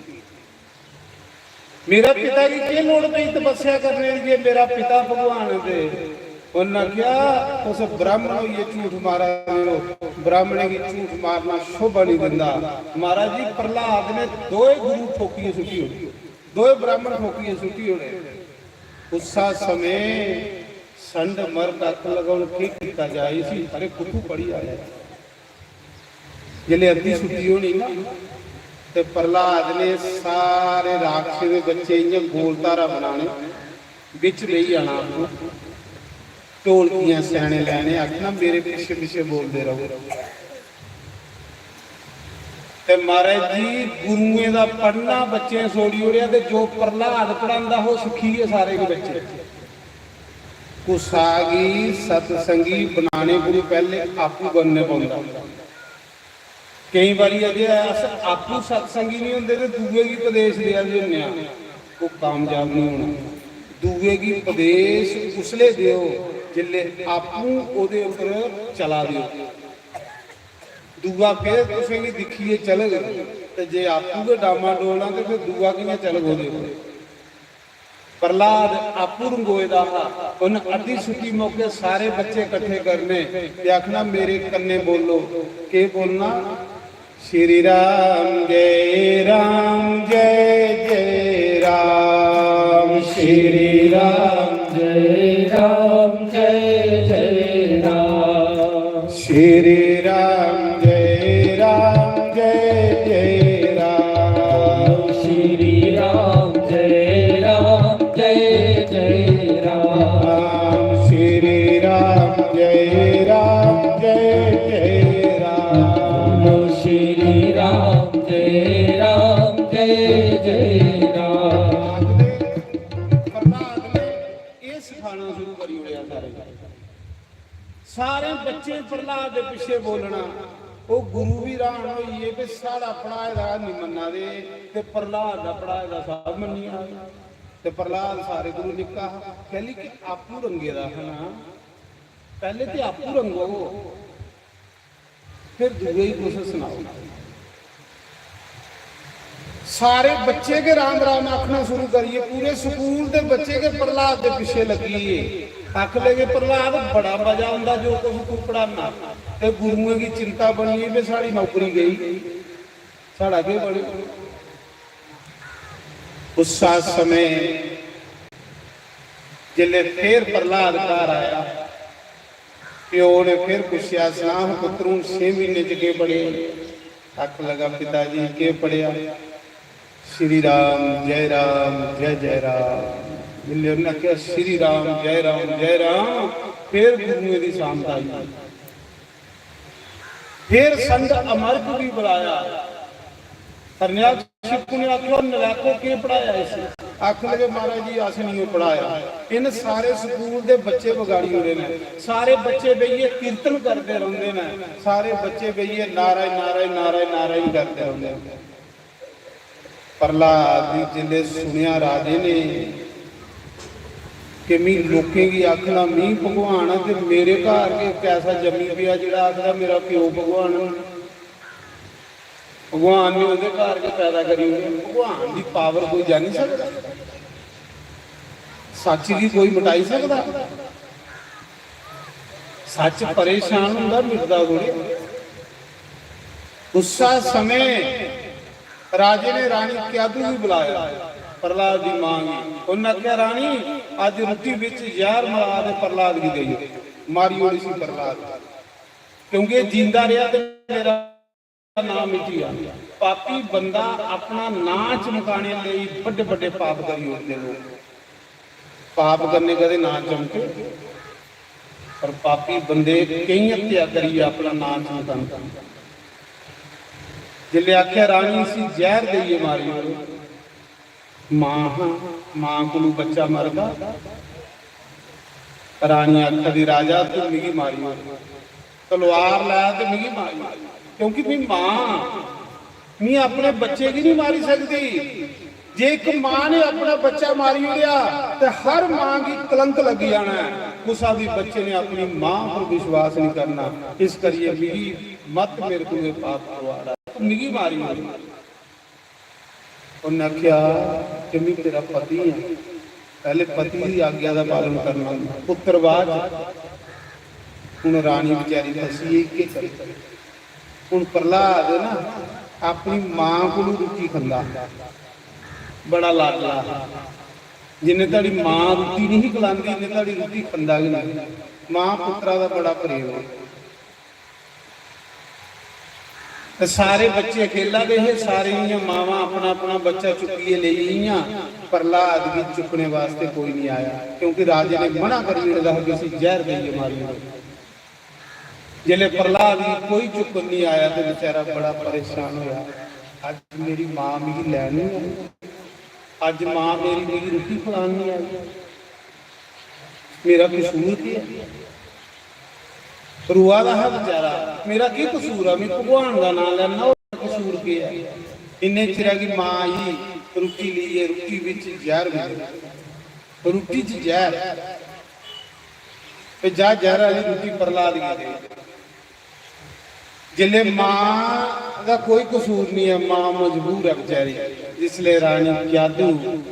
मेरा पिता गी केह् लोड़ पेई तपस्या करने दी जे मेरा पिता भगवान ऐ?" ते उ'न्नै आखेआ, "तुस ब्राह्मण होइयै झूठ मारा दे ओ, ब्राह्मणें गी झूठ मारना शोभा नहीं दिंदा।" महाराज जी, प्रह्लाद ने दोए गुरु ठोकियै सुट्टी ओड़े, दोए ब्राह्मण ठोकियै सुट्टी ओड़े। उस्सा समें संड मर्क आखन लगा, "हून केह् कीता जाए इसी? अरे, कुत्थू पढ़ी आया?" जिसलै अद्धी छुट्टी होनी ना, ते प्रह्लाद ने सारे राक्षसें दे बच्चे इ'यां गोल धारा बनाने, बिच बेही जाना आपूं, ढोलकियां स्याने लैने, आखना, "मेरे पिच्छे पिच्छे बोलदे रहो।" ते महाराज जी, गुरुएं दा पढ़ना बच्चें छोड़ी ओड़ेआ, ते जो प्रह्लाद पढ़ांदा हा, ओह् सिक्खी गे सारे गै बच्चे। कुसा गी सतसंगी बनाने कोला पैह्ले आपूं बनने पौंदा। केईं बारी अगर अस आपूं सतसंगी नहीं होंदे ते दूए गी उपदेश देआ दे होन्ने आं, ओह् कामयाब नहीं होना। दूए गी उपदेश उसले देओ जिसले आपूं ओह्दे उप्पर चला दे ओ। दूआ फिर तुसेंगी दिक्खियै चलग, ते जे आपूं गै डामाडोल आ ते फिर दूआ कि'यां चलग ओह्दे उप्पर? प्रह्लाद आपूं रंगोए दा हा। उन्न अद्धी छुट्टी मौके सारे बच्चे कट्ठे करने ते आखना, "मेरे कन्नै बोलो।" केह् बोलना? "श्री राम जय राम जय जय राम।" श्री राम जय राम जय जय राम। श्री राम जय राम जय जय राम। श्री राम जय सारे बच्चे प्रहलाद दे पिच्छे बोलना। ओह् गुरु बी हैरान होई गे कि साढ़ा पढ़ाए दा निं मन्ना दे ते प्रहलाद दा पढ़ाए दा सब मन्नी जा दे। ते प्रहलाद सारे कोलू निक्का हा, कैली कि आपूं रंगे दा हा ना। पैह्ले ते आपूं रंगो, फिर दूए गी कुछ सनाओ। सारे बच्चे गै राम राम आखना शुरू करियै, पूरे स्कूल दे बच्चे गै प्रहलाद दे पिच्छे लग्गी गे। आखन लगे, "प्रहलाद, बड़ा मजा औंदा जो कुछ तू पढ़ाना।" ते गुरुएं गी चिंता बनी गेई, "साढ़ी नौकरी गेई, साढ़ा केह् बने?" उस समय जिसलै फिर प्रहलाद घर आया, प्यो ने फिर पुच्छेआ, "सनां पुत्तर, हून छे म्हीने च केह् पढ़े?" आखन लगा, "पिता जी, केह् पढ़ेआ?" "श्री राम, जय राम, जय जय राम।" जिसलै उन्नै आखेआ, "श्री राम, जय राम, जय राम," फिर गुरुएं दी शांत आई। फिर संत अमरक गी बुलाया। हरनेयाल शिपकु ने आखेआ, "नलैको, केह् पढ़ाया इसी?" आखन लगे, "महाराज जी, अस नहीं पढ़ाया, इन्हें सारे स्कूल दे बच्चे बगाड़ी ओड़े ने। सारे बच्चे बेहियै कीर्तन करदे रौंह्दे ने, सारे बच्चे बेहियै नारायण, नारायण, नारायण, नारायण करदे रौंह्दे ने।" प्रहलाद गी जिसलै सुनेआ राजे ने कि मी लोकें गी आखना मी भगवान आं ते मेरे घर गै इक ऐसा जम्मी पेआ जेह्ड़ा आखदा मेरा प्यो भगवान ऐ। भगवान ने ओह्दे घर गै पैदा करी ओड़ेआ। भगवान दी पावर कोई जानी सकदा? सच्च गी कोई मटाई सकदा? सच्च परेशान होंदा, मिटदा थोड़े। उस्सै समें राजे ने रानी क्यादू गी बुलाया, प्रहलाद दी मां गी। उन्नै आखेआ, "रानी, अज्ज रुट्टी बिच जैह्र मला ते प्रहलाद गी देई ओड़, मारी ओड़ इसी प्रहलाद, क्योंकि एह् जींदा रेहा ते मेरा नां मिटी जाना।" पापी बंदा अपना नां चमकाने लेई बड्डे बड्डे पाप करी ओड़दे लोक। पाप करने कदें नां चमके, पर पापी बंदे केईं हत्या करियै अपना नां चमकांदे। जिसलै आखेआ, "रानी, इसी जैह्र देइयै मारी ओड़ो।" मां हा, मां कोलू बच्चा मरदा। रानी आखा दी, "राजा, तू मिगी मारी ओड़, तलवार लै ते मिगी मारी ओड़, क्योंकि मी मां आं, मी अपने बच्चे गी नहीं मारी सकदी।" जे इक मां ने अपना बच्चा मारी ओड़ेआ ते हर मां गी कलंक लग्गी जाना ऐ। कुसा भी बच्चे ने अपनी मां पर विश्वास नहीं करना। इस करियै मिगी मत, मेरे कोल एह् पाप करवा, तू मिगी मारी ओड़। उन्नै आखेआ कि "मैं तेरा पति आं, पैह्ले पति दी आज्ञा दा पालन करना होंदा, पुत्तर बाद च।" हुन रानी बेचारी फसी गेई, केह् करै? हुन प्रहलाद ना अपनी मां कोलू रुट्टी खंदा, बड़ा लाडला हा। जिन्ने धड़ी मां रुट्टी नहीं खलांदी, इन्ने धड़ी रुट्टी खंदा गै नहीं। मां पुत्तरा दा बड़ा प्रेम ऐ। ते सारे बच्चे खेला दे हे, सारे दियां मावां अपना अपना बच्चा चुक्कियै लेई गेइयां। प्रहलाद गी चुक्कने वास्ते कोई नहीं आया, क्योंकि राजे ने मना करी ओड़े दा हा कि इसी जैह्र देइयै मारी ओड़ो। जिसलै प्रहलाद गी कोई चुक्कन नहीं आया ते बेचारा बड़ा परेशान होया, "अज्ज मेरी मां मिगी लैन नहीं आई, अज्ज मां मेरी मिगी रुट्टी खलान नहीं आई, मेरा कसूर केह् ऐ?" रोआ दा हा बेचारा, "मेरा केह् कसूर ऐ? मैं भगवान दा नां लैना, होर कसूर केह् ऐ?" इन्ने चिरै गी मां आई, रुट्टी लेइयै, रुट्टी बिच जैह्र मिले, रुट्टी च जैह्र, ते जा जैह्र आह्ली रुट्टी प्रहलाद गी दे। जिसलै मां दा कोई कसूर नहीं ऐ, मां मजबूर ऐ बेचारी। जिसलै रानी क्यादू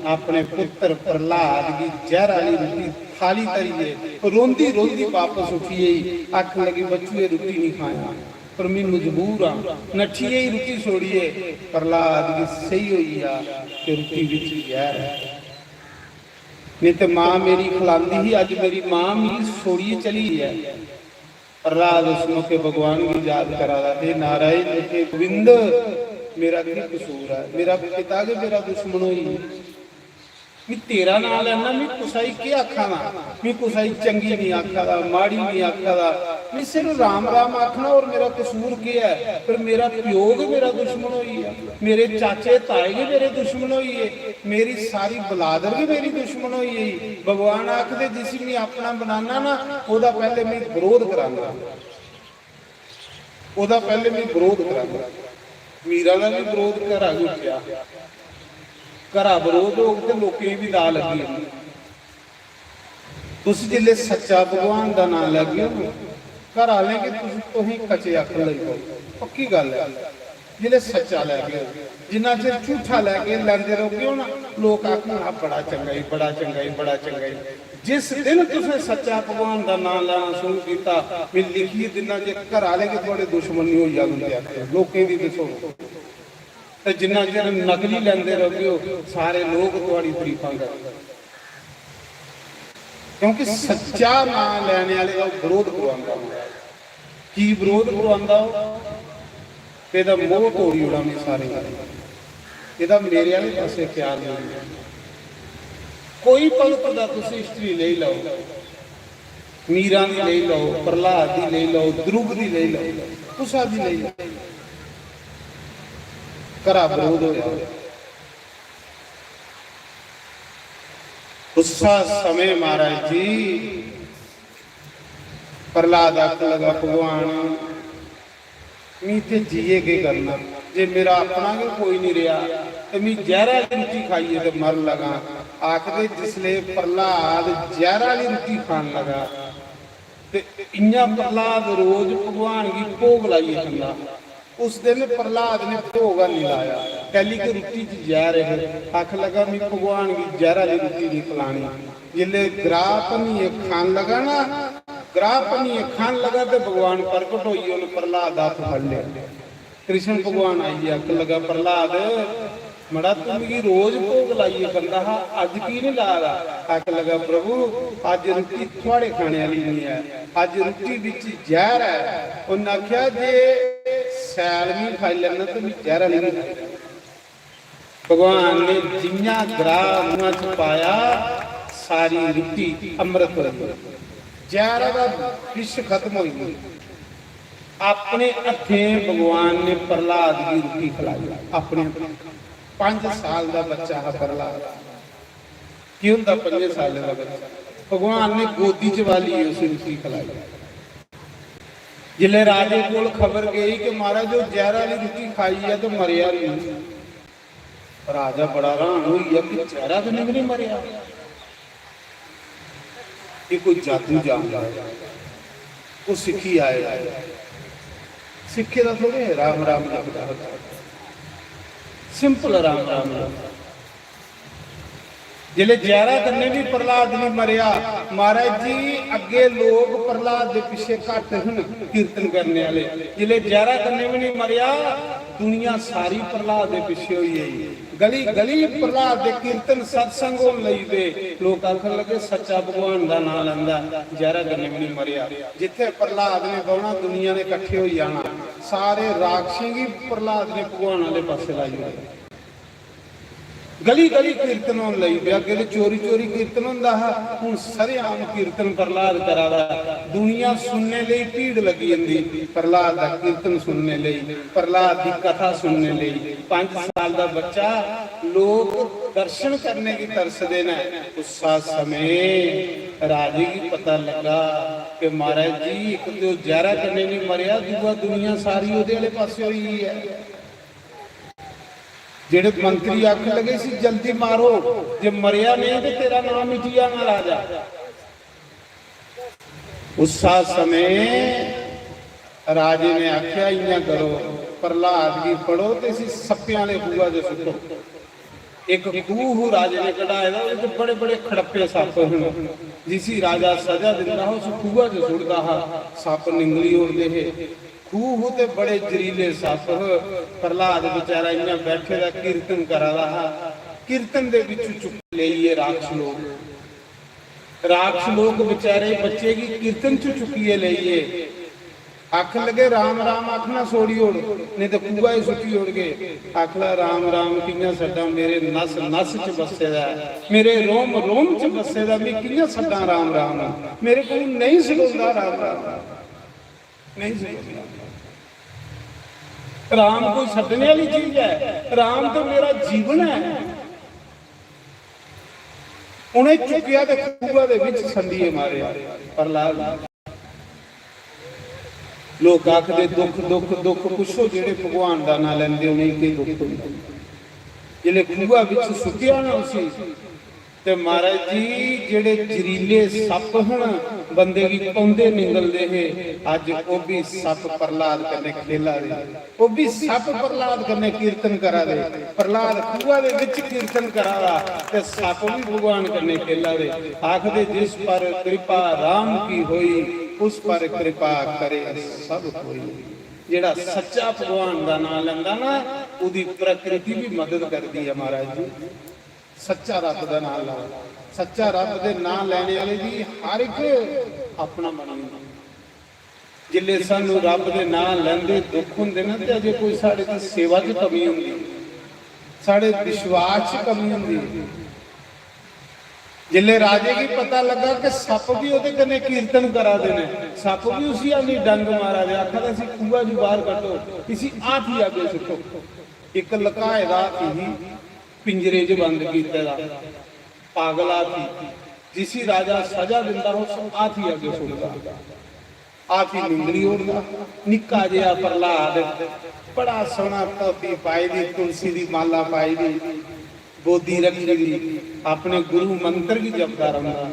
अपने पुत्र प्रहलाद गी जैह्र आह्ली रुट्टी थाली धरियै रोंदी रोंदी वापस उठी आई, आखन लगी, "बच्चू, एह् रुट्टी नहीं खाया, पर मैं मजबूर आं।" नट्ठी आई रुट्टी छोड़ियै, प्रहलाद गी सेही होई गेआ कि रुट्टी बिच जैह्र ऐ। नहीं ते मां मेरी खलांदी ही, अज्ज मेरी मां मिगी छोड़ियै चली गेई ऐ। प्रहलाद उस मौके भगवान गी याद करा दा, "हे नारायण, हे गोविंद, मेरा केह् कसूर ऐ? मेरा पिता गै मेरा दुश्मन होई गेआ।" मैं तेरा नांऽ लैना, मैं कुसै गी केह् आखा दा? मैं कुसै गी चंगी नहीं आखा दा, माड़ी नहीं आखा दा। मैं सिर्फ राम राम आखना, और मेरा कसूर केह् ऐ? पर मेरा प्यो गै मेरा दुश्मन होई गेआ, मेरे चाचे ताए गै मेरे दुश्मन होई गे, मेरी सारी बलादर गै मेरी दुश्मन होई गेई। भगवान आखदे, जिसी मैं अपना बनाना ना, ओह्दा पैह्ले मैं बरोध कराना, ओह्दा पैह्ले मैं बरोध कराना। मीरा दा बी बरोध घरा गै उट्ठेआ। घरा बरोध होग ते लोकें गी बी दाऽ लग्गी जानी। तुस जिसलै सच्चा भगवान दा नांऽ लैगे ओ ना, घर आह्लें गी तुस, तुसें कचे आखन लगी पौगे। पक्की गल्ल ऐ, जिसलै सच्चा लैगे ओ। जिन्ना चिर झूठा लैगे, लैंदे रौह्गे ओ ना, लोक आखन, "आ बड़ा चंगा ई, बड़ा चंगा ई, बड़ा चंगा ई।" जिस दिन तुसें सच्चा भगवान दा नांऽ लैना शुरू कीता, मैं लिखियै दिन्ना, जे घर आह्ले गै थुआढ़े दुश्मन निं होई जाङन ते आखो, लोकें दी ते सुनो। ते जिन्ना चिर नकली लैंदे रौह्गे ओ, सारे लोक थुआढ़ी तरीफां करदे। क्योंकि सच्चा नांऽ लैने आह्ले दा बरोध करवांदा ओह्। की बरोध करवांदा ओह्? ते एह्दा मोह तोड़ी ओड़ा मैं सारें दा। एह्दा मेरे आह्ले पासै ख्याल नेईं। कोई भगत दा तुस history लेई लैओ, मीरा दी लेई लैओ, प्रहलाद दी लेई लैओ, ध्रुव दी लेई लैओ, कुसा दी लेई लैओ, घरा बरोध होया। उस्सा समें महाराज जी प्रहलाद आखन लगा, "भगवान, मी इत्थै जियै केह् करना? जे मेरा अपना गै कोई निं रेहा ते मी जैह्रा आह्ली रुट्टी खाइयै ते मरन लगा।" आखदे जिसलै प्रहलाद जैह्रा आह्ली रुट्टी खान लगा ते इ'यां प्रहलाद रोज भगवान गी भोग लाइयै खंदा। उस दिन प्रहलाद ने भोग हैनी लाया, कैली कि रुट्टी च जैह्र हे। आखन लगा, "मी भगवान गी जैह्र आह्ली रुट्टी निं खलानी।" जिसलै ग्राह् भन्नियै खान लगा ना, ग्राह् भन्नियै खान लगा ते भगवान प्रगट होई गे, उ'नें प्रहलाद दा हत्थ फड़ लेआ। कृष्ण भगवान आइयै आखन लगा, "प्रहलाद, मड़ा, तू मिगी रोज भोग लाइयै खंदा हा, अज्ज की निं ला दा?" आखन लगा, "प्रभु, अज्ज रुट्टी थुआढ़े खाने आह्ली निं ऐ, अज्ज रुट्टी बिच जैह्र ऐ।" उ'न्नै आखेआ, "जे सैल मी खाई लैना ते मी जैह्र आह्ली बी खाई लैना।" भगवान ने जि'यां ग्राह् मुंहा च पाया, सारी रुट्टी अमृत होई गेई, जैह्र दा विष खत्म होई गेआ। अपने हत्थें भगवान ने प्रहलाद गी रुट्टी खलाई, अपने हत्थें। पंज साल दा बच्चा हा प्रहलाद। केह् होंदा पंजें सालें दा बच्चा? भगवान ने गोदी च बालियै उसी रुट्टी खलाई। जिसलै राजे कोल खबर गेई कि महाराज, ओह् जैह्र आह्ली रुट्टी खाई ऐ ते मरेआ नेईं। राजा बड़ा हैरान होई गेआ कि जैह्रा कन्नै बी निं मरेआ। एह् कोई जादू जानदा ऐ। ओह् सिक्खी आए। सिक्खे दा थोड़े राम राम जपदा होंदा। Simple राम राम जपदा। जिसलै जैह्रा कन्नै बी प्रहलाद निं मरेआ, महाराज जी, अग्गे लोक प्रहलाद दे पिच्छे घट्ट हन कीर्तन करने आह्ले। जिसलै जैह्रा कन्नै बी निं मरेआ, दुनिया सारी प्रहलाद दे पिच्छे होई गेई। गली गली प्रहलाद दे कीर्तन सत्संग होन लगी पे। लोक आखन लगे, "सच्चा भगवान दा नांऽ लैंदा, जैह्रा कन्नै बी निं मरेआ।" जित्थै प्रहलाद ने बौह्ना, दुनिया ने कट्ठे होई जाना। सारे राक्षसें गी प्रहलाद ने भगवान आह्ले पासै लाई ओड़ेआ। गली गली कीर्तन होन लगी पेआ। अग्गें ते चोरी चोरी कीर्तन होंदा हा, हून सरेआम कीर्तन प्रहलाद करा दा। दुनिया सुनने लेई भीड़ लगी जंदी, प्रहलाद दा कीर्तन सुनने लेई, प्रहलाद दी कथा सुनने लेई। पंज साल दा बच्चा, लोक दर्शन करने गी तरसदे न। उस्सा समें राजे गी पता लगा कि महाराज जी, इक ते ओह् जैह्रा कन्नै निं मरेआ, दूआ दुनिया सारी ओह्दे आह्ले पासै होई गेई ऐ। जेह्ड़े मंत्री आखन लगे, "इसी जल्दी मारो, जे मरेआ नेईं ते तेरा नाम मिटी जाना राजा।" उस्सा समें राजे ने आखेआ, "इ'यां करो, प्रहलाद गी फड़ो ते इसी सप्पें आह्ले खूहा च सुट्टो।" इक खूह राजे ने कढाए दा, ओह्दे च बड़े-बड़े खड़प्पे सप्प हे। जिसी राजा सजा दिंदा हा, उस खूहा च सुट्टदा हा, सप्प निंगली ओड़दे हे। खूह ते बड़े जरीले सप्प हे। प्रहलाद बेचारा इ'यां बैठे दा कीर्तन करा दा हा, कीर्तन दे बिच्चों चुक्की लेई गे राक्षस लोक। राक्षस लोक बेचारे बच्चे गी कीर्तन च चुक्कियै लेई गे। आखन लगे, "राम राम आखना छोड़ी ओड़, नेईं ते खूहा च सुट्टी ओड़गे।" आखला, "राम राम कि'यां छड्डां, मेरे नस नस च बस्से दा ऐ, मेरे रोम रोम च बस्से दा, में कि'यां छड्डां राम राम? मेरे कोल नेईं सलोंदा राम राम, नेईं सलोंदा।" राम कोई छड्डने आह्ली चीज ऐ? राम ते मेरा जीवन ऐ। उ'नें चुक्केआ ते खूहा दे बिच छंडियै मारेआ प्रहलाद। लोक आखदे, "दुख, दुख, दुख पुच्छो, जेह्ड़े भगवान दा नांऽ लैंदे, उ'नेंगी केह् दुख होंदा?" जिसलै खूहा बिच सुट्टेआ ना उसी, ते महाराज जी, जेह्ड़े जरीले सप्प हन, बंदे गी पौंदे निंगलदे हे, अज्ज ओह् बी सप्प प्रहलाद कन्नै खेला दे, ओह् बी सप्प प्रहलाद कन्नै कीर्तन करा दे। प्रहलाद खूहा दे बिच कीर्तन करा दा ते सप्प बी भगवान कन्नै खेला दे। आखदे, "जिस पर कृपा राम की होई, उस पर कृपा करे सब कोई।" जेह्ड़ा सच्चा भगवान दा नांऽ लैंदा ना, ओह्दी प्रकृति बी मदद करदी ऐ महाराज जी। सच्चा रब दा नांऽ लैओ, सच्चा रब दे नांऽ लैने आह्ले दी हर इक अपना बनी जंदा। जिसलै सानू रब दे नांऽ लैंदे दुख होंदे ना, ते अजे कोई साढ़े च सेवा च कमी होंदी, साढ़े विश्वास च कमी होंदी। जिसलै राजे गी पता लग्गा कि सप्प बी ओह्दे कन्नै कीर्तन करा दे न, सप्प बी उसी आनी डंग मारा दे, आखा दा, "इसी खूहा च बाहर कड्ढो, इसी हाथी अग्गें सुट्टो।" इक लकाए दा हाथी ही, पिंजरे च बंद कीते दा, पागल हाथी, जिसी राजा सजा दिंदा हा, उस हाथी अग्गें सुट्टदा। हाथी निंगली ओड़दा। निक्का जेहा प्रहलाद, बड़ा सोहना धोती पाई दी, तुलसी दी माला पाई दी, गोदी रक्खी दी, अपने गुरु मंत्र गी जपदा रौंह्दा,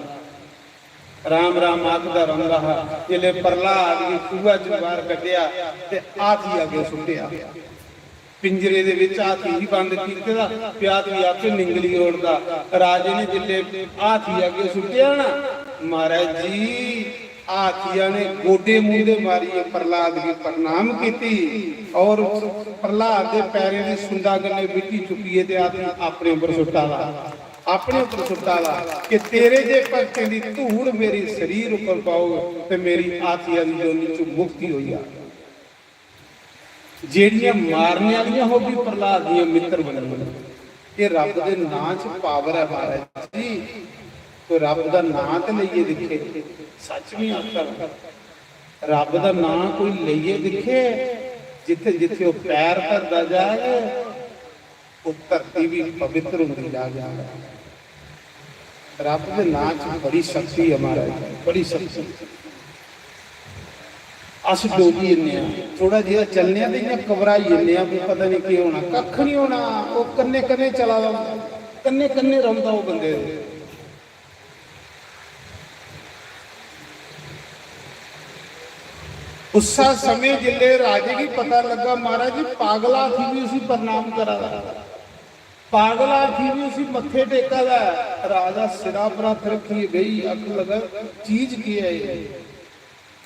राम राम आखदा रौंह्दा हा। जिसलै प्रहलाद गी खूहा च बाहर कड्ढेआ ते हाथी अग्गें सुट्टेआ। पिंजरे दे बिच हाथी ही बंद कीते दा, ते हाथी आपे निंगली ओड़दा। राजे ने जिसलै हाथी अग्गें सुट्टेआ ना, महाराज जी, हाथिया ने गोडे मूंदे मारियै प्रहलाद गी प्रणाम कीती और प्रहलाद दे पैरें दी सुंडा कन्नै मिट्टी चुक्कियै ते हाथी अपने उप्पर सुट्टा दा, अपने उप्पर सुट्टा दा कि तेरे जे भक्तें दी धूड़ मेरी शरीर उप्पर पौग ते मेरी हाथिया दी योनि च मुक्ति होई जाग। जेह्ड़ियां मारने आह्लियां, ओह् बी प्रहलाद दियां मित्तर बनी गेइयां। एह् रब दे नांऽ च पावर ऐ महाराज जी। कोई रब दा नांऽ ते लेइयै दिक्खे, सच में आखा ना, रब दा नांऽ कोई लेइयै दिक्खे, जित्थे जित्थे ओह् पैर धरदा जाग, ओह् धरती बी पवित्र होंदी जाग। रब दे नांऽ च बड़ी शक्ति ऐ महाराज, बड़ी शक्ति। अस डोली जन्ने आं, थोड़ा जेहा चलने आं ते इ'यां घबराई जन्ने आं, भी पता नहीं केह् होना, कक्ख नहीं होना। ओह् कन्नै कन्नै चला दा होंदा, कन्नै कन्नै रौंह्दा ओह् बंदे दे। उस्सै समें जिसलै राजे गी पता लग्गा, महाराज जी, पागल हाथी बी उसी प्रणाम करा दा, पागल हाथी बी उसी मत्थे टेका दा ऐ। राजा सिरा पर हत्थ रक्खियै बेही, आखन लगा, "चीज केह् ऐ एह्?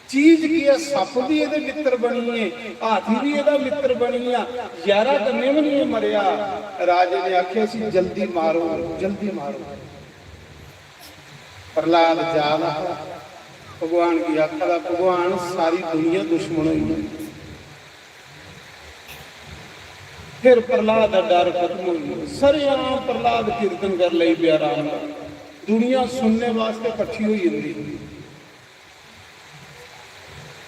चीज केह् ऐ? सप्प बी एह्दे मित्तर बनी गे, हाथी बी एह्दा मित्तर बनी गेआ, जैह्रा कन्नै बी नहीं मरेआ।" राजे ने आखेआ, "इसी जल्दी मारो, जल्दी मारो।" प्रहलाद जा दा हा, भगवान गी आखा दा, "भगवान, सारी दुनिया दुश्मन होई गेई।" फिर प्रहलाद दा डर खत्म होई गेआ। सरेआम प्रहलाद कीर्तन कर लगी पेआ राम दा। दुनिया सुनने वास्ते कट्ठी होई जंदी ही,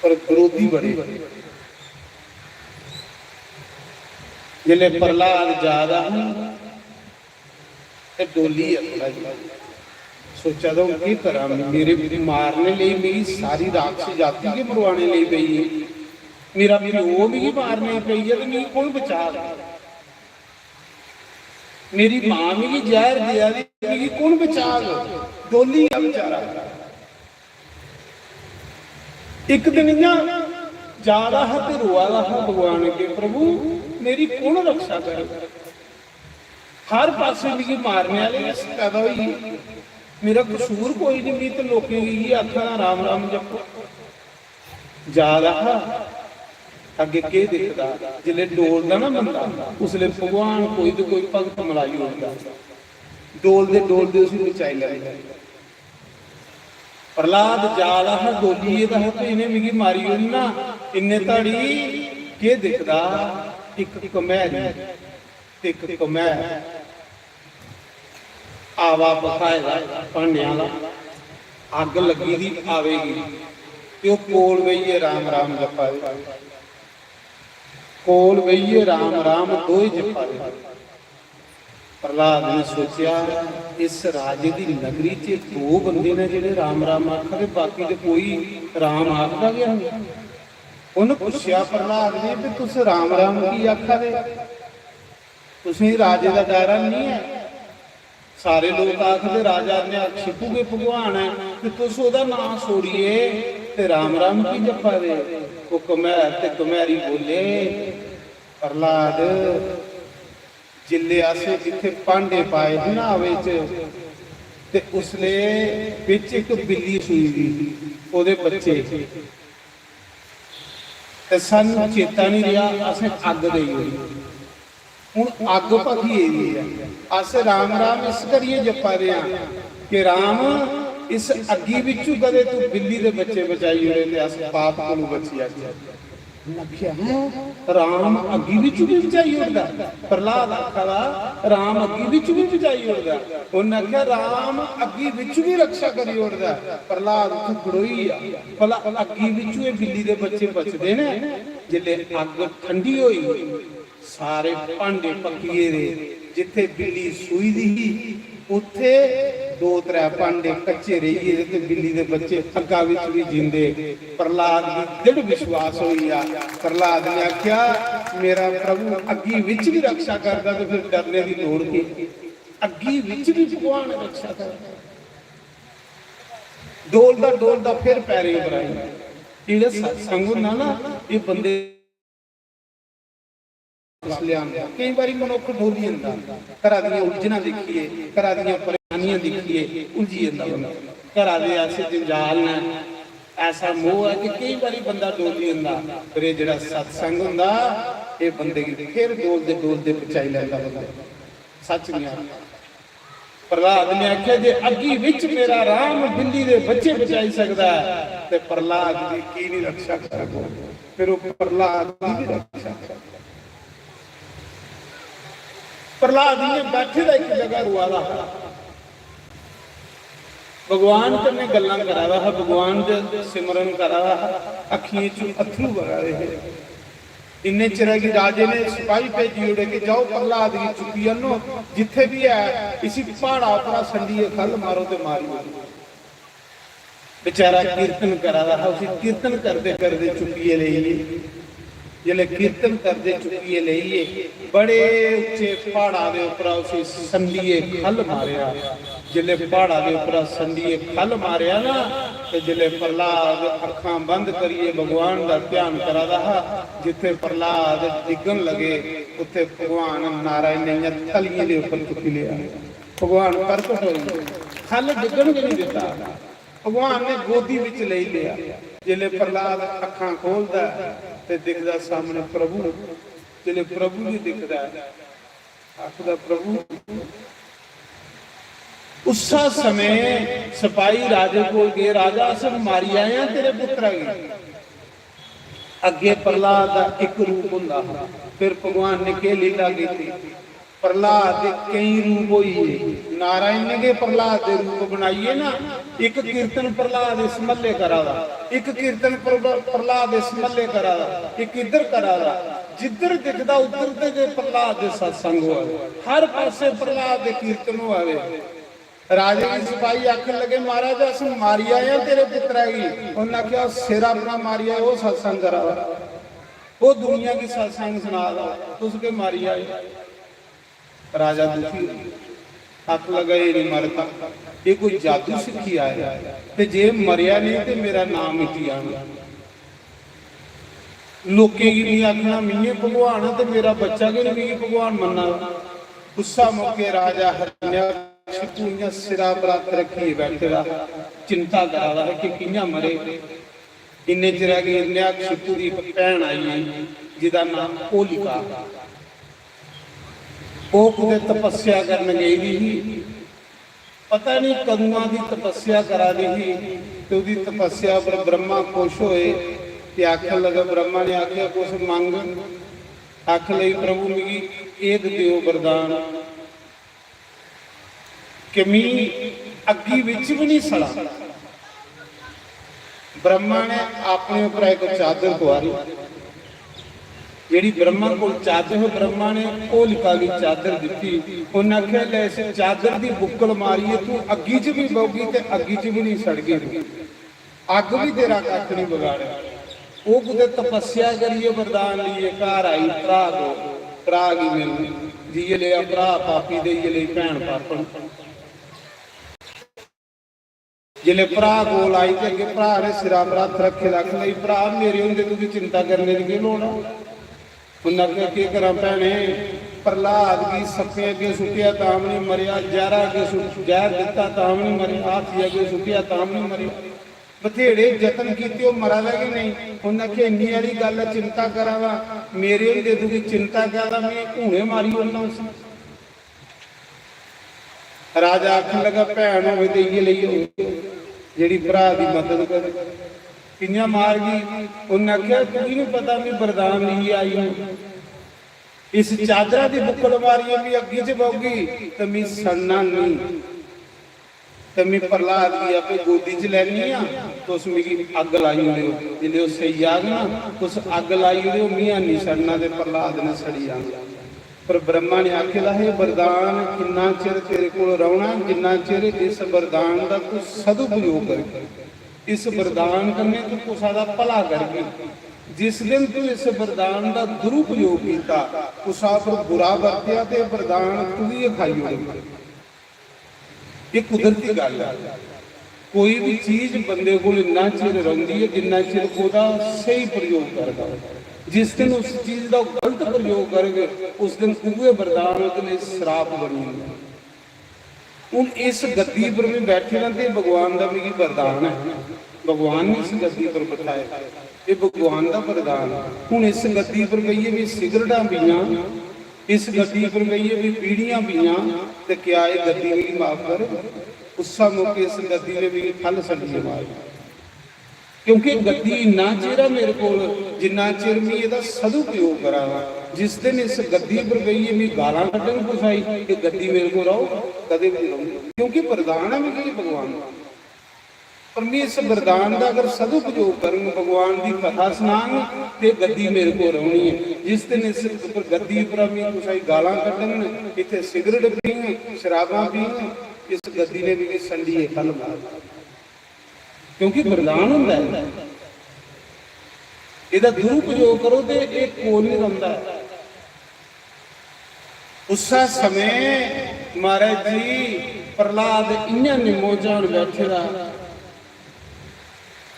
पर विरोधी बड़े। जिसलै प्रहलाद जा दा हा, ते डोली ऐ थोड़ा जेहा। सोचा दा, "हून केह् करां? मेरे मारने लेई मिगी सारी राक्षस जाति गै मरवाने लेई पेई ऐ। मेरा प्यो मिगी मारने लेई पेई ऐ ते मिगी कौन बचाग? मेरी मां मिगी जैह्र देआ दी, मिगी कौन बचाग?" डोली ऐ बेचारा। इक दिन इ'यां जा दा हा ते रोआ दा हा भगवान अग्गें, "प्रभु, मेरी कौन रक्षा करग? हर पासे मिगी मारने आह्ले गै पैदा होई गे। मेरा कसूर कोई निं, में ते लोकें गी इ'यै आखा दा, राम राम जपो।" जा दा हा, अग्गें केह् दिखदा? जिसलै डोलदा ना बंदा, उसलै भगवान कोई ते कोई भगत मलाई ओड़दा। डोलदे डोलदे उसी बचाई लैंदा। प्रहलाद जा दा हा, डोलियै दा हा, ते इ'नें मिगी मारी ओड़ना। इन्ने धड़ी केह् दिखदा? इक कमैरी ते इक कमैर आवा बखाए दा भांडे आह्ला, अग्ग लग्गी दी आवे गी, ते ओह् कोल बेहियै राम राम जप्पा दे, कोल बेहियै राम राम दोए जप्पा दे। प्रहलाद ने सोचेआ, इस राजे दी नगरी च दो बंदे ने जेह्ड़े राम राम आखा दे, बाकी ते कोई राम आखदा गै नेईं। उन्न पुच्छेआ प्रहलाद ने, "भी तुस राम राम की आखा दे? तुसें राजे दा डर नेईं ऐ? सारे लोक आखदे राजा ने शिपू गै भगवान ऐ, ते तुस ओह्दा नांऽ छोड़ियै ते राम राम की जप्पा दे?" ओह् कमैर ते कमैरी बोले, "प्रहलाद, जिल्ले असें इत्थै भांडे पाए हे ना आवे च, ते उसले बिच इक बिल्ली सूई दी ही, ओह्दे बच्चे, ते सानू चेता नहीं रेहा, असें अग्ग देई ओड़ी। हून अग्ग भखी गेदी ऐ। अस राम राम इस करियै जप्पा दे आं कि राम, इस अग्गी बिच्चू कदें तू बिल्ली दे बच्चे बचाई ओड़े ते अस पाप कोलू बची जाचै। उ'नें आखेआ, "हैं, राम अग्गी बिच्चू बी बचाई ओड़दा?" प्रहलाद आखा दा, "राम अग्गी बिच्चू बी बचाई ओड़दा?" उ'नें आखेआ, "राम अग्गी बिच्चू बी रक्षा करी ओड़दा।" प्रहलाद उत्थै खड़ोई गेआ, "भला अग्गी बिच्चू एह् बिल्ली दे बच्चे बचदे न?" जिसलै अग्ग ठंडी होई, सारे भांडे पक्की गेदे, जित्थै बिल्ली सूई दी ही, उत्थै दो त्रै भांडे कच्चे रेही गेदे ते बिल्ली दे बच्चे अग्गा बिच बी जींदे। प्रहलाद गी दृढ़ विश्वास होई गेआ। प्रहलाद ने आखेआ, "मेरा प्रभु अग्गी बिच बी रक्षा करदा ते फिर डरने दी लोड़ की? अग्गी बिच बी भगवान रक्षा करदा।" डोलदा डोलदा फिर पैरें पर आई। जेह्ड़ा सत्संग होंदा ना, एह् बंदे लेआंदा। केईं बारी मनुक्ख डोली जंदा, घरा दियां उलझनां दिक्खियै, घरा दियां परेशानियां दिक्खियै उलझी जंदा बंदा। घरा दे ऐसे जंजाल न, ऐसा मोह ऐ कि केईं बारी बंदा डोली जंदा। पर एह् जेह्ड़ा सत्संग होंदा, एह् बंदे गी फिर डोलदे डोलदे बचाई लैंदा बंदा। सच निं आखदा। प्रहलाद ने आखेआ, "जे अग्गी बिच मेरा राम बिल्ली दे बच्चे बचाई सकदा ऐ, ते प्रहलाद दी की निं रक्षा करग?" फिर ओह् प्रहलाद दी बी रक्षा करग। प्रहलाद इ'यां बैठे दा इक जगह रोआ दा हा, भगवान कन्नै गल्लां करा दा हा, भगवान दे सिमरन करा दा हा, अक्खियें च अत्थरू बगा दे हे। इन्ने चिरै गी राजे ने सपाही भेजी ओड़े कि जाओ, प्रहलाद गी चुक्की आह्नो, जित्थै बी ऐ, इसी प्हाड़ा उप्परा संडियै खल्ल मारो ते मारी ओड़ो। बेचारा कीर्तन करा दा हा, उसी कीर्तन करदे करदे चुक्कियै लेई गे। जिसलै कीर्तन करदे चुक्कियै लेई गे, बड़े उच्चे प्हाड़ा दे उप्परा उसी संडियै खल्ल मारेआ। जिसलै प्हाड़ा दे उप्परा संडियै खल्ल मारेआ ना, ते जिसलै प्रहलाद अक्खां बंद करियै भगवान दा ध्यान करा दा हा, जित्थै प्रहलाद डिग्गन लगे, उत्थै भगवान नारायण ने इ'यां तलियें दे उप्पर चुक्की लेआ। भगवान प्रकट होई गे, खल्ल डिग्गन गै नहीं दित्ता। भगवान ने गोदी बिच लेई लेआ। जिसलै प्रहलाद अक्खां खोलदा ऐ ते दिखदा सामने प्रभु, जिसलै प्रभु गी दिखदा ऐ, आखदा, "प्रभु।" उस्सै समें सपाही राजे कोल गे, "राजा, अस मारी आए आं तेरे पुत्तरा गी।" अग्गे प्रहलाद दा इक रूप होंदा हा, फिर भगवान ने केह् लीला कीती? प्रहलाद दे केईं रूप होई गे। नारायण ने गै प्रहलाद दे रूप बनाइयै ना, इक कीर्तन प्रहलाद इस म्हल्ले करा दा, इक कीर्तन प्रभ-, प्रहलाद इस म्हल्ले करा दा, इक इद्धर करा दा। जिद्धर दिखदा उद्धर ते गै प्रहलाद दे सत्संग होआ दे, हर पासे प्रहलाद दे कीर्तन होआ दे। राजे गी सपाही आखन लगे, "महाराज, अस मारी आए आं तेरे पुत्तरै गी।" उन्नै आखेआ, "ओह् सिर अपना मारी आए, ओह् सत्संग करा दा, ओह् दुनिया गी सत्संग सना दा, तुस केह् मारी आए?" राजा दुखी होई गेआ। आखन लगा, "एह् नहीं मरदा, एह् कोई जादू सिक्खी आया, ते जे मरेआ नहीं ते मेरा नाम मिटी जाना।" लोकें गी मिगी आखना, "मिगी भगवान ऐ ते मेरा बच्चा गै नहीं मिगी भगवान मन्ना दा।" उस्सा मौके राजा हिरण्याकशिपु इ'यां सिरा पर हत्थ रक्खियै बैठे दा, चिंता करा दा हा कि कि'यां मरे। इन्ने चिरै गी हिरण्याकशिपु दी इक भैन आई गेई, जेह्दा नाम होलिका। ओह् कुतै तपस्या करन गेई दी ही, पता नहीं कदुआं दी तपस्या करा दी ही, ते ओह्दी तपस्या पर ब्रह्मा खुश होए। ते आखन लगा, ब्रह्मा ने आखेआ, "कुछ मंग।" आखन लगी, "प्रभु, मिगी इक देओ वरदान कि मी अग्गी बिच बी निं सड़ा।" ब्रह्मा ने अपने उप्पर इक चादर तुआरी, जेह्ड़ी ब्रह्मा कोल चादर ही, ब्रह्मा ने होलिका गी चादर दित्ती। उन्नै आखेआ, "लै, इस चादर दी बुक्कल मारियै तू अग्गी च बी बौह्गी ते अग्गी च बी निं सड़गी तू।" अग्ग बी तेरा कक्ख निं बगाड़ै। ओह् कुतै तपस्या करियै वरदान लेइयै घर आई, भ्राऽ को, भ्राऽ गी मिलन। जि'यै लेआ भ्राऽ पापी ते इ'यै लेई भैन पापन। जिसलै भ्राऽ कोल आई ते अग्गें भ्राऽ ने सिरा पर हत्थ रक्खे दा, आखन लगी, "भ्राऽ, मेरे होंदे तुगी चिंता करने दी केह् लोड़ ऐ?" उन्नै आखेआ, "केह् करां भैने, प्रह्लाद गी सप्पें अग्गें सुट्टेआ तां बी निं मरेआ, जैह्रा अग्गें सुट्ट-, जैह्र दित्ता तां बी निं मरेआ, हाथी अग्गें सुट्टेआ तां बी निं मरेआ। बथेरे जतन कीते, ओह् मरा दा गै नेईं।" उन्नै आखेआ, "इन्नी हारी गल्ल ऐ, चिंता करा दा, मेरे होंदे तुगी चिंता कैह्दा, में हुने मारी ओड़ना उसी।" राजा आखन लगा, "भैन होवे ते इ'यै लेई होवे, जेह्ड़ी भ्राऽ दी मदद करे।" "कि'यां मारगी?" उन्नै आखेआ, "तुगी निं पता, में वरदान लेइयै आई हूं। इस चादरा दी बुक्कल मारियै मी अग्गी च बौह्गी ते मी सड़ना नेईं। ते में प्रह्लाद गी आपे गोदी च लैनी आं, तुस मिगी अग्ग लाई ओड़ेओ। जिसलै ओह् सेई जाग ना, तुस अग्ग लाई ओड़ेओ, में निं सड़ना ते प्रह्लाद ने सड़ी जाना।" पर ब्रह्मा ने आखे दा, "हे वरदान, किन्ना चिर तेरे कोल रौह्ना, जिन्ना चिर इस वरदान दा तू सदुपयोग करगे, इस वरदान कन्नै तू कुसा दा भला करगे। जिस दिन तू इस वरदान दा दुरुपयोग कीता, कुसा पर बुरा बरतेआ, ते वरदान तुगी गै खाई ओड़ेगा।" एह् कुदरती गल्ल ऐ। कोई बी चीज बंदे कोल इन्ना चिर रौंह्दी ऐ जिन्ना चिर ओह्दा स्हेई प्रयोग करदा। जिस दिन उस चीज दा गलत प्रयोग करग, उस दिन उ'ऐ वरदान ओह्दे लेई श्राप बनी जंदा। हून इस गद्दी पर में बैठे दा ते भगवान दा मिगी वरदान ऐ, भगवान ने इस गद्दी पर बठाए, एह् भगवान दा वरदान ऐ। हून इस गद्दी पर बेहियै में सिगरटां पीआं, इस गद्दी पर बेहियै में बीड़ियां पीआं, ते क्या एह् गद्दी मिगी माफ करग? उस्सै मौके इस गद्दी ने मिगी फल सड्ढियै मारेआ। क्योंकि गद्दी इन्ना चिर ऐ मेरे कोल, जिन्ना चिर में एह्दा सदुपयोग करा दा। जिस दिन इस गद्दी पर बेहियै में गालां कड्ढन कुसै गी, एह् गद्दी मेरे कोल रौह्ग? कदें बी निं रौह्ग, क्योंकि वरदान ऐ मिगी भगवान दा। पर में इस वरदान दा अगर सदुपयोग करङ, भगवान दी कथा सनाङ, ते गद्दी मेरे कोल रौह्नी ऐ। जिस दिन इस उप्पर गद्दी उप्परा में कुसै गी गालां कड्ढङ, इत्थै सिगरट पीङ, शराबां पीङ, इस गद्दी ने मिगी संडियै ख'ल्ल मारना। क्योंकि वरदान होंदा ऐ, एह्दा दुरुपयोग करो ते एह् कोल निं रौंह्दा ऐ। उस्सै समें, महाराज जी, प्रह्लाद इ'यां निम्मो झान बैठे दा,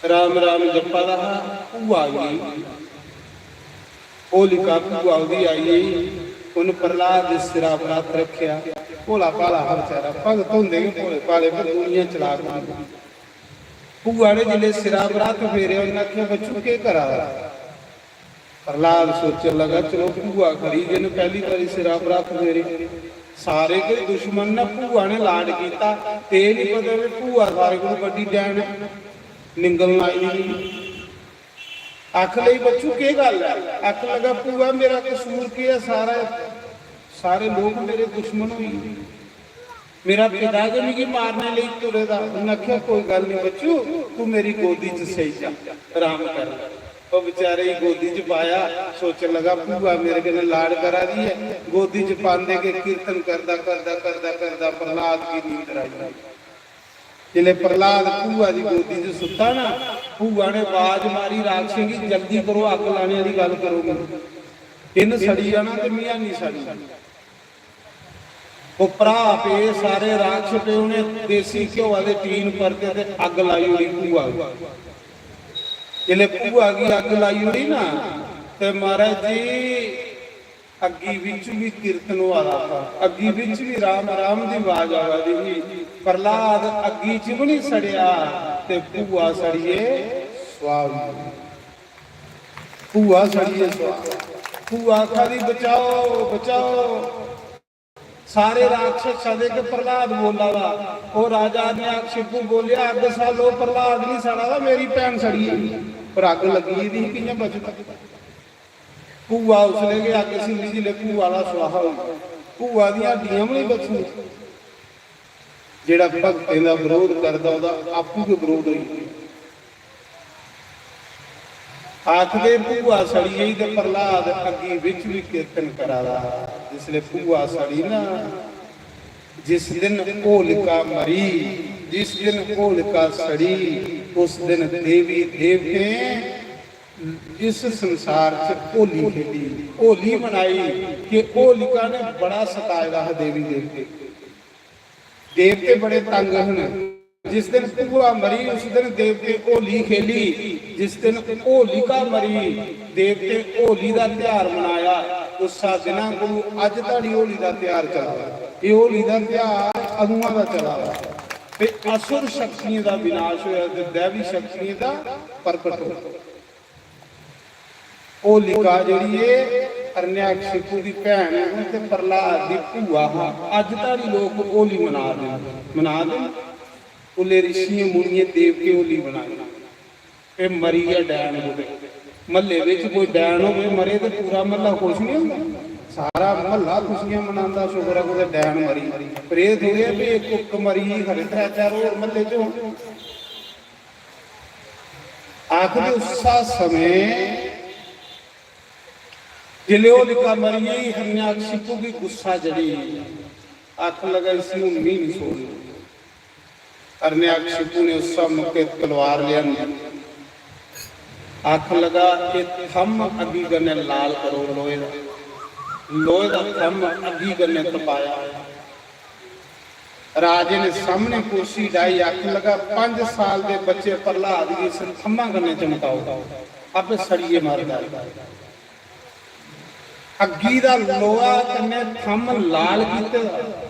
राम राम जप्पा दा हा, भूआ आई गेई। होलिका भूआ ओह्दी आई गेई। उन्न प्रह्लाद दे सिरा पर हत्थ रक्खेआ। भोला भाला हा बेचारा, भगत होंदे गै भोले भाले, पर दुनिया चलाक होंदी। भूआ ने जिसलै सिरा पर हत्थ फेरेआ, उन्नै आखेआ, "बच्चू, केह् करा दा?" प्रह्लाद सोचन लगा, "चलो, भूआ खरी, जिन्न पैह्ली बारी सिरा पर हत्थ फेरे। सारे गै दुश्मन न, भूआ ने लाड कीता, ते एह् निं पता जे भूआ सारे कोला बड्डी डैन ऐ, निंगल लाई दी।" आखन लगी, "बच्चू, केह् गल्ल ऐ?" आखन लगा, "भूआ, मेरा कसूर केह् ऐ? सारा, सारे लोक मेरे दुश्मन होई गे। मेरा पिता गै मिगी मारने लेई तुरे दा।" उन्नै आखेआ, "कोई गल्ल निं बच्चू, तू मेरी गोदी च सेई जा, आराम कर।" ओह् बेचारे गी गोदी च पाया, सोचन लगा, "भूआ मेरे कन्नै लाड करा दी ऐ।" गोदी च पांदे गै कीर्तन करदा, करदा, करदा, करदा प्रह्लाद गी नींदर आई गेई। जिसलै प्रह्लाद भूआ दी गोदी च सुत्ता ना, भूआ ने आवाज मारी राक्षसें गी, "जल्दी करो, अग्ग लाने आह्ली गल्ल करो, मिगी इन्न सड़ी जाना ते मियां निं सड़ी।" ओह् भ्राऽ पे, सारे राक्षस पे, उ'नें देसी घ्योआ दे टीन परते ते अग्ग लाई ओड़ी भूआ गी। जिसलै भूआ गी अग्ग लाई ओड़ी ना, ते महाराज जी, अग्गी बिच बी कीर्तन होआ दा हा, अग्गी बिच बी राम राम दी आवाज आवा दी ही। प्रह्लाद अग्गी च बी निं सड़ेआ ते भूआ सड़ियै सुआह होई गेई। भूआ सड़ियै सुआह। भूआ आखा दी, "बचाओ, बचाओ।" सारे राक्षस सदे के प्रहलाद बोला दा। ओ राजा ने आख शिपू बोलिया, "अग्ग सालो, प्रहलाद नहीं सड़ा दा, मेरी भैन सड़ी है।" पर अग्ग लगी दी ही, कि'यां बचदा? भूआ उसले गै अग्ग सिंधी जिसले भूआ दा स्वाहा होई, भूआ दियां हड्डियां भी नहीं बचदियां। जेड़ा भगतें दा विरोध करदा, ओदा आपू गै विरोध होई। आखदे भूआ सड़ी गई ते प्रहलाद अग्गी बिच भी कीर्तन करा दा। जिसले भूआ सड़ी ना, जिस दिन होलिका मरी, जिस दिन होलिका सड़ी, उस दिन देवी देवतें इस संसार च होली खेली, होली मनाई कि होलिका ने बड़ा सताए दा हा देवी देवते। देवते बड़े तंग हन। जिस दिन भूआ मरी, उस दिन देवते होली खेली। जिस दिन होलिका मरी, देवते होली दा त्योहार मनाया। उस्सा दिना कोलू अज धड़ी होली दा त्योहार चला दा। एह होली दा त्योहार अदुआं दा चला दा। ते असुर शक्तियें दा विनाश होया ते दैवी शक्तियें दा प्रगट होया। होलिका जेह्ड़ी ऐ, हरण्याकशिपु दी भैन ऐ ते प्रहलाद दी भूआ हा। अज धड़ी लोक होली मना दे न, मना दे न। उल्ले ऋषियें मुनियें देवतें होली बनाई। ते मरी गेआ डैन कुतै। म्हल्ले बिच कोई डैन होवे मरे ते पूरा म्हल्ला खुश निं होंदा? सारा म्हल्ला खुशियां मनांदा, शुक्र ऐ कुतै डैन मरी। पर एह् थोड़े ऐ भी इक, इक मरी गेई, खरे त्रै चार होर म्हल्ले च होन। आखदे उस्सा समें जिसलै होलिका मरी गेई, हरण्याकशिपु गी गुस्सा चढ़ी। आखन लगा, "इसी हून मी नहीं छोड़ना।" हरण्याकशिपु ने उस्सा मौके तलवार लेआंदी। आखन लगा, "एह् थम्म अग्गी कन्नै लाल करो, लोहे दा।" लोहे दा थम्म अग्गी कन्नै तपाया। राजे ने सामने कुर्सी डाई, आखन लगा, "पंज साल दे बच्चे प्रहलाद गी इस थम्मा कन्नै चमकाओ, आपे सड़ियै मरदा ऐ।" अग्गी दा लोहा कन्नै थम्म लाल कीते दा।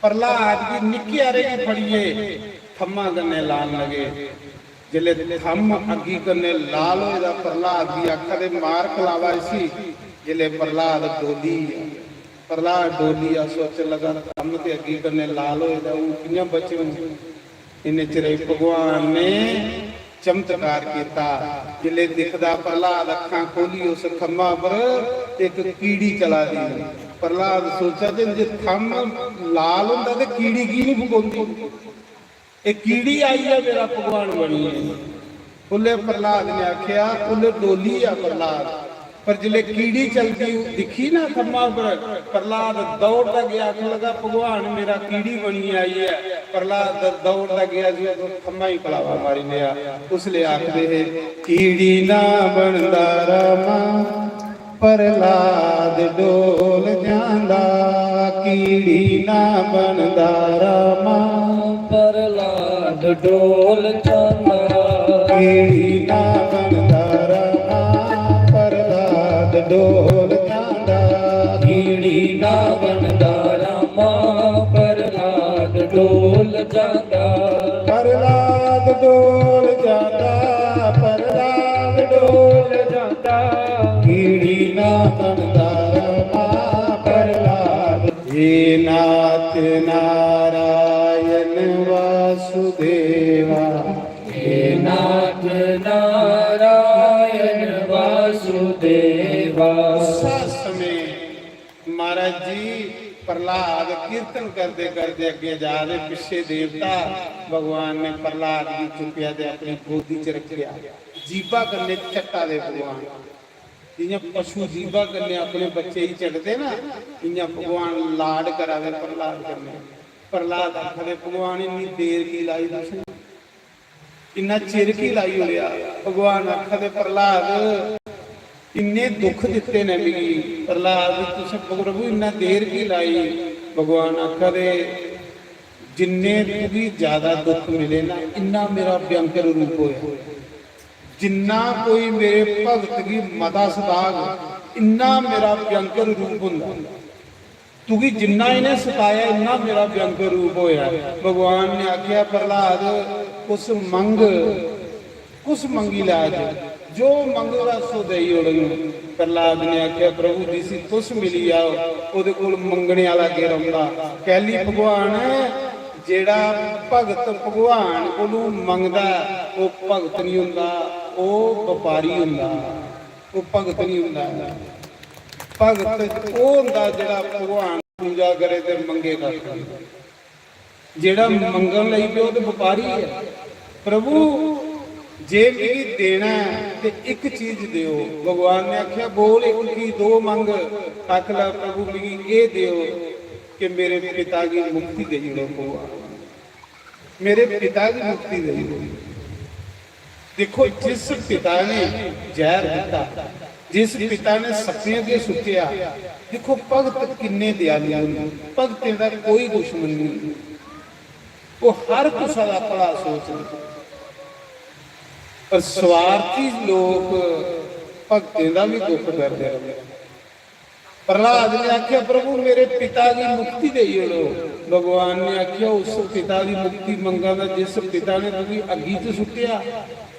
प्रहलाद गी निक्के हारे गी फड़ियै थम्मा कन्नै लान लगे। जिसलै थम्म अग्गी कन्नै लाल होए दा, प्रहलाद गी आखा दे, "मार खलावा इसी।" जिसलै प्रहलाद डोली, प्रहलाद डोलिया सोचन लगा, "थम्म ते अग्गी कन्नै लाल होए दा, हून कि'यां बचङ?" इन्ने चिरे भगवान ने चमत्कार कीता। जिसलै दिखदा प्रहलाद अक्खां खोली, उस थम्मा पर इक कीड़ी चला दी। प्रहलाद सोचा दे, "जे थम्म लाल होंदा ते कीड़ी की निं फकोंदी?" एह् कीड़ी आई ऐ, मेरा भगवान बनी ऐ। उल्ले प्रहलाद ने आखेआ, उल्ले डोली आ प्रहलाद, पर जिसलै कीड़ी चलदी दिक्खी ना थम्मा पर, प्रहलाद दौड़दा गेआ, आखन लगा, "भगवान, मेरा कीड़ी बनी आई ऐ।" प्रहलाद दौड़दा गेआ जी, उस थम्मा ही कलावा मारी लेआ। उसलै आखदे हे, "कीड़ी ना बनदा रामा, प्रहलाद डोल जांदा।" कीड़ी ना बनदा रामा, प्रहलाद डोल जांदा। कीड़ी ना बनदा रामा, प्रहलाद डोल जांदा। कीड़ी ना बनदा रामा, प्रहलाद डोल जांदा। प्रहलाद डोल जांदा, प्रहलाद डोल जांदा। कीड़ी ना बनदा रामा, प्रहलाद। हे नाथ नारायण वासुदेवा। हे नाथ नारायण वासुदेवा। उस्सा समें महाराज जी, प्रहलाद कीर्तन करदे करदे अग्गे जा दे, पिच्छे देवता। भगवान ने प्रहलाद गी चुक्केआ ते अपनी गोदी च रखेआ। जीभा कन्नै चट्टा दे भगवान, जि'यां पशु जीभा कन्नै अपने बच्चे गी चटदे ना, इ'यां भगवान लाड करा दे प्रहलाद कन्नै। प्रहलाद आखदे, "भगवान, इन्नी देर की लाई तुसें? इन्ना चिर की लाई ओड़ेआ?" भगवान आखदे, "प्रहलाद, इन्ने दुख दित्ते ने मिगी, प्रहलाद, तुसें प्रभु इन्ना देर की लाई?" भगवान आखदे, "जिन्ने तुगी ज्यादा दुख मिले ना, इन्ना मेरा भयंकर रूप होया। जिन्ना कोई मेरे भगत गी मता सताग, इन्ना मेरा भयंकर रूप होंदा।" तुगी जिन्ना इ'नें सताया, इन्ना मेरा भयंकर रूप होया। भगवान ने आखेआ, "प्रहलाद, कुछ मंग, कुछ मंगी लै अज्ज।" जो मंगगा सो देई ओड़न। प्रहलाद ने आखेआ, प्रभु, जिसी तुस मिली जाओ, ओह्दे कोल मंगने आह्ला केह् रौंह्दा? कैली भगवान, जेह्ड़ा भगत भगवान कोलू मंगदा ऐ, ओह् भगत निं होंदा, ओह् बपारी होंदा, ओह् भगत निं होंदा। भगत ओह् होंदा जेह्ड़ा भगवान पूजा करे ते मंगे कक्ख निं। जेह्ड़ा मंगन लगी पेआ, ओह् ते बपारी ऐ। प्रभु, जे मिगी देना ऐ ते इक चीज देओ। भगवान ने आखेआ, बोल, इक की दो मंग। आख लै, प्रभु, मिगी एह् देओ कि मेरे पिता गी मुक्ति देई ओड़ो। भगवान, मेरे पिता गी मुक्ति देई ओड़ो। देखो, जिस पिता ने जहर दित्ता, जिस पिता ने सप्पें अग्गें सुट्टेआ, देखो, भगत किन्ने दयालु न, भगतें दा कोई दुश्मन नहीं, ओह् हर कुसै दा भला सोचदे। पर स्वार्थी लोक भगतें दा बी दुख करदे रौंह्दे। प्रहलाद ने आखेआ, प्रभु, मेरे पिता गी मुक्ति देई ओड़ो। भगवान ने आखेआ, उस पिता दी मुक्ति मंगा दा जिस पिता ने तुगी अग्गी च सुट्टेआ,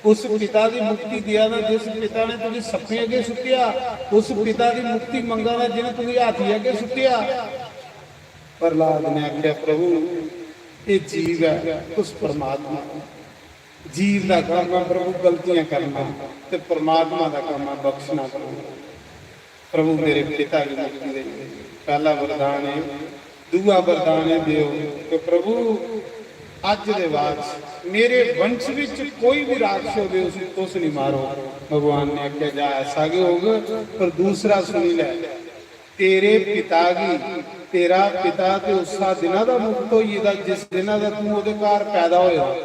उस पिता दी मुक्ति देआ दा जिस पिता ने तुगी सप्पें अग्गें सुट्टेआ, उस पिता दी मुक्ति मंगा दा जि'नें तुगी हाथी अग्गें सुट्टेआ। प्रहलाद ने आखेआ, प्रभु, एह् जीव ऐ, तुस परमात्मा ओ। जीव दा कम्म ऐ, प्रभु, गलतियां करना ते परमात्मा दा कम्म ऐ बख्शना। प्रभु, प्रभु, मेरे पिता गी मुक्ति देई। पैह्ला वरदान एह्, दूआ वरदान एह् देओ कि प्रभु, अज्ज दे बाद च मेरे वंश विच कोई भी राक्षस होवे, उसी तुस निं मारो। भगवान ने आखेआ, जा, ऐसा गै होग। पर दूसरा सुनी लै, तेरे पिता गी, तेरा पिता ते उस्सा दिना दा मुक्त होई गेदा जिस दिना दा तूं ओह्दे घर पैदा होया।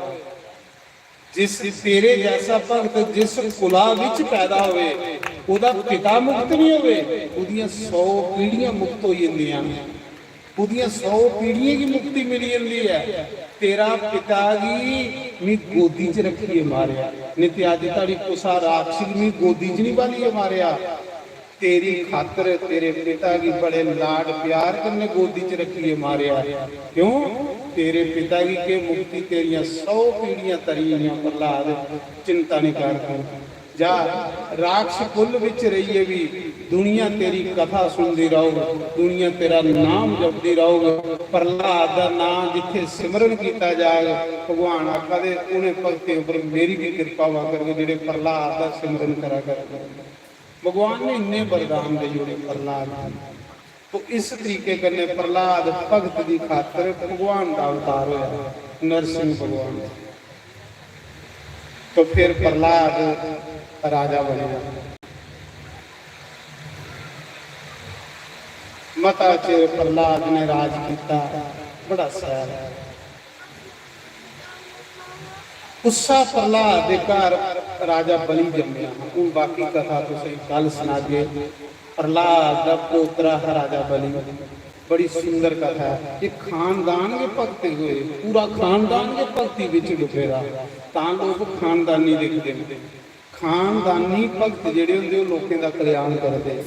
जिस, तेरे जैसा भगत जिस कुला विच पैदा होवे, ओह्दा पिता मुक्त नहीं होवे, ओह्दियां सौ पीढ़ियां मुक्त होई जंदियां न, ओह्दियां सौ पीढ़ियें गी मुक्ति मिली जंदी ऐ। तेरा पिता गी मी गोदी च रखियै मारेआ, नहीं ते अज्ज धोड़ी कुसा राक्षस गी मी गोदी च नहीं बालियै मारेआ। तेरी खातर तेरे पिता गी बड़े लाड प्यार कन्नै गोदी च रखियै मारेआ। क्यों? तेरे पिता गी केह् मुक्ति, तेरियां सौ पीढ़ियां तरी गेइयां। प्रहलाद, चिंता नहीं कर तू। जा, राक्षस कुल विच रहियै भी दुनिया तेरी कथा सुनदी रहोग, दुनिया तेरा नाम जपदी रहोग। प्रहलाद दा नाम जित्थे सिमरन कीता जाग, भगवान आखा दे, उ'नें भक्तें उपर मेरी भी किरपा होआ करग जेह्ड़े प्रहलाद दा सिमरन करा करग। भगवान ने इन्ने वरदान देई ओड़े प्रहलाद गी। तो इस तरीके कन्नै प्रहलाद भगत दी खातर भगवान दा अवतार होया, नरसिंह भगवान। तो फिर प्रहलाद राजा बनया। मता चिर प्रहलाद ने राज किया, बड़ा सैल। उस्सा प्रहलाद दे घर राजा बलि जम्मेआ। हून बाकी कथा तुसें कल सनागे। प्रहलाद दा पोतरा हा राजा बलि। बड़ी सुंदर कथा ऐ। इक खानदान गै भक्ति होए, पूरा खानदान गै भक्ति बिच डुब्बे दा, तां लोक खानदानी दिखदे न। खानदानी भक्त जेह्ड़े होंदे, ओह् लोकें दा कल्याण करदे।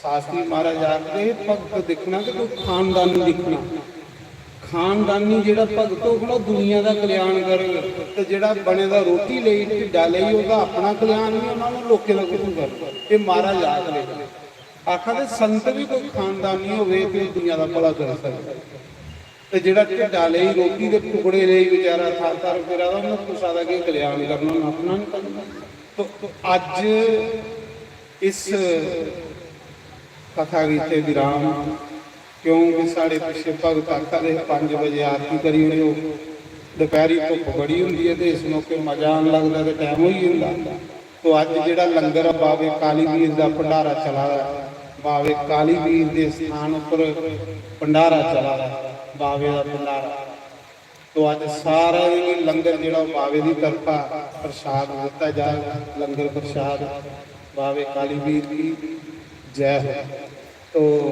शास्त्री महाराज आखदे, भक्त दिक्खना ते कोई खानदानी दिक्खना। खानदानी जेह्ड़ा भक्त होग ना, ओह् दुनिया दा कल्याण करग, ते जेह्ड़ा बने दा रोटी लेई, ढिड्डा लेई, ओह्दा अपना कल्याण निं होना, ओह् लोकें दा कुत्थूं करग? एह् महाराज आखदे। आखा दे, संत बी कोई खानदानी होवे ते ओह् दुनिया दा भला करी सकदा। ते जेह्ड़ा ढिड्डा लेई, रोटी दे टुकड़े लेई बेचारा थार थार फिरा दा, उन्नै कुसै दा केह् कल्याण करना, उन्नै अपना निं करना। तो अज्ज इस कथा गी इत्थै विराम, क्योंकि साढ़े पिच्छे भगत आखा दे हे, "पंज बजे आरती करी ओड़ेओ।" दपैह्री धुप्प बड़ी होंदी ऐ ते इस मौके मजा आन लगदा ते टैम होई जंदा। तो अज्ज जेह्ड़ा लंगर ऐ, बावे कालीवीर दा भंडारा चला दा ऐ, बावे कालीवीर दे स्थान उप्पर भंडारा चला दा ऐ, बावे दा भंडारा। तो अज्ज सारा ही लंगर जेह्ड़ा ओह् बावे दी तरफा प्रसाद दित्ता जाग, लंगर प्रसाद। बावे कालीवीर की जय हो। तो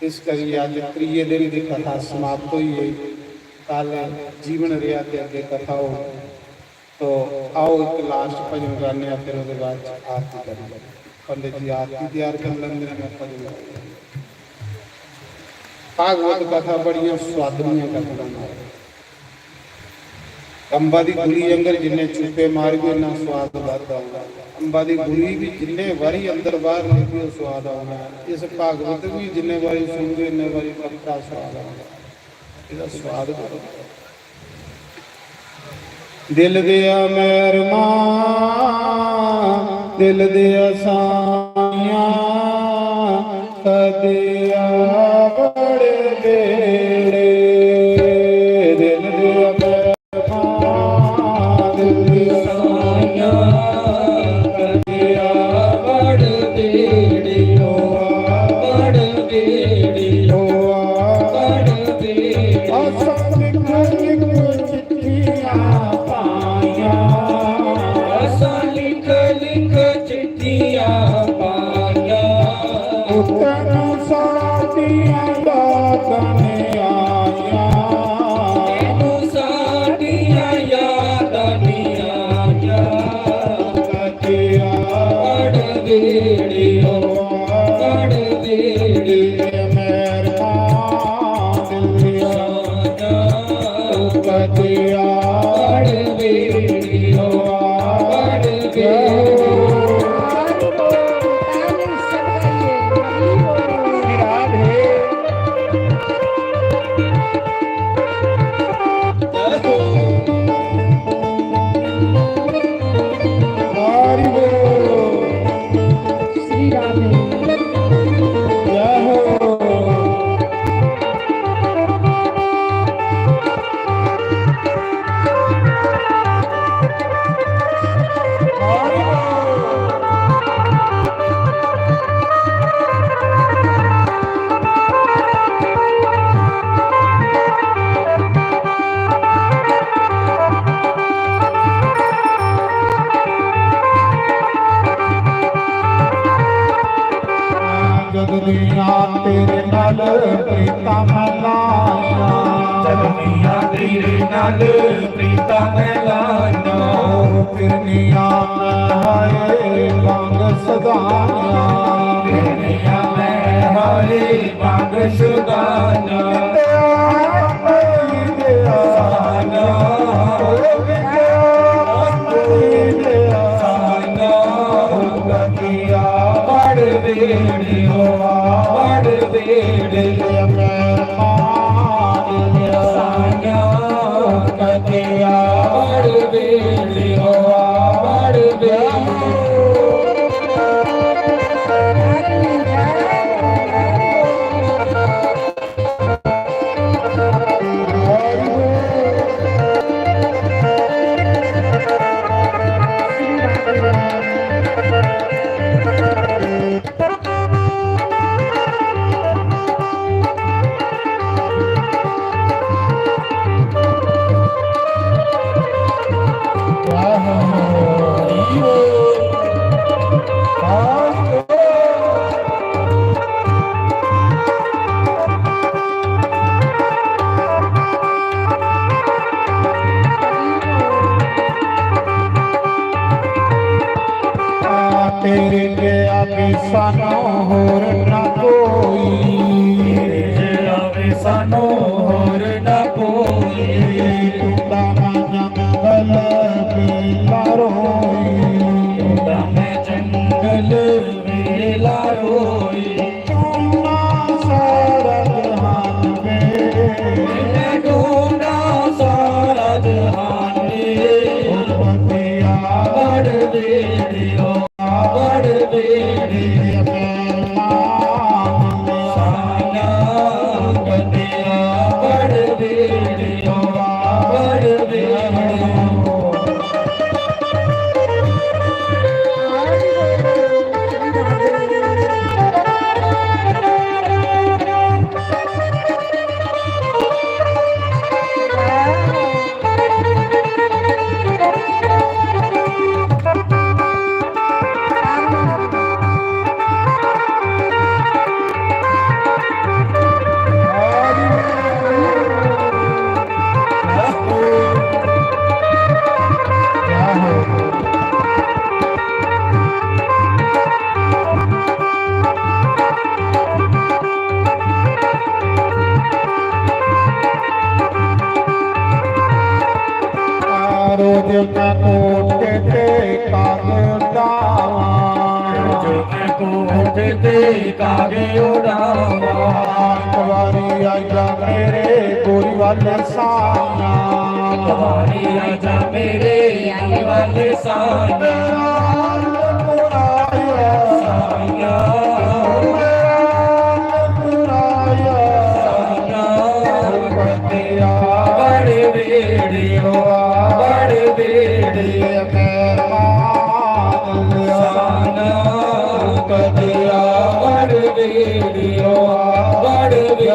इस करियै अज्ज त्रिये दिन दी कथा समाप्त होई गेई। कल जीवन रेहा ते अग्गें कथा होग। तो आओ, इक लास्ट भजन गाने आं, फिर ओह्दे बाद च आरती करी लैंदे। पंडित जी आरती त्यार करी लैंदे ने, मैं भजन गाई लैंदा। भागवत कथा बड़ियां सुआदलियां कथां न। अंबा दी गुली आंगर जिन्ने चूपे मारगे, इन्ना स्वाद बधदा औना। अंबा दी गुली बी जिन्ने बारी अंदर बाहर लेगे, ओह् स्वाद औना। इस भागवत बी जिन्ने बारी सुनगे, इन्ने बारी पक्का स्वाद औना। ਇਹਦਾ ਸਵਾਦ ਕਰੋ। ਦਿਲ ਦਿਆ ਮਹਿਰਮਾ, ਦਿਲ ਦਿਆ ਸਾਈਆਂ, ਕਦੇ ਆਵੜ ਦੇੜੇ। ਦਿਲ ਦਿਆ ਮਹਿਰਮਾ, ਦਿਲ ਦਿਆ ਸਾਈਆਂ, ਕਦੇ ਆਵੜ ਦੇੜਿਓ, ਆਵੜ ਦੇੜਿਓ, ਆਵੜ ਦੇੜਿਓ। ਅਸਾਂ ਲਿਖ ਲਿਖ ਚਿੱਠੀਆਂ ਪਾਈਆਂ, ਅਸਾਂ ਲਿਖ ਲਿਖ ਚਿੱਠੀਆਂ ਪਾਈਆਂ। ਤੈਨੂੰ ਸਾਡੀਆਂ ਯਾਦਾਂ ਨੇ ਆਈਆਂ, ਤੈਨੂੰ ਸਾਡੀਆਂ ਯਾਦਾਂ ਨੇ ਆਈਆਂ। ਕਦੇ ਆਵੜ ਦੇੜਿਓ, ਆਵੜ ਦੇੜਿਓ, ਮਹਿਰਮਾ ਦਿਲ ਦਿਆ। ਕਦੇ ਆਵੜ ਦੇੜਿਓ, ਆਵੜ ਦੇੜਿਓ। श्री राधे। जय हो। जदमिया तेरे नाल प्रीता मैं लाया, जदमिया तेरे नाल प्रीता मैं लाया। फिरनिया मैं हाय बांग सदाया, फिरनिया मैं हाय बांग सदाया। तेरे के आगे सानू होर ना कोई, तेरे के आगे सानू होर ना कोई। टूटा ना जंगल बेला रोई, टूटा ना जंगल बेला रोई। टूटा सारा जहान वे, टूटा सारा जहान वे। बतिया बड़ दे दियो। रोज मैं कोठे ते काग उड़ावां। रोज मैं कोठे ते काग उड़ावां। कुंवारी आजा मेरे गोरी वाले साइयां। कुंवारी आजा मेरे गोरी वाले साइयां। मेरा हाल पुराया साइयां। मेरा हाल पुराया साइयां। बड़ बेड़ी हो, बड़ बेड़ी। साना कदिया बड़ बेड़ी हो, बड़ बेड़ी।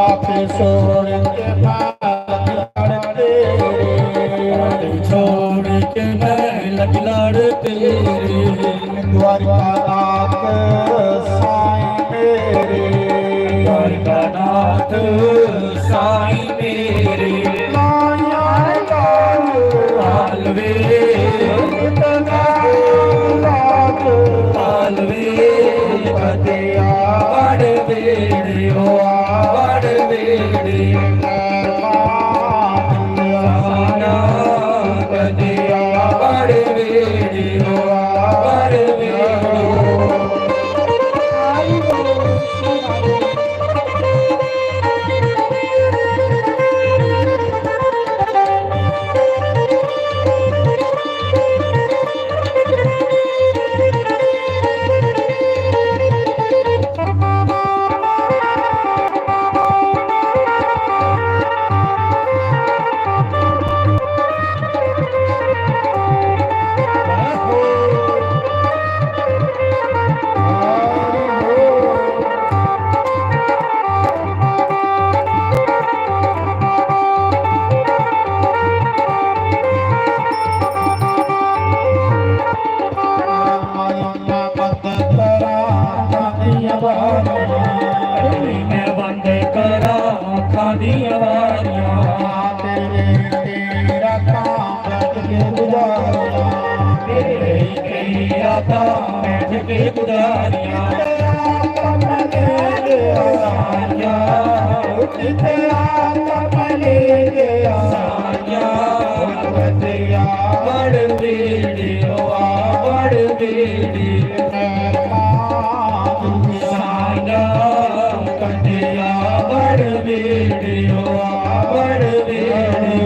आपे छोड़ के मैं लड़ तेरे। छोड़ के मैं लग लड़ तेरे। द्वारकानाथ साईं मेरे। द्वारकानाथ साईं मेरे। लाया लाल हालवे। लाल हालवे। कदिया बड़ बेड़ी हो, बड़ बेड़ी। साना कदिया बड़ बेड़ी हो, बड़ बेड़ी। मैं बंद करां अखां दियां बारियां। तेरे, तेरा काम बैठ के गुजारियां। तेरे, तेरा काम बैठ के गुजारियां। तेरा काम बैठ के गुजारियां। तेरा काम बैठ के गुजारियां। बड़ बेड़ी हो, बड़ बेड़ी। साया कटिया बड़ बेड़ी हो, बड़ बेड़ी।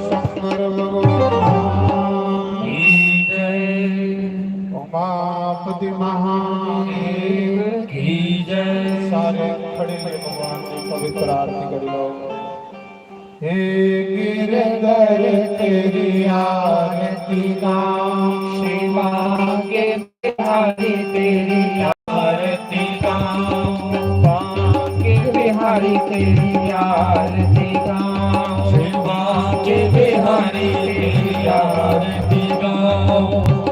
शंकर भगवान की जय। उमापति महादेव की जय। सारे खड़े हुए भगवान की पवित्र आरती करी लो। हे गिरधर तेरी आरती गाऊं। शिवा के बिहारी तेरी आरती गाऊं। बांके बिहारी तेरी आरती गाऊं। बांके बिहारी तेरी आरती गाऊं।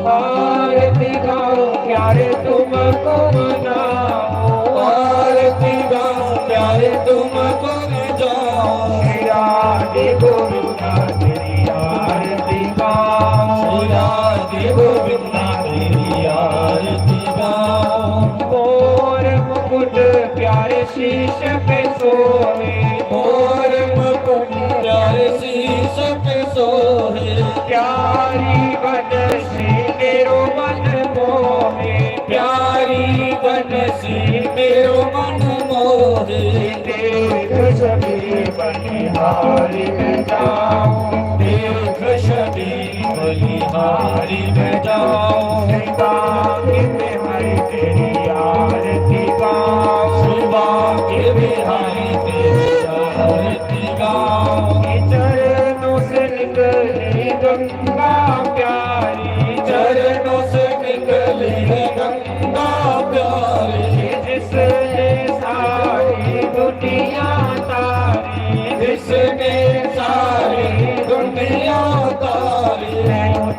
आरती गाऊं प्यारे तुमको मनाऊं। आरती गाऊं प्यारे तुमको मनाऊं। श्री राधे गोविंदा तेरी आरती गाऊं। श्री राधे गोविंदा तेरी आरती गाऊं। मोर मुकुट प्यारे शीश पे सोहे। मोर मुकुट प्यारे शीश पे सोहे। प्यारी बनसी मेरो मन मोहे। प्यारी बनसी मेरो मन मोहे। देख सभी बलिहारी में जाऊं। देख सभी बलिहारी में जाऊं। श्री बांके बिहारी तेरी आरती गाऊं। श्री बांके बिहारी तेरी आरती गाऊं। चरणों से निकली गंगा प्यारी। चरणों से निकली गंगा प्यारी। जिसने सारी दुनिया तारी। जिसने सारी दुनिया तारी। मैं उन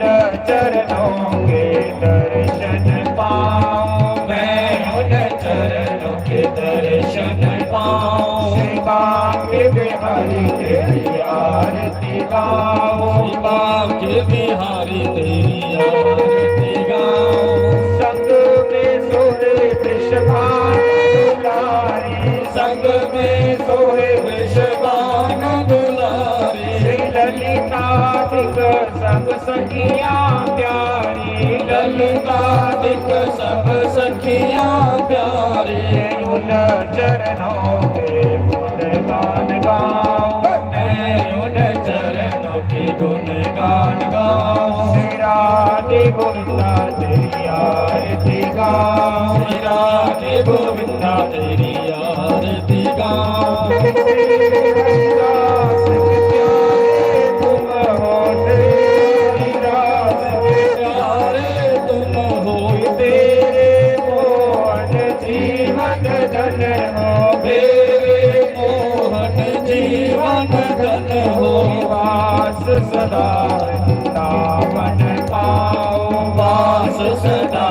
चरणों के दर्शन पाऊं। मैं उन चरणों के दर्शन पाऊं। श्री बांके बिहारी तेरी आरती गाऊं। श्री बांके बिहारी तेरी आरती गाऊं। संग में सोहे वृषभानु दुलारी। संग में सोहे वृषभानु दुलारी। श्री ललिता दिक सब सखियां प्यारी। ललिता दिक सब सखियां प्यारी। उन चरणों के गुणगान गाऊं। मैं उन चरणों के गुणगान गाऊं। श्री राधे गोविंदा तेरी आरती गाऊं। श्री राधे गोविंदा तेरी आरती गाऊं। तेरे रस के प्यारे तुम हो, तेरे रस के प्यारे तुम हो। तेरे मोहन जीवन धन हो। तेरे मोहन जीवन धन हो। वास सदा वृंदावन पाओ। वास सदा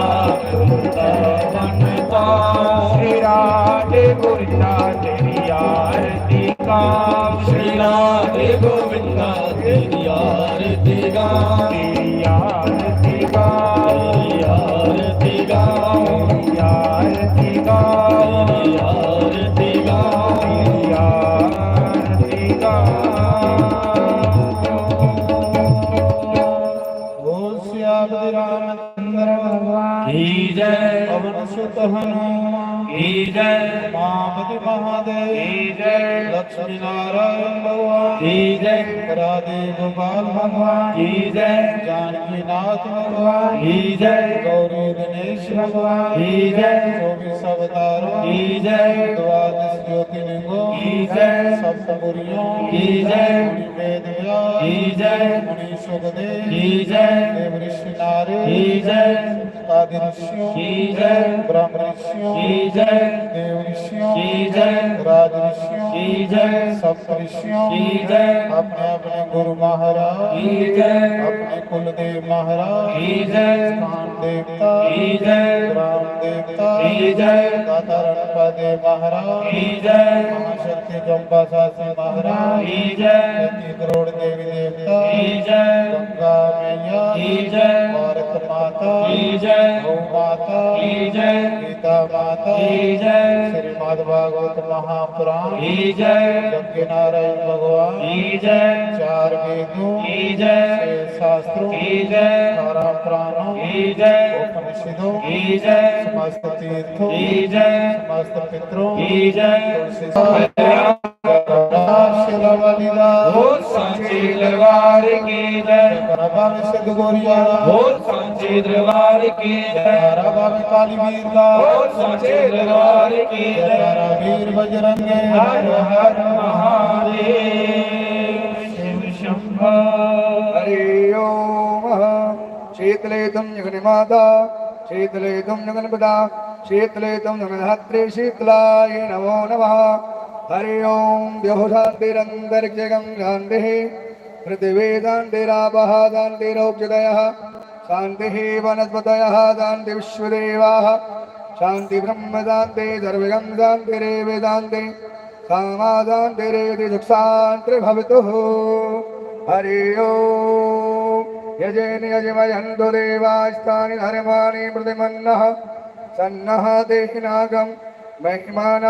वृंदावन पाओ। श्री राधे गोविंदा तेरी आरती गाओ। श्री राधे गोविंदा तेरी आरती गाओ। तेरी आरती गाओ। तेरी आरती गाओ। तेरी आरती गाओ। तेरी आरती गाओ। तेरी आरती गाओ। बोल सियापति रामचंद्र भगवान की जय। पवन सुत हनुमान की जय। उमापति महादेव की जय। लक्ष्मी नारायण भगवान की जय। राधे गोपाल भगवान की जय। जानकीनाथ भगवान की जय। गौरी गणेश भगवान की जय। चौबीस अवतारों की जय। द्वादश ज्योतिर्लिंगों की जय। सप्तपुरियों की जय। मुनि वेद व्यास की जय। मुनि सुखदेव की जय। देव ऋषि नारद की जय। सनकादि ऋषियों की जय। ब्रह्म ऋषियों की जय। देव ऋषियों की जय। राज ऋषियों की जय। सप्त ऋषियों की जय। अपने अपने गुरु महाराज की जय। अपने कुलदेव महाराज की जय। स्थान देवता की जय। ग्राम देवता की जय। दाता रणपा देव महाराज की जय। महाशक्ति चंपा सासी महाराज की जय। तैंतीस करोड़ देवी देवता की जय। गंगा मैया की जय। भारत माता की जय। गौ माता की जय। गीता माता की जय। श्रीमद् भागवत महापुराण की जय। यज्ञ नारायण भगवान की जय। चार वेदों की जय। छह शास्त्रों की जय। अठारह पुराणों की जय। उपनिषदों की जय। समस्त तीर्थों की जय। समस्त पितरों की जय। तुलसी बोल सांचे दरबार की जय। बाबा में सिद्ध गोरिया। बोल सांचे दरबार की जय। बाबा में काली वीर का। बोल सांचे दरबार की जय। वीर बजरंगे। हर हर महादेव शिव शंभो। हरि ओम। शीतले तुम जगन्माता, शीतले तुम जगन्पदा, शीतले तुम जगन्धात्री शीतलाय नमो नमः। हरि ओम। द्यौः शांतिरन्तरिक्षगं शांतिः, पृथिवी शांतिरापः शांतिरोक्षधयः, शांतिः वनस्पतयः शांति विश्वदेवाः, शांति ब्रह्म शांति सर्वगं शांतिरेव शांति, सामा शांतिरेति सुख शांतिर्भवतु। हरि ओम। यजेन यजमयन्तु देवास्तानि धर्माणि प्रतिमन्नः। सन्नः ते नागं महिमान